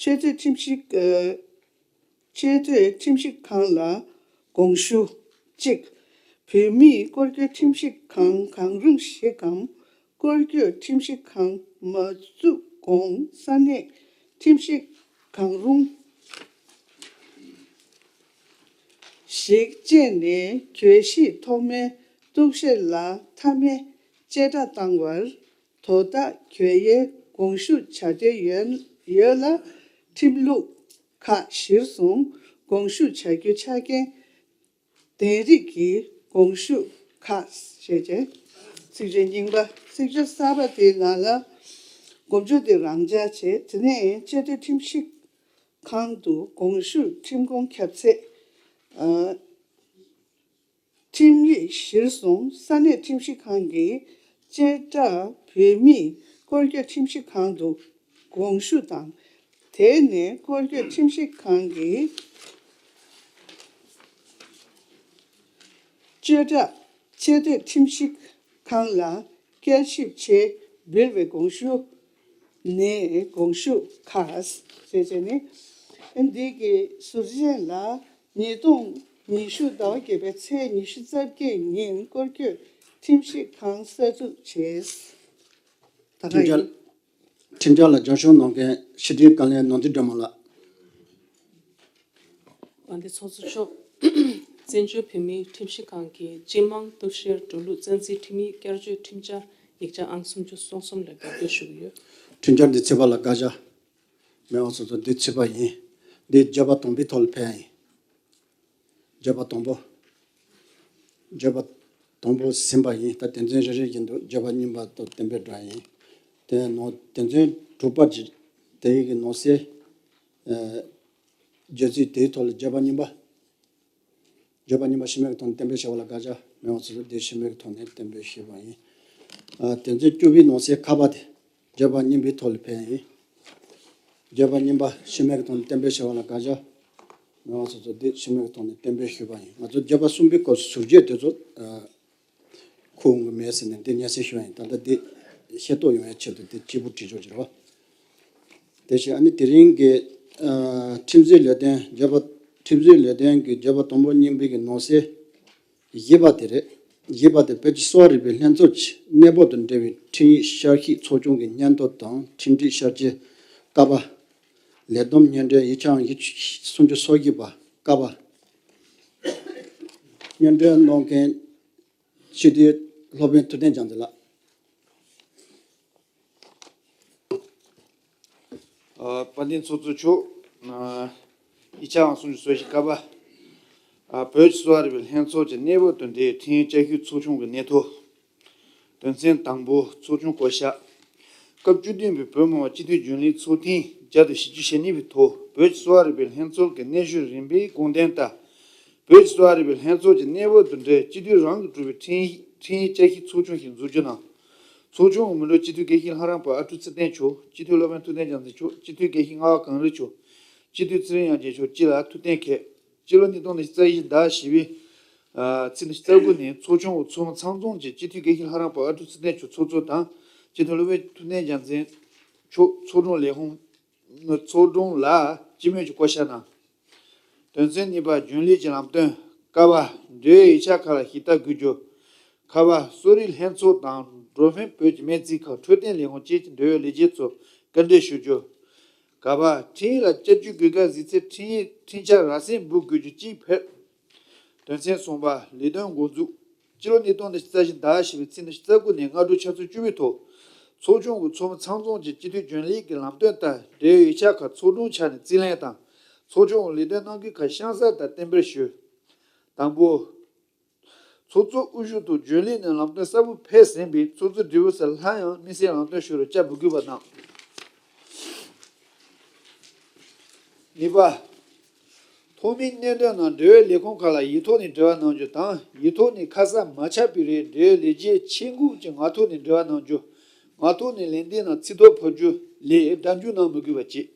ཆེས་མཐོའི་ཁྲིམས་ཞིབ་ཨ། ཆེས་མཐོའི་ཁྲིམས་ཞིབ་ཁང་ལ་དགོངས་ཞུ། གཅིག་བོད་མིའི་སྐོར་སྐྱོད་ཁྲིམས་ཞིབ་ཁང་གང་རུང་ཞིག་གམ། སྐོར་སྐྱོད་ཁྲིམས་ཞིབ་ཁང་མ་བཙུགས་གོང་ས་གནས་ཁྲིམས་ཞིབ་ཁང་རུང་ཞིག་བཅས་ནས་གྱོད་གཞི་ཐོག་མའི་གཏུག་བཤེར་ལ་མཐའ་མའི་བཅད་ཁྲ་བཏང་བར་དོ་བདག་གྱོད་ཡའི་དགོངས་ཞུ་བྱ་འདོད་ཡོད་ཡོད་ལ། ཁྲིམས་ལུགས་ཁག་གཞིར་བཟུང་དགོངས་ཞུ་བྱ་རྒྱུ་ཆ་རྐྱེན་དེ་རིགས་ཀྱི་དགོངས་ཞུ་ཁག་ཞེས་བྱས། ཚིག་བཅད་རྙིང་པ། ཚིག་བཅད་གསར་པ་དེའི་ནང་ལ་དགོངས་ཞུ་དེ་རང་འཇགས་བྱས། དེ་ནས་ཆེས་མཐོའི་ཁྲིམས་ཞིབ་ཁང་དུ་དགོངས་ཞུ་ཁྲིམས་དགོངས་ཁྱབ་ཚད། ཨ། ཁྲིམས་ཡིག་གཞིར་བཟུང་ས་གནས་ཁྲིམས་ཞིབ་ཁང་གི་བཅད་ཁྲ་བོད་མིའི་སྐོར་སྐྱོད་ཁྲིམས་ཞིབ་ཁང་དུ་དགོངས་ཞུ་དང་། དེ་ནས་སྐོར་སྐྱོད་ཁྲིམས་ཞིབ་ཁང་གི་བཅད་ཁྲ་ཆེས་མཐོའི་ཁྲིམས་ཞིབ་ཁང་ལ་བསྐྱར་ཞིབ་ཆེད་འབུལ་བའི་དགོངས་ཞུ་ནས་དགོངས་ཞུ་ཁག་ཞེས་བྱས་ནས། འདི་གི་ཟུར་མཆན་ལ་ཉིས་སྟོང་ཉི་ཤུ་ཟླ་བ་བརྒྱད་པའི་ཚེས་ཉི་ཤུ་རྩ་བརྒྱད་ཉིན་སྐོར་སྐྱོད་ཁྲིམས་ཞིབ་ཁང་གསར་འཛུགས་བྱས། ད་ག་ཁྲིམས་འཆར་ཡིན། ཁྲིམས་འཆར་ལ་རྒྱབ་སྐྱོར་གནང་མཁན་ཕྱི་དྲིལ་བཀའ་བློན་ནོར་འཛིན་སྒྲོལ་མ་ལགས། དཔལ་ལྡན་ཚོགས་གཙོ་མཆོག་བཙན་བྱོལ་བོད་མིའི་ཁྲིམས་ཞིབ་ཁང་གི་སྤྱི་དམངས་གཏུག་བཤེར་འགྲོ་ལུགས་རྩ་འཛིན་ཁྲིམས་ཡིག་བསྐྱར་བཅོས་ཁྲིམས་འཆར་ཡིག་ཆ་ཨང་སུམ་ཅུ་སོ་གསུམ་ལ་དགའ་བསྐྱོར་ཞུ་གི་ཡོད། ཁྲིམས་འཆར་འདི་ཚེས་པ་ལ་བཀའ་ཤག་མི་དབང་ཚོགས་གཙོ། འདི་ཚེས་པ་ཡིན། འདི་བརྗོད་པ་དང་པོའི་ཐོག་ལ་ཕེབས་ཡིན། བརྗོད་པ་དང་པོ། བརྗོད་པ་དང་པོ་ཟིན་པ་ཡིན། ད་དོན་ཚན་རེ་རེ་བཞིན་དུ་བརྗོད་པ་རྙིང་པ་དང་གཏན་འབེབས་འགྲོ་ཡིན། དེ་ནང་དོན་ཚན་དྲུག་པ་ཅིག་དེ་ཡི་གི་ནང་གསེས། ཨ། བརྗོད་ཚིག་དེའི་ཐོག་ལ་བརྗོད་པ་རྙིང་པ། བརྗོད་པ་རྙིང་པ་ཕྱི་མིག་གི་ཐོག་ནས་གཏན་འབེབས་བྱས་པ་ལ་བཀའ་ཤག་མི་དབང་ཚོགས་གཙོས་དེ་ཕྱི་མིག་གི་ཐོག་ནས་གཏན་འབེབས་ཞུས་པ་ཡིན། ཨ། དོན་ཚན་བཅུ་པའི་ནང་གསེས་ཁ་པ་དེ་བརྗོད་པ་རྙིང་པའི་ཐོག་ལ་ཕེབས་ཡིན། བརྗོད་པ་རྙིང་པ་ཕྱི་མིག་གི་ཐོག་ནས་གཏན་འབེབས་བྱས་པ་ལ་བཀའ་ཤག་མི་དབང་ཚོགས་གཙོས་དེ་ཕྱི་མིག་གི་ཐོག་ནས་གཏན་འབེབས་ཞུས་པ་ཡིན། ང་ཚོ་བརྗོད་པ་གསུམ་པའི་སྐབས་སུ་ཟུར་བརྗོད་དེ་ཚོ། ཨ། ཁུངས་མེད་ཟེར་ནས་འདི་སྙན་སེང་ཞུ་བ་ཡིན། ད་ལྟ་འདི་ཤེས་རྟོགས་ཡོང་ཡའི་ཆེད་དུ་འདི་གཅིག་པུ་བྲིས་ཆོག་ཅེས་རེད་བ། དེ་བཞིན་ཨ་ནི་དེ་རིང་གི་ཨ་ཁྲིམས་རྩོད་ལས་དོན་བརྗོད་པ། ཁྲིམས་རྩོད་ལས་དོན་གྱི་བརྗོད་པ་དང་པོ་རྙིང་པའི་གི་ནང་གསེས་བཞི་པ་དེ་རེད། བཞི་པ་དེ་བོད་ཀྱི་གསོ་བ་རིག་པའི་ལྷན་ཚོགས་ཀྱི་གནས་བབ་དང་འབྲེལ་བའི་ཁྲིམས་ཡིག་ཤར་བཤད་ཚོགས་ཆུང་གི་སྙན་ཐོ་དང་ཁྲིམས་སྒྲིག་ཤར་བསྐྱོད་ཀ་པ། ལས་བསྡོམས་སྙན་སྒྲོན་ཡིག་ཆའམ་ཡིག་ཆ་སུམ་ཅུ་སོ་བཞི་པ་ཀ་པ། སྙན་སྒྲོན་གནང་མཁན་སྤྱི་འཐུས་སློབ་དཔོན་ཐུབ་བསྟན་རྒྱལ་མཚན་ལགས། ཨ། དཔལ་ལྡན་ཚོགས་གཙོ་མཆོག་ཨ། ཡིག་ཆའམ་སུམ་ཅུ་སོ་བཞི་ཀ་པ། ཨ། བོད་ཀྱི་གསོ་བ་རིག་པའི་ལྷན་ཚོགས་ཀྱི་གནས་བབ་དང་འབྲེལ་ཁྲིམས་ཡིག་བསྐྱར་ཞིབ་ཚོགས་ཆུང་གི་གནས་ཐོ། དོན་ཚན་དང་པོ། ཚོགས་ཆུང་བསྐོ་བཞག་སྐབས་བཅུ་བདུན་པའི་བོད་མི་མང་སྤྱི་འཐུས་རྒྱུན་ལས་ཚོགས་ཐེངས་བརྒྱ་དང་བཞི་བཅུ་ཞེ་གཉིས་པའི་ཐོག་བོད་ཀྱི་གསོ་བ་རིག་པའི་ལྷན་ཚོགས་ཀྱི་སྙན་ཞུ་རིམ་པའི་དགོངས་དོན་ལྟར། བོད་ཀྱི་གསོ་བ་རིག་པའི་ལྷན་ཚོགས་ཀྱི་གནས་བབ་དང་འབྲེལ་སྤྱི་འཐུས་རང་གིས་གྲུབ་པའི་ཁྲིམས་ཡིག་ཁྲིམས་ཡིག་བསྐྱར་ཞིབ་ཚོགས་ཆུང་ཞིག་འཛུགས་རྒྱུ་དང་། ཚོགས་ཆུང་གི་མི་སྣ་སྤྱི་འཐུས་དགེ་བཤེས་ལྷ་རམས་པ་ཨ་ཀྲུག་ཚེ་བརྟན་མཆོག་སྤྱི་འཐུས་སློབ་དཔོན་ཐུབ་བསྟན་རྒྱལ་མཚན་མཆོག་སྤྱི་འཐུས་དགེ་བཤེས་རྔ་བ་གངས་རི་མཆོག་སྤྱི་འཐུས་ཚེ་རིང་དབྱངས་ཅན་མཆོག་སྤྱི་ལ་ཐུགས་གཏན་འཁེལ། སྤྱི་ལོ་ཉིས་སྟོང་ཉི་ཤུ་རྩ་བཞི་ཟླ་བཞི་པའི་ཨ་ཚེས་ཉི་ཤུ་རྩ་དགུ་ཉིན་ཚོགས་ཆུང་གི་ཚོགས་མི་ཚང་འཛོམས་ཀྱིས་སྤྱི་འཐུས་དགེ་བཤེས་ལྷ་རམས་པ་ཨ་ཀྲུག་ཚེ་བརྟན་མཆོག་ཚོགས་གཙོ་དང་། སྤྱི་འཐུས་སློབ་དཔོན་ཐུབ་བསྟན་རྒྱལ་མཚན་མཆོག་ཚོགས་དྲུང་ལས་ཁུངས་ཚོགས་དྲུང་ལ་སྤྱི་མོས་ཀྱིས་བསྐོ་བཞག་གནང་། དོན་ཚན་གཉིས་པ། རྒྱུན་ལས་ཀྱི་ལམ་སྟོན། ཀ་པ། འབྲེལ་ཡོད་ཡིག་ཆ་ཁག་ལ་ཞིབ་ལྟ་དགོས་རྒྱུ། ཁ་པ། གསོ་རིག་ལྷན་ཚོགས་དང་འགྲོ་ཕན་བོད་ཀྱི་སྨན་རྩིས་ཁང་འཕྲོད་བསྟེན་ལས་ཁུངས་བཅས་ཀྱི་འབྲེལ་ཡོད་ལས་བྱེད་ཚོར་བཀའ་འདྲི་ཞུ་རྒྱུ། ག་པ། ཁྲིམས་ཡིག་ལ་བསྐྱར་བཅོས་དགོས་གལ་གཟིགས་ཚེ་ཁྲིམས་ཡིག་ཁྲིམས་འཆར་རགས་ཟིན་འབུལ་དགོས་རྒྱུ་གཅིག་ཕེབས། དོན་ཚན་གསུམ་པ། ལས་དོན་འགོ་འཛུགས། སྤྱི་ལོ་ཉིས་སྟོང་ཉི་ཤུ་རྩ་བཞི་ཟླ་བཞི་པའི་ཚེས་ཉི་ཤུ་རྩ་དགུ་ནས་སྔ་དྲོ་ཆུ་ཚོད་བཅུ་པའི་ཐོག་ཚོགས་ཆུང་གི་ཚོགས་མི་ཚང་འཛོམས་ཀྱིས་སྤྱི་འཐུས་རྒྱུན་ལས་ཀྱི་ལམ་སྟོན་ལྟར་འབྲེལ་ཡོད་ཡིག་ཆ་ཁག་ཚོགས་དྲུང་ཆ་ནས་རྩིས་ལེན་དང་། ཚོགས་ཆུང་གི་ལས་དོན་གནང་སྒོའི་ཁག་གཤམ་གསལ་ལྟར་གཏན་འབེབས་ཞུས། དང་པོ། ཚོགས་གཙོ་དབུ་བཞུགས་ཐོག་རྒྱུན་ལས་ནས་ལམ་སྟོན་གསལ་པོ་ཕེབས་ཟིན་པས་ཚོགས་གཙོ་སྦྲེལ་པོ་ཚོས་སླར་ཡང་དམིགས་བསལ་ལམ་སྟོན་ཞུ་རུ་བཅར་མི་དགོས་པ་གནང་། གཉིས་པ། ཐོག་མའི་གནད་དོན་ནང་འབྲེལ་ཡོད་ལས་ཁུངས་ཁག་ལ་ཡིག་ཐོག་ནས་འབྲེལ་བ་གནང་རྒྱུ་དང་། ཡིག་ཐོག་ནས་ཁ་གསལ་མ་ཆགས་པའི་རིགས་འབྲེལ་ཡོད་ལས་བྱེད་ཆེད་འགོད་ཀྱིས་ངག་ཐོག་ནས་འབྲེལ་བ་གནང་རྒྱུ། ངག་ཐོག་ནས་ལན་འདེབས་ནང་ཚིག་ཐོ་ཕབ་རྒྱུ་ལས་སྒྲ་འཇུག་གནང་མི་དགོས་པ་བཅས།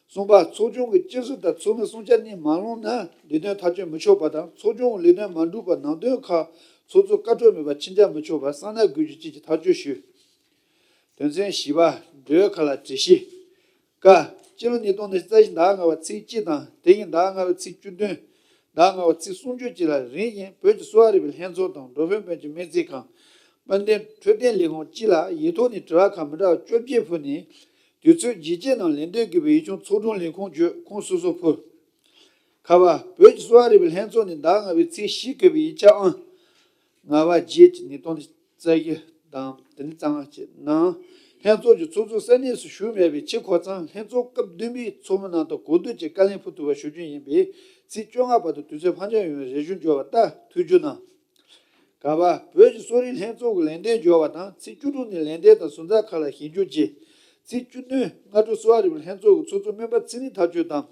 གསུམ་པ། ཚོགས་ཆུང་གི་སྤྱི་སྲིད་དང་ཚོགས་མིའི་གསུང་བྱ་གཉིས་མ་བླངས་ན་ལས་དོན་ཐག་གཅོད་མི་ཆོག་པ་དང་། ཚོགས་ཆུང་གི་ལས་དོན་མ་འགྲུབ་པར་ནང་དོན་ཁག་ཚོགས་གཙོར་བཀའ་འཁྲོལ་མེད་པར་ཕྱིར་འགྱངས་མི་ཆོག་པར་གསང་གནང་དགོས་རྒྱུ་བཅས་ཀྱི་ཐག་གཅོད་ཞུས། དོན་ཚན་བཞི་པ། འབྲེལ་ཡོད་ཁག་ལ་དྲི་ཞིབ། ཀ། སྤྱི་ལོ་ཉིས་སྟོང་ནས་རྩ་བཞི་ཟླ་ལྔ་པ་ཚེས་གཅིག་དང་དེ་ཡིན་ཟླ་ལྔ་པ་ཚེས་བཅུ་བདུན། ཟླ་ལྔ་པ་ཚེས་སུམ་ཅུ་བཅས་ལ་རིམ་བཞིན་བོད་ཀྱི་གསོ་བ་རིག་པའི་ལྷན་ཚོགས་དང་འགྲོ་ཕན་བོད་ཀྱི་སྨན་རྩིས་ཁང་། དཔལ་ལྡན་འཕྲོད་བསྟེན་ལས་ཁུངས་སྤྱི་ལ་ཡིག་ཐོག་ནས་དྲི་བ་ཁག་མི་འདྲ་བ་བཅོ་བརྒྱད་ཕུལ་ནས། དུས་ཚོད་རྒྱུན་ཆད་ནང་ལན་འདེབས་དགོས་པའི་ཡིག་ཆུང་ཚོགས་དྲུང་ལས་ཁུངས་བརྒྱུད་ཁོངས་སོ་སོར་ཕུལ། ཁ་པ། བོད་ཀྱི་གསོ་བ་རིག་པའི་ལྷན་ཚོགས་ནས་ཟླ་ལྔ་པའི་ཚེས་བཞི་བཀོད་པའི་ཡིག་ཆ་ཨང་ལྔ་པ་བརྒྱད་ཀྱི་ཉིས་སྟོང་རྩ་བཞི་དང་དེ་ནས་རྩ་ལྔ་བཅས་ནང་། ལྷན་ཚོགས་ཀྱི་ཚོགས་གཙོ་ས་གནས་སུ་ཞུགས་མེད་པའི་ཕྱིར་ཁོ་ཚང་ལྷན་ཚོགས་སྐབས་བདུན་པའི་ཚོགས་མི་རྣམས་དང་གོ་བསྡུར་གྱིས་བཀའ་ལན་ཕུལ་ཐུབ་པ་ཞུ་རྒྱུ་ཡིན་པས་ཚེས་བཅོ་ལྔ་བར་དུ་དུས་ཚོད་ཕར་འགྱངས་ཡོང་བའི་རེ་ཞུ་འབྱོར་བ་ལྟར་ཐུགས་རྒྱུ་གནང་། ག་པ། བོད་ཀྱི་གསོ་རིག་ལྷན་ཚོགས་ཀྱི་ལན་འདེབས་འབྱོར་བ་དང་ཚེས་བཅུ་དྲུག་ནས་ལན་འདེབས་དང་ཟུར་འཛར་ཁག་ལ་ཞིབ་འཇུག་བྱས། ཚེས་བཅུ་བདུན་སྔ་དྲོ་གསོ་བ་རིག་པའི་ལྷན་ཚོགས་ཀྱི་ཚོགས་གཙོ་སྨན་པ་ཚེ་རིང་ཐག་གཅོད་དང་།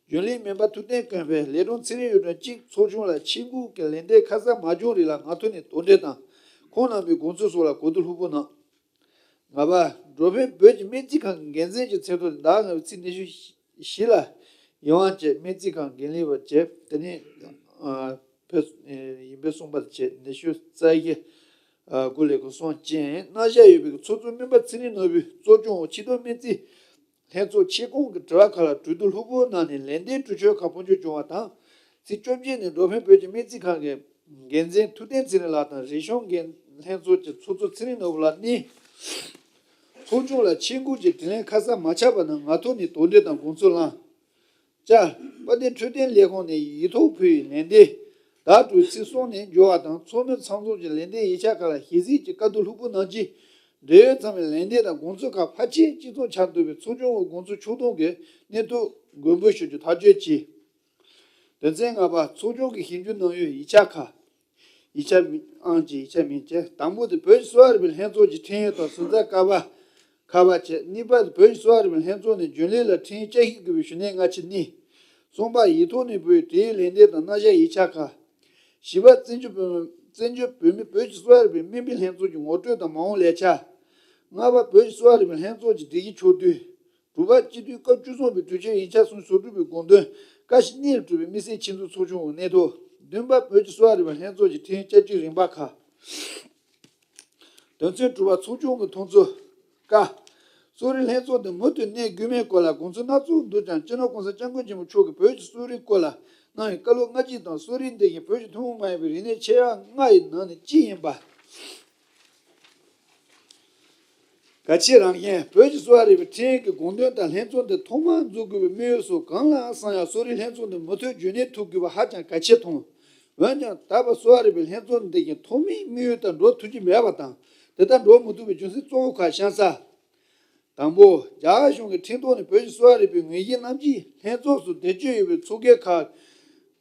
རྒྱུན་ལས་སྨན་པ་ཐུབ་བསྟན་ཀུན་འཕེལ་ལས་དྲུང་ཚེ་རིང་གཡུ་སྒྲོན་གཅིག་ཚོགས་ཆུང་ལ་ཆེད་འགོད་ཀྱི་ལན་འདེབས་ཁ་གསལ་མ་བྱུང་རིགས་ལ་ངག་ཐོག་ནས་དོགས་འདྲི་དང་ཁོང་རྣམ་པའི་དགོངས་ཚུལ་སོགས་ལ་གོ་བསྡུར་ལྷུག་པོ་གནང་། ལྔ་པ། འགྲོ་ཕན་བོད་ཀྱི་སྨན་རྩིས་ཁང་གི་འགན་འཛིན་གྱི་མཚན་ཐོག་ནས་ཟླ་ལྔ་པའི་ཚེས་ཉི་ཤུ་བཞི་ལ་ཡིད་དབང་བཅས་སྨན་རྩིས་ཁང་འགན་ལེན་པ་བཅས་དེ་ནས་ཨ་བོད་ཡིན་པའི་གསུངས་པ་བཅས་ཉི་ཤུ་རྩ་བཞི་དགུ་ལས་ཁུངས་སོང་ཅན་གནང་བཞག་ཡོད་པའི་ཚོགས་གཙོ་སྨན་པ་ཚེ་རིང་ནོར་བུས་གཙོ་སྐྱོང་འོག་ཆེད་དོན་སྨན་རྩིས་ལྷན་ཚོགས་ཆེད་ཁོངས་ཀྱི་དྲི་བ་ཁག་ལ་གྲོས་བསྡུར་ལྷུག་པོ་གནང་ནས་ལན་འདེབས་གྲོས་ཆོད་ཁག་ཕུལ་འབྱོར་བྱུང་བ་དང་། ཚེས་བཅོ་བརྒྱད་ནས་འགྲོ་ཕན་བོད་ཀྱི་སྨན་རྩིས་ཁང་གི་འགན་འཛིན་ཐུབ་བསྟན་ཚེ་རིང་ལགས་དང་རིག་གཞུང་འགན་ལྷན་ཚོགས་ཀྱི་ཚོགས་གཙོ་ཚེ་རིང་ནོར་བུ་ལགས་གཉིས་ཚོགས་ཆུང་ལ་ཆེད་འགོད་ཀྱི་དྲིས་ལན་ཁ་གསལ་མ་ཆགས་པ་ནང་ངག་ཐོག་ནས་དོགས་འདྲི་དང་དགོངས་ཚུལ་བླངས། ཅ། དཔལ་ལྡན་འཕྲོད་བསྟེན་ལས་ཁུངས་ནས་ཡིག་ཐོག་ཕུལ་བའི་ལན་འདེབས། ཟླ་དྲུག་ཚེས་གསུམ་ནས་འབྱོར་བ་དང་ཚོགས་མི་ཚང་འཛོམས་ཀྱི་ལན་འདེབས་ཡིག་ཆ་ཁག་ལ་ཞིབ་གཟིགས་ཀྱིས་བཀའ་བསྡུར་ལྷུག་པོ་གནང་རྗེས། འབྲེལ་ཡོད་ཚང་མས་ལན་འདེབས་དང་དགོངས་ཚུལ་ཁག་ཕལ་ཆེར་གཅིག་མཚུངས་ཆགས་འདུག་པས་ཚོགས་ཆུང་གི་དགོངས་ཚུལ་ཕྱོགས་བསྡོམས་ཀྱི་གནས་ཐོ་མགོན་འབུལ་ཞུ་རྒྱུ་ཐག་གཅོད་བྱས། དོན་ཚན་ལྔ་པ། ཚོགས་ཆུང་གིས་ཞིབ་འཇུག་གནང་ཡུལ་ཡིག་ཆ་ཁག་ཡིག་ཆ་མིང་། ཨང་ཅིག་ཡིག་ཆ་མིང་བཅས། དང་པོ་དེ་བོད་ཀྱི་གསོ་བ་རིག་པའི་ལྷན་ཚོགས་ཀྱི་ཁྲིམས་ཡིག་དང་ཟུར་འཛར་ཀ་པ། ཁ་པ་བཅས། གཉིས་པ་དེ་བོད་ཀྱི་གསོ་བ་རིག་པའི་ལྷན་ཚོགས་ནས་རྒྱུན་ལས་ལ་ཁྲིམས་ཡིག་བསྐྱར་ཞིབ་དགོས་པའི་ཞུ་ནན་ལྔ་ཆ་གཉིས། གསུམ་པ། ཡིག་ཐོག་ནས་འབུལ་བའི་དྲི་ཡིག་ལན་འདེབས་དང་གནང་བཞག་ཡིག་ཆ་ཁག་བཞི་པ། བཙན་བྱོལ་བོད་མི། བཙན་བྱོལ་བོད་མི་བོད་ཀྱི་གསོ་བ་རིག་པའི་སྨན་པའི་ལྷན་ཚོགས་ཀྱི་ངོ་སྤྲོད་དང་མ་འོངས་ལས་འཆར། ལྔ་པ། བོད་ཀྱི་གསོ་བ་རིག་པའི་ལྷན་ཚོགས་ཀྱི་སྒྲིག་གཞི་ཕྱོགས་བསྡུས། དྲུག་པ། སྤྱི་འཐུས་སྐབས་བཅུ་གསུམ་པའི་གྲོས་ཆོད་ཡིག་ཆ་སོ་དྲུག་པའི་དགོངས་དོན་བཀའ་ཤག་གཉིས་ལས་གྲུབ་པའི་དམིགས་བསལ་ཆེད་འཛུགས་ཚོགས་ཆུང་གི་གནས་ཐོ། བདུན་པ། བོད་ཀྱི་གསོ་བ་རིག་པའི་ལྷན་ཚོགས་ཀྱི་ཁྲིམས་བསྐྱར་བཅོས་རིམ་པ་ཁག་དོན་ཚན་དྲུག་པ། ཚོགས་ཆུང་གི་མཐོང་ཚུལ། ཀ། གསོ་རིག་ལྷན་ཚོགས་འདི་མུ་མཐུད་གནས་དགོས་མིན་སྐོར་ལ་དགོངས་ཚུལ་སྣ་ཚོགས་འདུག་ཀྱང་སྤྱི་ནོར་༸གོང་ས་༸སྐྱབས་མགོན་ཆེན་པོ་མཆོག་གིས་བོད་ཀྱི་གསོ་རིག་སྐོར་ལ་གནང་བའི་བཀའ་སློབ་སྔ་ཕྱི་དང་གསོ་རིག་འདི་བཞིན་བོད་ཀྱི་ཐུན་མོང་མ་ཡིན་པའི་རིག་གནས་ཆེ་བ་ལྔ་ཡི་ནང་ནས་གཅིག་ཡིན་པ། གལ་ཆེ་རང་བཞིན། བོད་ཀྱི་གསོ་བ་རིག་པའི་ཁྲིམས་ཀྱི་དགོངས་དོན་ལྟར་ལྷན་ཚོགས་འདི་ཐོག་མར་འཛུགས་དགོས་པའི་དམིགས་ཡུལ་སོགས་གང་ལ་བསམ་ཡང་གསོ་རིག་ལྷན་ཚོགས་འདི་མུ་མཐུད་རྒྱུན་གནས་ཐུབ་དགོས་པ་ཧ་ཅང་གལ་ཆེར་མཐོང་། འོན་ཀྱང་ད་བར་གསོ་བ་རིག་པའི་ལྷན་ཚོགས་འདི་བཞིན་ཐོག་མའི་དམིགས་ཡུལ་ལྟར་འགྲོ་ཐུབ་ཀྱི་མེད་པ་དང་། དེ་ལྟར་འགྲོ་མི་ཐུབ་པའི་རྒྱུ་མཚན་གཙོ་བོ་ཁག་གཤམ་གསལ། དང་པོ། རྒྱ་གར་གཞུང་གི་ཁྲིམས་ཐོག་ནས་བོད་ཀྱི་གསོ་བ་རིག་པའི་ངོས་བཞེས་གནང་རྗེས་ལྷན་ཚོགས་སུ་བསྡད་བཅུག་ཡོད་པའི་ཚོགས་སྒེར་ཁག་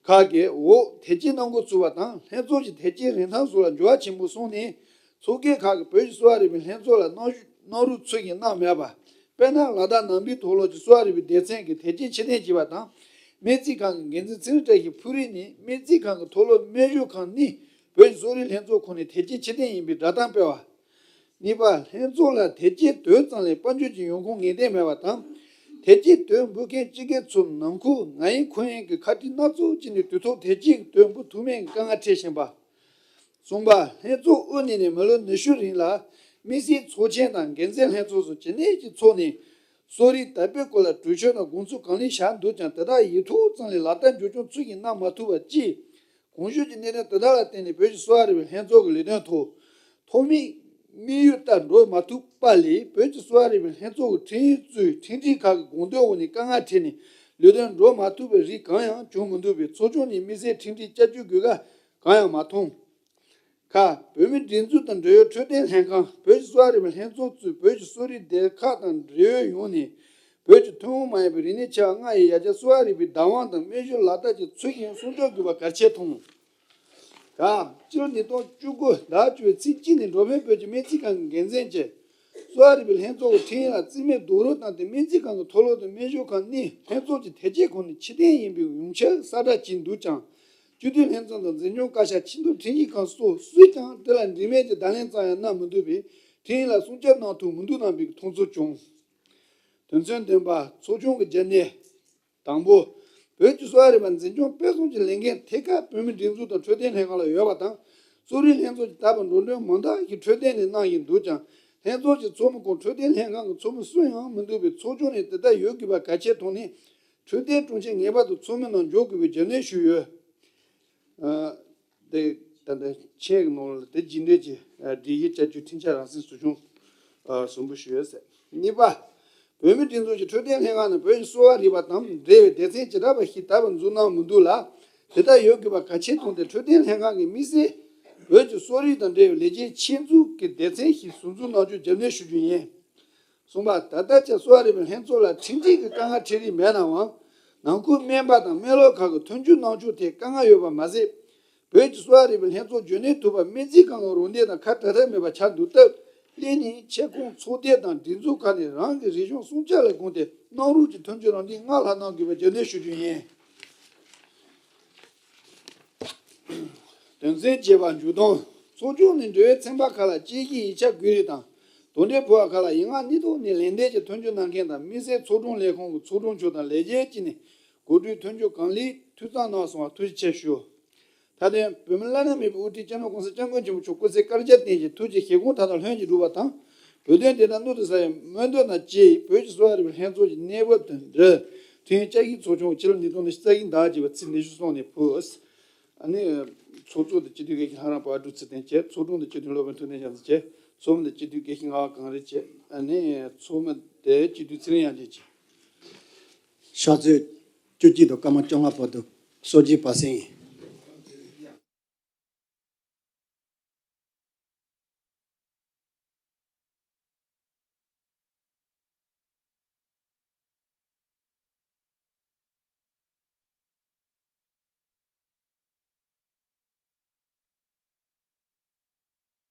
ཁག་གི་འོག་དེབ་སྐྱེལ་གནང་འགོ་ཚུགས་པ་དང་ལྷན་ཚོགས་ཀྱི་དེབ་སྐྱེལ་རིན་ཐང་སོགས་ལ་འགྱུར་བ་ཆེན་པོ་སོང་ནས་ཚོགས་སྒེར་ཁག་གིས་བོད་ཀྱི་གསོ་བ་རིག་པའི་ལྷན་ཚོགས་ལ་གནང་ཞུ་གནང་རོགས་ཚུལ་བཞིན་གནང་མེད་པ། དཔེར་ན་ལ་དྭགས་ནང་པའི་དུག་སློག་གི་གསོ་བ་རིག་པའི་སྡེ་ཚན་གྱི་དེབ་སྐྱེལ་ཕྱིར་འཐེན་བྱས་པ་དང་། སྨན་རྩིས་ཁང་གི་འགན་འཛིན་ཚེ་རིང་བཀྲ་ཤིས་ཕུག་རིང་ནས་སྨན་རྩིས་ཁང་གི་མཐོ་སློབ་སྨན་ཞབས་ཁང་གཉིས་བོད་ཀྱི་གསོ་རིག་ལྷན་ཚོགས་ཁོངས་ནས་དེབ་སྐྱེལ་ཕྱིར་འཐེན་ཡིན་པའི་བསྒྲགས་གཏམ་སྤེལ་བ། གཉིས་པ། ལྷན་ཚོགས་ལ་དེབ་སྐྱེལ་དོན་ཙམ་ལས་དཔལ་འབྱོར་གྱི་ཡོང་ཁུངས་ངེས་གཏན་མེད་པ་དང་། དེབ་སྐྱེལ་དོན་འབུལ་མཁན་སྤྱི་སྒེར་ཚོའི་ནང་ཁུལ་ང་ཡིན་ཁོ་ཡིན་གྱི་ཁ་བྲལ་སྣ་ཚོགས་བྱས་ནས་དུས་ཐོག་དེབ་སྐྱེལ་གྱི་དོན་འབུལ་ཐུབ་མིན་གྱི་དཀའ་ངལ་འཕྲད་བཞིན་པ། གསུམ་པ། ལྷན་ཚོགས་དབུ་བརྙེས་ནས་མི་ལོ་ཉི་ཤུ་རིང་ལ་དམིགས་བསལ་ཚོགས་ཆེན་དང་འགན་འཛིན་ལྷན་ཚོགས་སོགས་ཇི་སྙེད་ཅིག་འཚོགས་ནས་གསོ་རིག་དར་སྤེལ་སྐོར་ལ་གྲོས་ཆོད་དང་དགོངས་ཚུལ་གང་ལེགས་བཞག་འདུག་ཀྱང་དེ་དག་ཡིག་ཐོག་ཙམ་ལས་ལག་བསྟར་འབྱོར་སྐྱོང་ཚུལ་བཞིན་གནང་མ་ཐུབ་པ་བཅས། གོང་ཞུས་ཀྱི་གནད་དོན་དེ་དག་ལ་བརྟེན་ནས་བོད་ཀྱི་གསོ་བ་རིག་པའི་ལྷན་ཚོགས་ཀྱི་ལས་དོན་ཐོག་ཐོག་མའི་དམིགས་ཡུལ་ལྟར་འགྲོ་མ་ཐུབ་པ་ལས་བོད་ཀྱི་གསོ་བ་རིག་པའི་ལྷན་ཚོགས་ཀྱི་ཁྲིམས་ཡིག་གཙོས་ཁྲིམས་སྒྲིག་ཁག་གི་དགོངས་དོན་འོག་ནས་དཀའ་ངལ་འཕྲད་ནས་ལས་དོན་འགྲོ་མ་ཐུབ་པའི་རིགས་གང་ཡང་བྱུང་མི་འདུག་པས་ཚོགས་ཆུང་ནས་དམིགས་བསལ་ཁྲིམས་སྒྲིག་བསྐྱར་བཅོས་དགོས་གལ་གང་ཡང་མ་མཐོང་། ཁ། བོད་མིའི་སྒྲིག་འཛུགས་དང་འབྲེལ་ཡོད་འཕྲོད་བསྟེན་ལྷན་ཁང་། བོད་ཀྱི་གསོ་བ་རིག་པའི་ལྷན་ཚོགས་གཙོས་བོད་ཀྱི་གསོ་རིག་སྡེ་ཁག་དང་འབྲེལ་ཡོད་ཡོངས་ནས་བོད་ཀྱི་ཐུན་མོང་མ་ཡིན་པའི་རིག་གནས་ཆེ་བ་ལྔ་ཡི་ཡར་རྒྱས་གསོ་བ་རིག་པའི་བདག་དབང་དང་སྨན་ཞབས་ལག་བསྟར་གྱི་ཚུལ་བཞིན་སྲུང་སྐྱོབ་དགོས་པ་གལ་ཆེར་མཐོང་། ད་སྤྱི་ལོ་ཉིས་སྟོང་བཅུ་དགུ་ཟླ་བཅུ་པའི་ཚེས་གཅིག་ནས་འགྲོ་ཕན་བོད་ཀྱི་སྨན་རྩིས་ཁང་གི་འགན་འཛིན་གྱིས་གསོ་བ་རིག་པའི་ལྷན་ཚོགས་ཀྱི་ཁྲིམས་ཡིག་ལ་རྩིས་མེད་རྡོག་རོལ་བཏང་སྟེ་སྨན་རྩིས་ཁང་གི་མཐོ་སློབ་དང་སྨན་ཞབས་ཁང་གཉིས་ལྷན་ཚོགས་ཀྱི་དེབ་སྐྱེལ་ཁང་ནས་ཕྱིར་འཐེན་ཡིན་པའི་ཡོངས་ཁྱབ་གསལ་བསྒྲགས་བྱས་འདུག་ཀྱང་། སྤྱི་འཐུས་ལྷན་ཚོགས་དང་འཛིན་སྐྱོང་བཀའ་ཤག་ཆེས་མཐོའི་ཁྲིམས་ཞིབ་ཁང་སོགས་སུས་ཀྱང་དེ་ལ་འབྲེལ་མེད་ཀྱི་བརྡ་ལན་ཙམ་ཡང་གནང་མི་འདུག་པས་ཁྲིམས་ཡིག་ལ་སྲུང་སྐྱོབ་གནང་ཐུབ་མི་འདུག་གནང་བའི་མཐོང་ཚུལ་བྱུང་། དོན་ཚན་བདུན་པ། ཚོགས་ཆུང་གི་བརྒྱུད་ནས། དང་པོ། བོད་ཀྱི་གསོ་བ་རིག་པ་འཛིན་སྐྱོང་སྤེལ་གསུམ་གྱི་ལས་འགན་ཐད་ཀར་བོད་མིའི་སྒྲིག་འཛུགས་དང་འཕྲོད་བསྟེན་ལྷན་ཁང་ལ་ཡོད་པ་དང་། གསོ་རིག་ལྷན་ཚོགས་ཀྱིས་ད་བར་འགྲོ་གྲོན་མང་དག་ཞིག་འཕྲོད་བསྟེན་ནས་གནང་བཞིན་འདུག་ཀྱང་ ལྷན་ཚོགས་ཀྱི་ཚོགས་མི་ཁོངས་འཕྲོད་བསྟེན་ལྷན་ཁང་གི་ཚོགས་མི་སུ་ཡང་མི་འདུག་པས། ཚོགས་ཆུང་ནས་དེ་ལྟར་ཡོད་དགོས་པ་གལ་ཆེར་མཐོང་ནས། འཕྲོད་བསྟེན་དྲུང་ཆེ་ངེས་པར་དུ་ཚོགས་མི་ནང་འཇོག་དགོས་པའི་རྒྱབ་གནོན་ཞུས་ཡོད། ཨ། དེ་ད་ལྟ་ཆེད་ཀྱི་ནང་ལ་དེ་རྒྱུན་ལྡན་གྱི་ཨ་སྒྲིག་གཞི་བསྐྱར་བཅོས་འཕྲིན་བཅར་རང་སེམས་ཟུར་སྦྱོང་ཨ་ཟུར་འབུལ་ཞུས་ཡོད་ཟེར། གཉིས་པ། བོད་མིའི་སྒྲིག་འཛུགས་ཀྱི་འཕྲོད་བསྟེན་ལྷན་ཁང་ནི་བོད་ཀྱི་གསོ་བ་རིག་པ་དང་འབྲེལ་བའི་སྡེ་ཚན་བྱེ་བྲག་པ་ཞིག་ད་བར་འཛུགས་གནང་མི་འདུག་ལ། དེ་ལྟར་ཡོད་དགོས་པ་གལ་ཆེར་མཐོང་སྟེ། འཕྲོད་བསྟེན་ལྷན་ཁང་གིས་དམིགས་བསལ་བོད་ཀྱི་གསོ་རིག་དང་འབྲེལ་བའི་ལས་འགན་ཆེད་འཛུགས་ཀྱི་སྡེ་ཚན་ཞིག་ཟུར་འཛུགས་གནང་རྒྱུར་རྒྱབ་གནོན་ཞུ་རྒྱུ་ཡིན། གསུམ་པ། ད་ལྟ་ཀྱང་གསོ་བ་རིག་པའི་ལྷན་ཚོགས་ལ་ཁྲིམས་སྒྲིག་གི་དཀའ་ངལ་འཕྲད་རིན་མེད་ནའང་། ནང་ཁུལ་སྨན་པ་དང་སྨན་སློབ་ཁག་གི་མཐུན་འགྱུར་གནང་ཕྱོགས་ཐད་དཀའ་ངལ་ཡོད་པ་མ་ཟད། བོད་ཀྱི་གསོ་བ་རིག་པའི་ལྷན་ཚོགས་རྒྱུན་གནས་ཐུབ་པར་སྨན་རྩིས་ཁང་གི་རོགས་འདེགས་དང་ཁ་བྲལ་ཐབས་མེད་པ་ཆགས་འདུག་སྟབས། སླད་ནས་ཁྱབ་ཁོངས་ཚོགས་སྡེ་དང་སྒྲིག་འཛུགས་ཁག་ནས་རང་གི་རིག་གཞུང་སྲུང་སྐྱོབ་ལ་དགོངས་ཏེ། གནང་རོགས་ཀྱི་མཐུན་འགྱུར་རོགས་འདེགས་སྔར་ལྷག་གནང་དགོས་པའི་རྒྱབ་གནོན་ཞུ་རྒྱུ་ཡིན། དོན་ཚན་བརྒྱད་པ། མཇུག་སྡོམ། ཚོགས་ཆུང་ནས་འབྲེལ་ཡོད་ཚན་པ་ཁག་ལ་དཔྱད་གཞིའི་ཡིག་ཆ་བགོས་རིགས་དང་། དོགས་འདྲི་ཕུལ་བ་ཁག་ལ་ཡིག་ངག་གཉིས་ཐོག་ནས་ལན་འདེབས་ཀྱིས་མཐུན་འགྱུར་གནང་མཁན་དང་། དམིགས་བསལ་ཚོགས་དྲུང་ལས་ཁུངས་ཀྱི་ཚོགས་དྲུང་མཆོག་དང་ལས་བྱེད་ཀྱིས་ནས་གོ་སྒྲིག་མཐུན་འགྱུར་གང་ལེགས་འཐུས་ཚང་གནང་སོང་བར་ཐུགས་རྗེ་ཆེ་ཞུ། མཐའ་དོན། བོད་མི་བླ་ན་མེད་པའི་དབུ་ཁྲིད་སྤྱི་ནོར་༸གོང་ས་༸སྐྱབས་མགོན་ཆེན་པོ་མཆོག་སྐུ་ཚེ་བསྐལ་བརྒྱར་བརྟན་ཅིང་ཐུགས་ཀྱི་བཞེད་དགོངས་མཐའ་དག་ལྷུན་གྱིས་གྲུབ་པ་དང་། བོད་དོན་བདེན་མཐའ་མྱུར་དུ་གསལ་བའི་སྨོན་འདུན་དང་བཅས། བོད་ཀྱི་གསོ་བ་རིག་པའི་ལྷན་ཚོགས་ཀྱི་གནས་བབ་དང་འབྲེལ། ཐེངས་བཅུ་བཞི་ཚོགས་ཆུང་ཕྱི་ལོ་ཉིས་སྟོང་ཉི་ཤུ་རྩ་བཞི་ཟླ་བ་བརྒྱད་པའི་ཚེས་ཉི་ཤུ་སོང་ནས་ཕུལ། ཨ་ནི། ཚོགས་གཙོ་དང་སྤྱི་འཐུས་དགེ་བཤེས་ལྷ་རམས་པ་ཨ་ཀྲུག་ཚེ་བརྟན་བཅས། ཚོགས་དྲུང་དང་སྤྱི་འཐུས་སློབ་དཔོན་ཐུབ་བསྟན་ཞབས་འཛིན་བཅས། ཚོགས་མི་དང་སྤྱི་འཐུས་དགེ་བཤེས་ངག་དབང་གངས་རི་བཅས། ཨ་ནི། ཚོགས་མི་དེ་སྤྱི་འཐུས་ཚེ་རིང་དབྱངས་ཅན་བཅས། ཕྱག་ཚོད་བཅུ་གཅིག་དང་སྐར་མ་བཅོ་ལྔ་བར་དུ་གསོལ་ཇའི་བར་གསེང་ཡིན།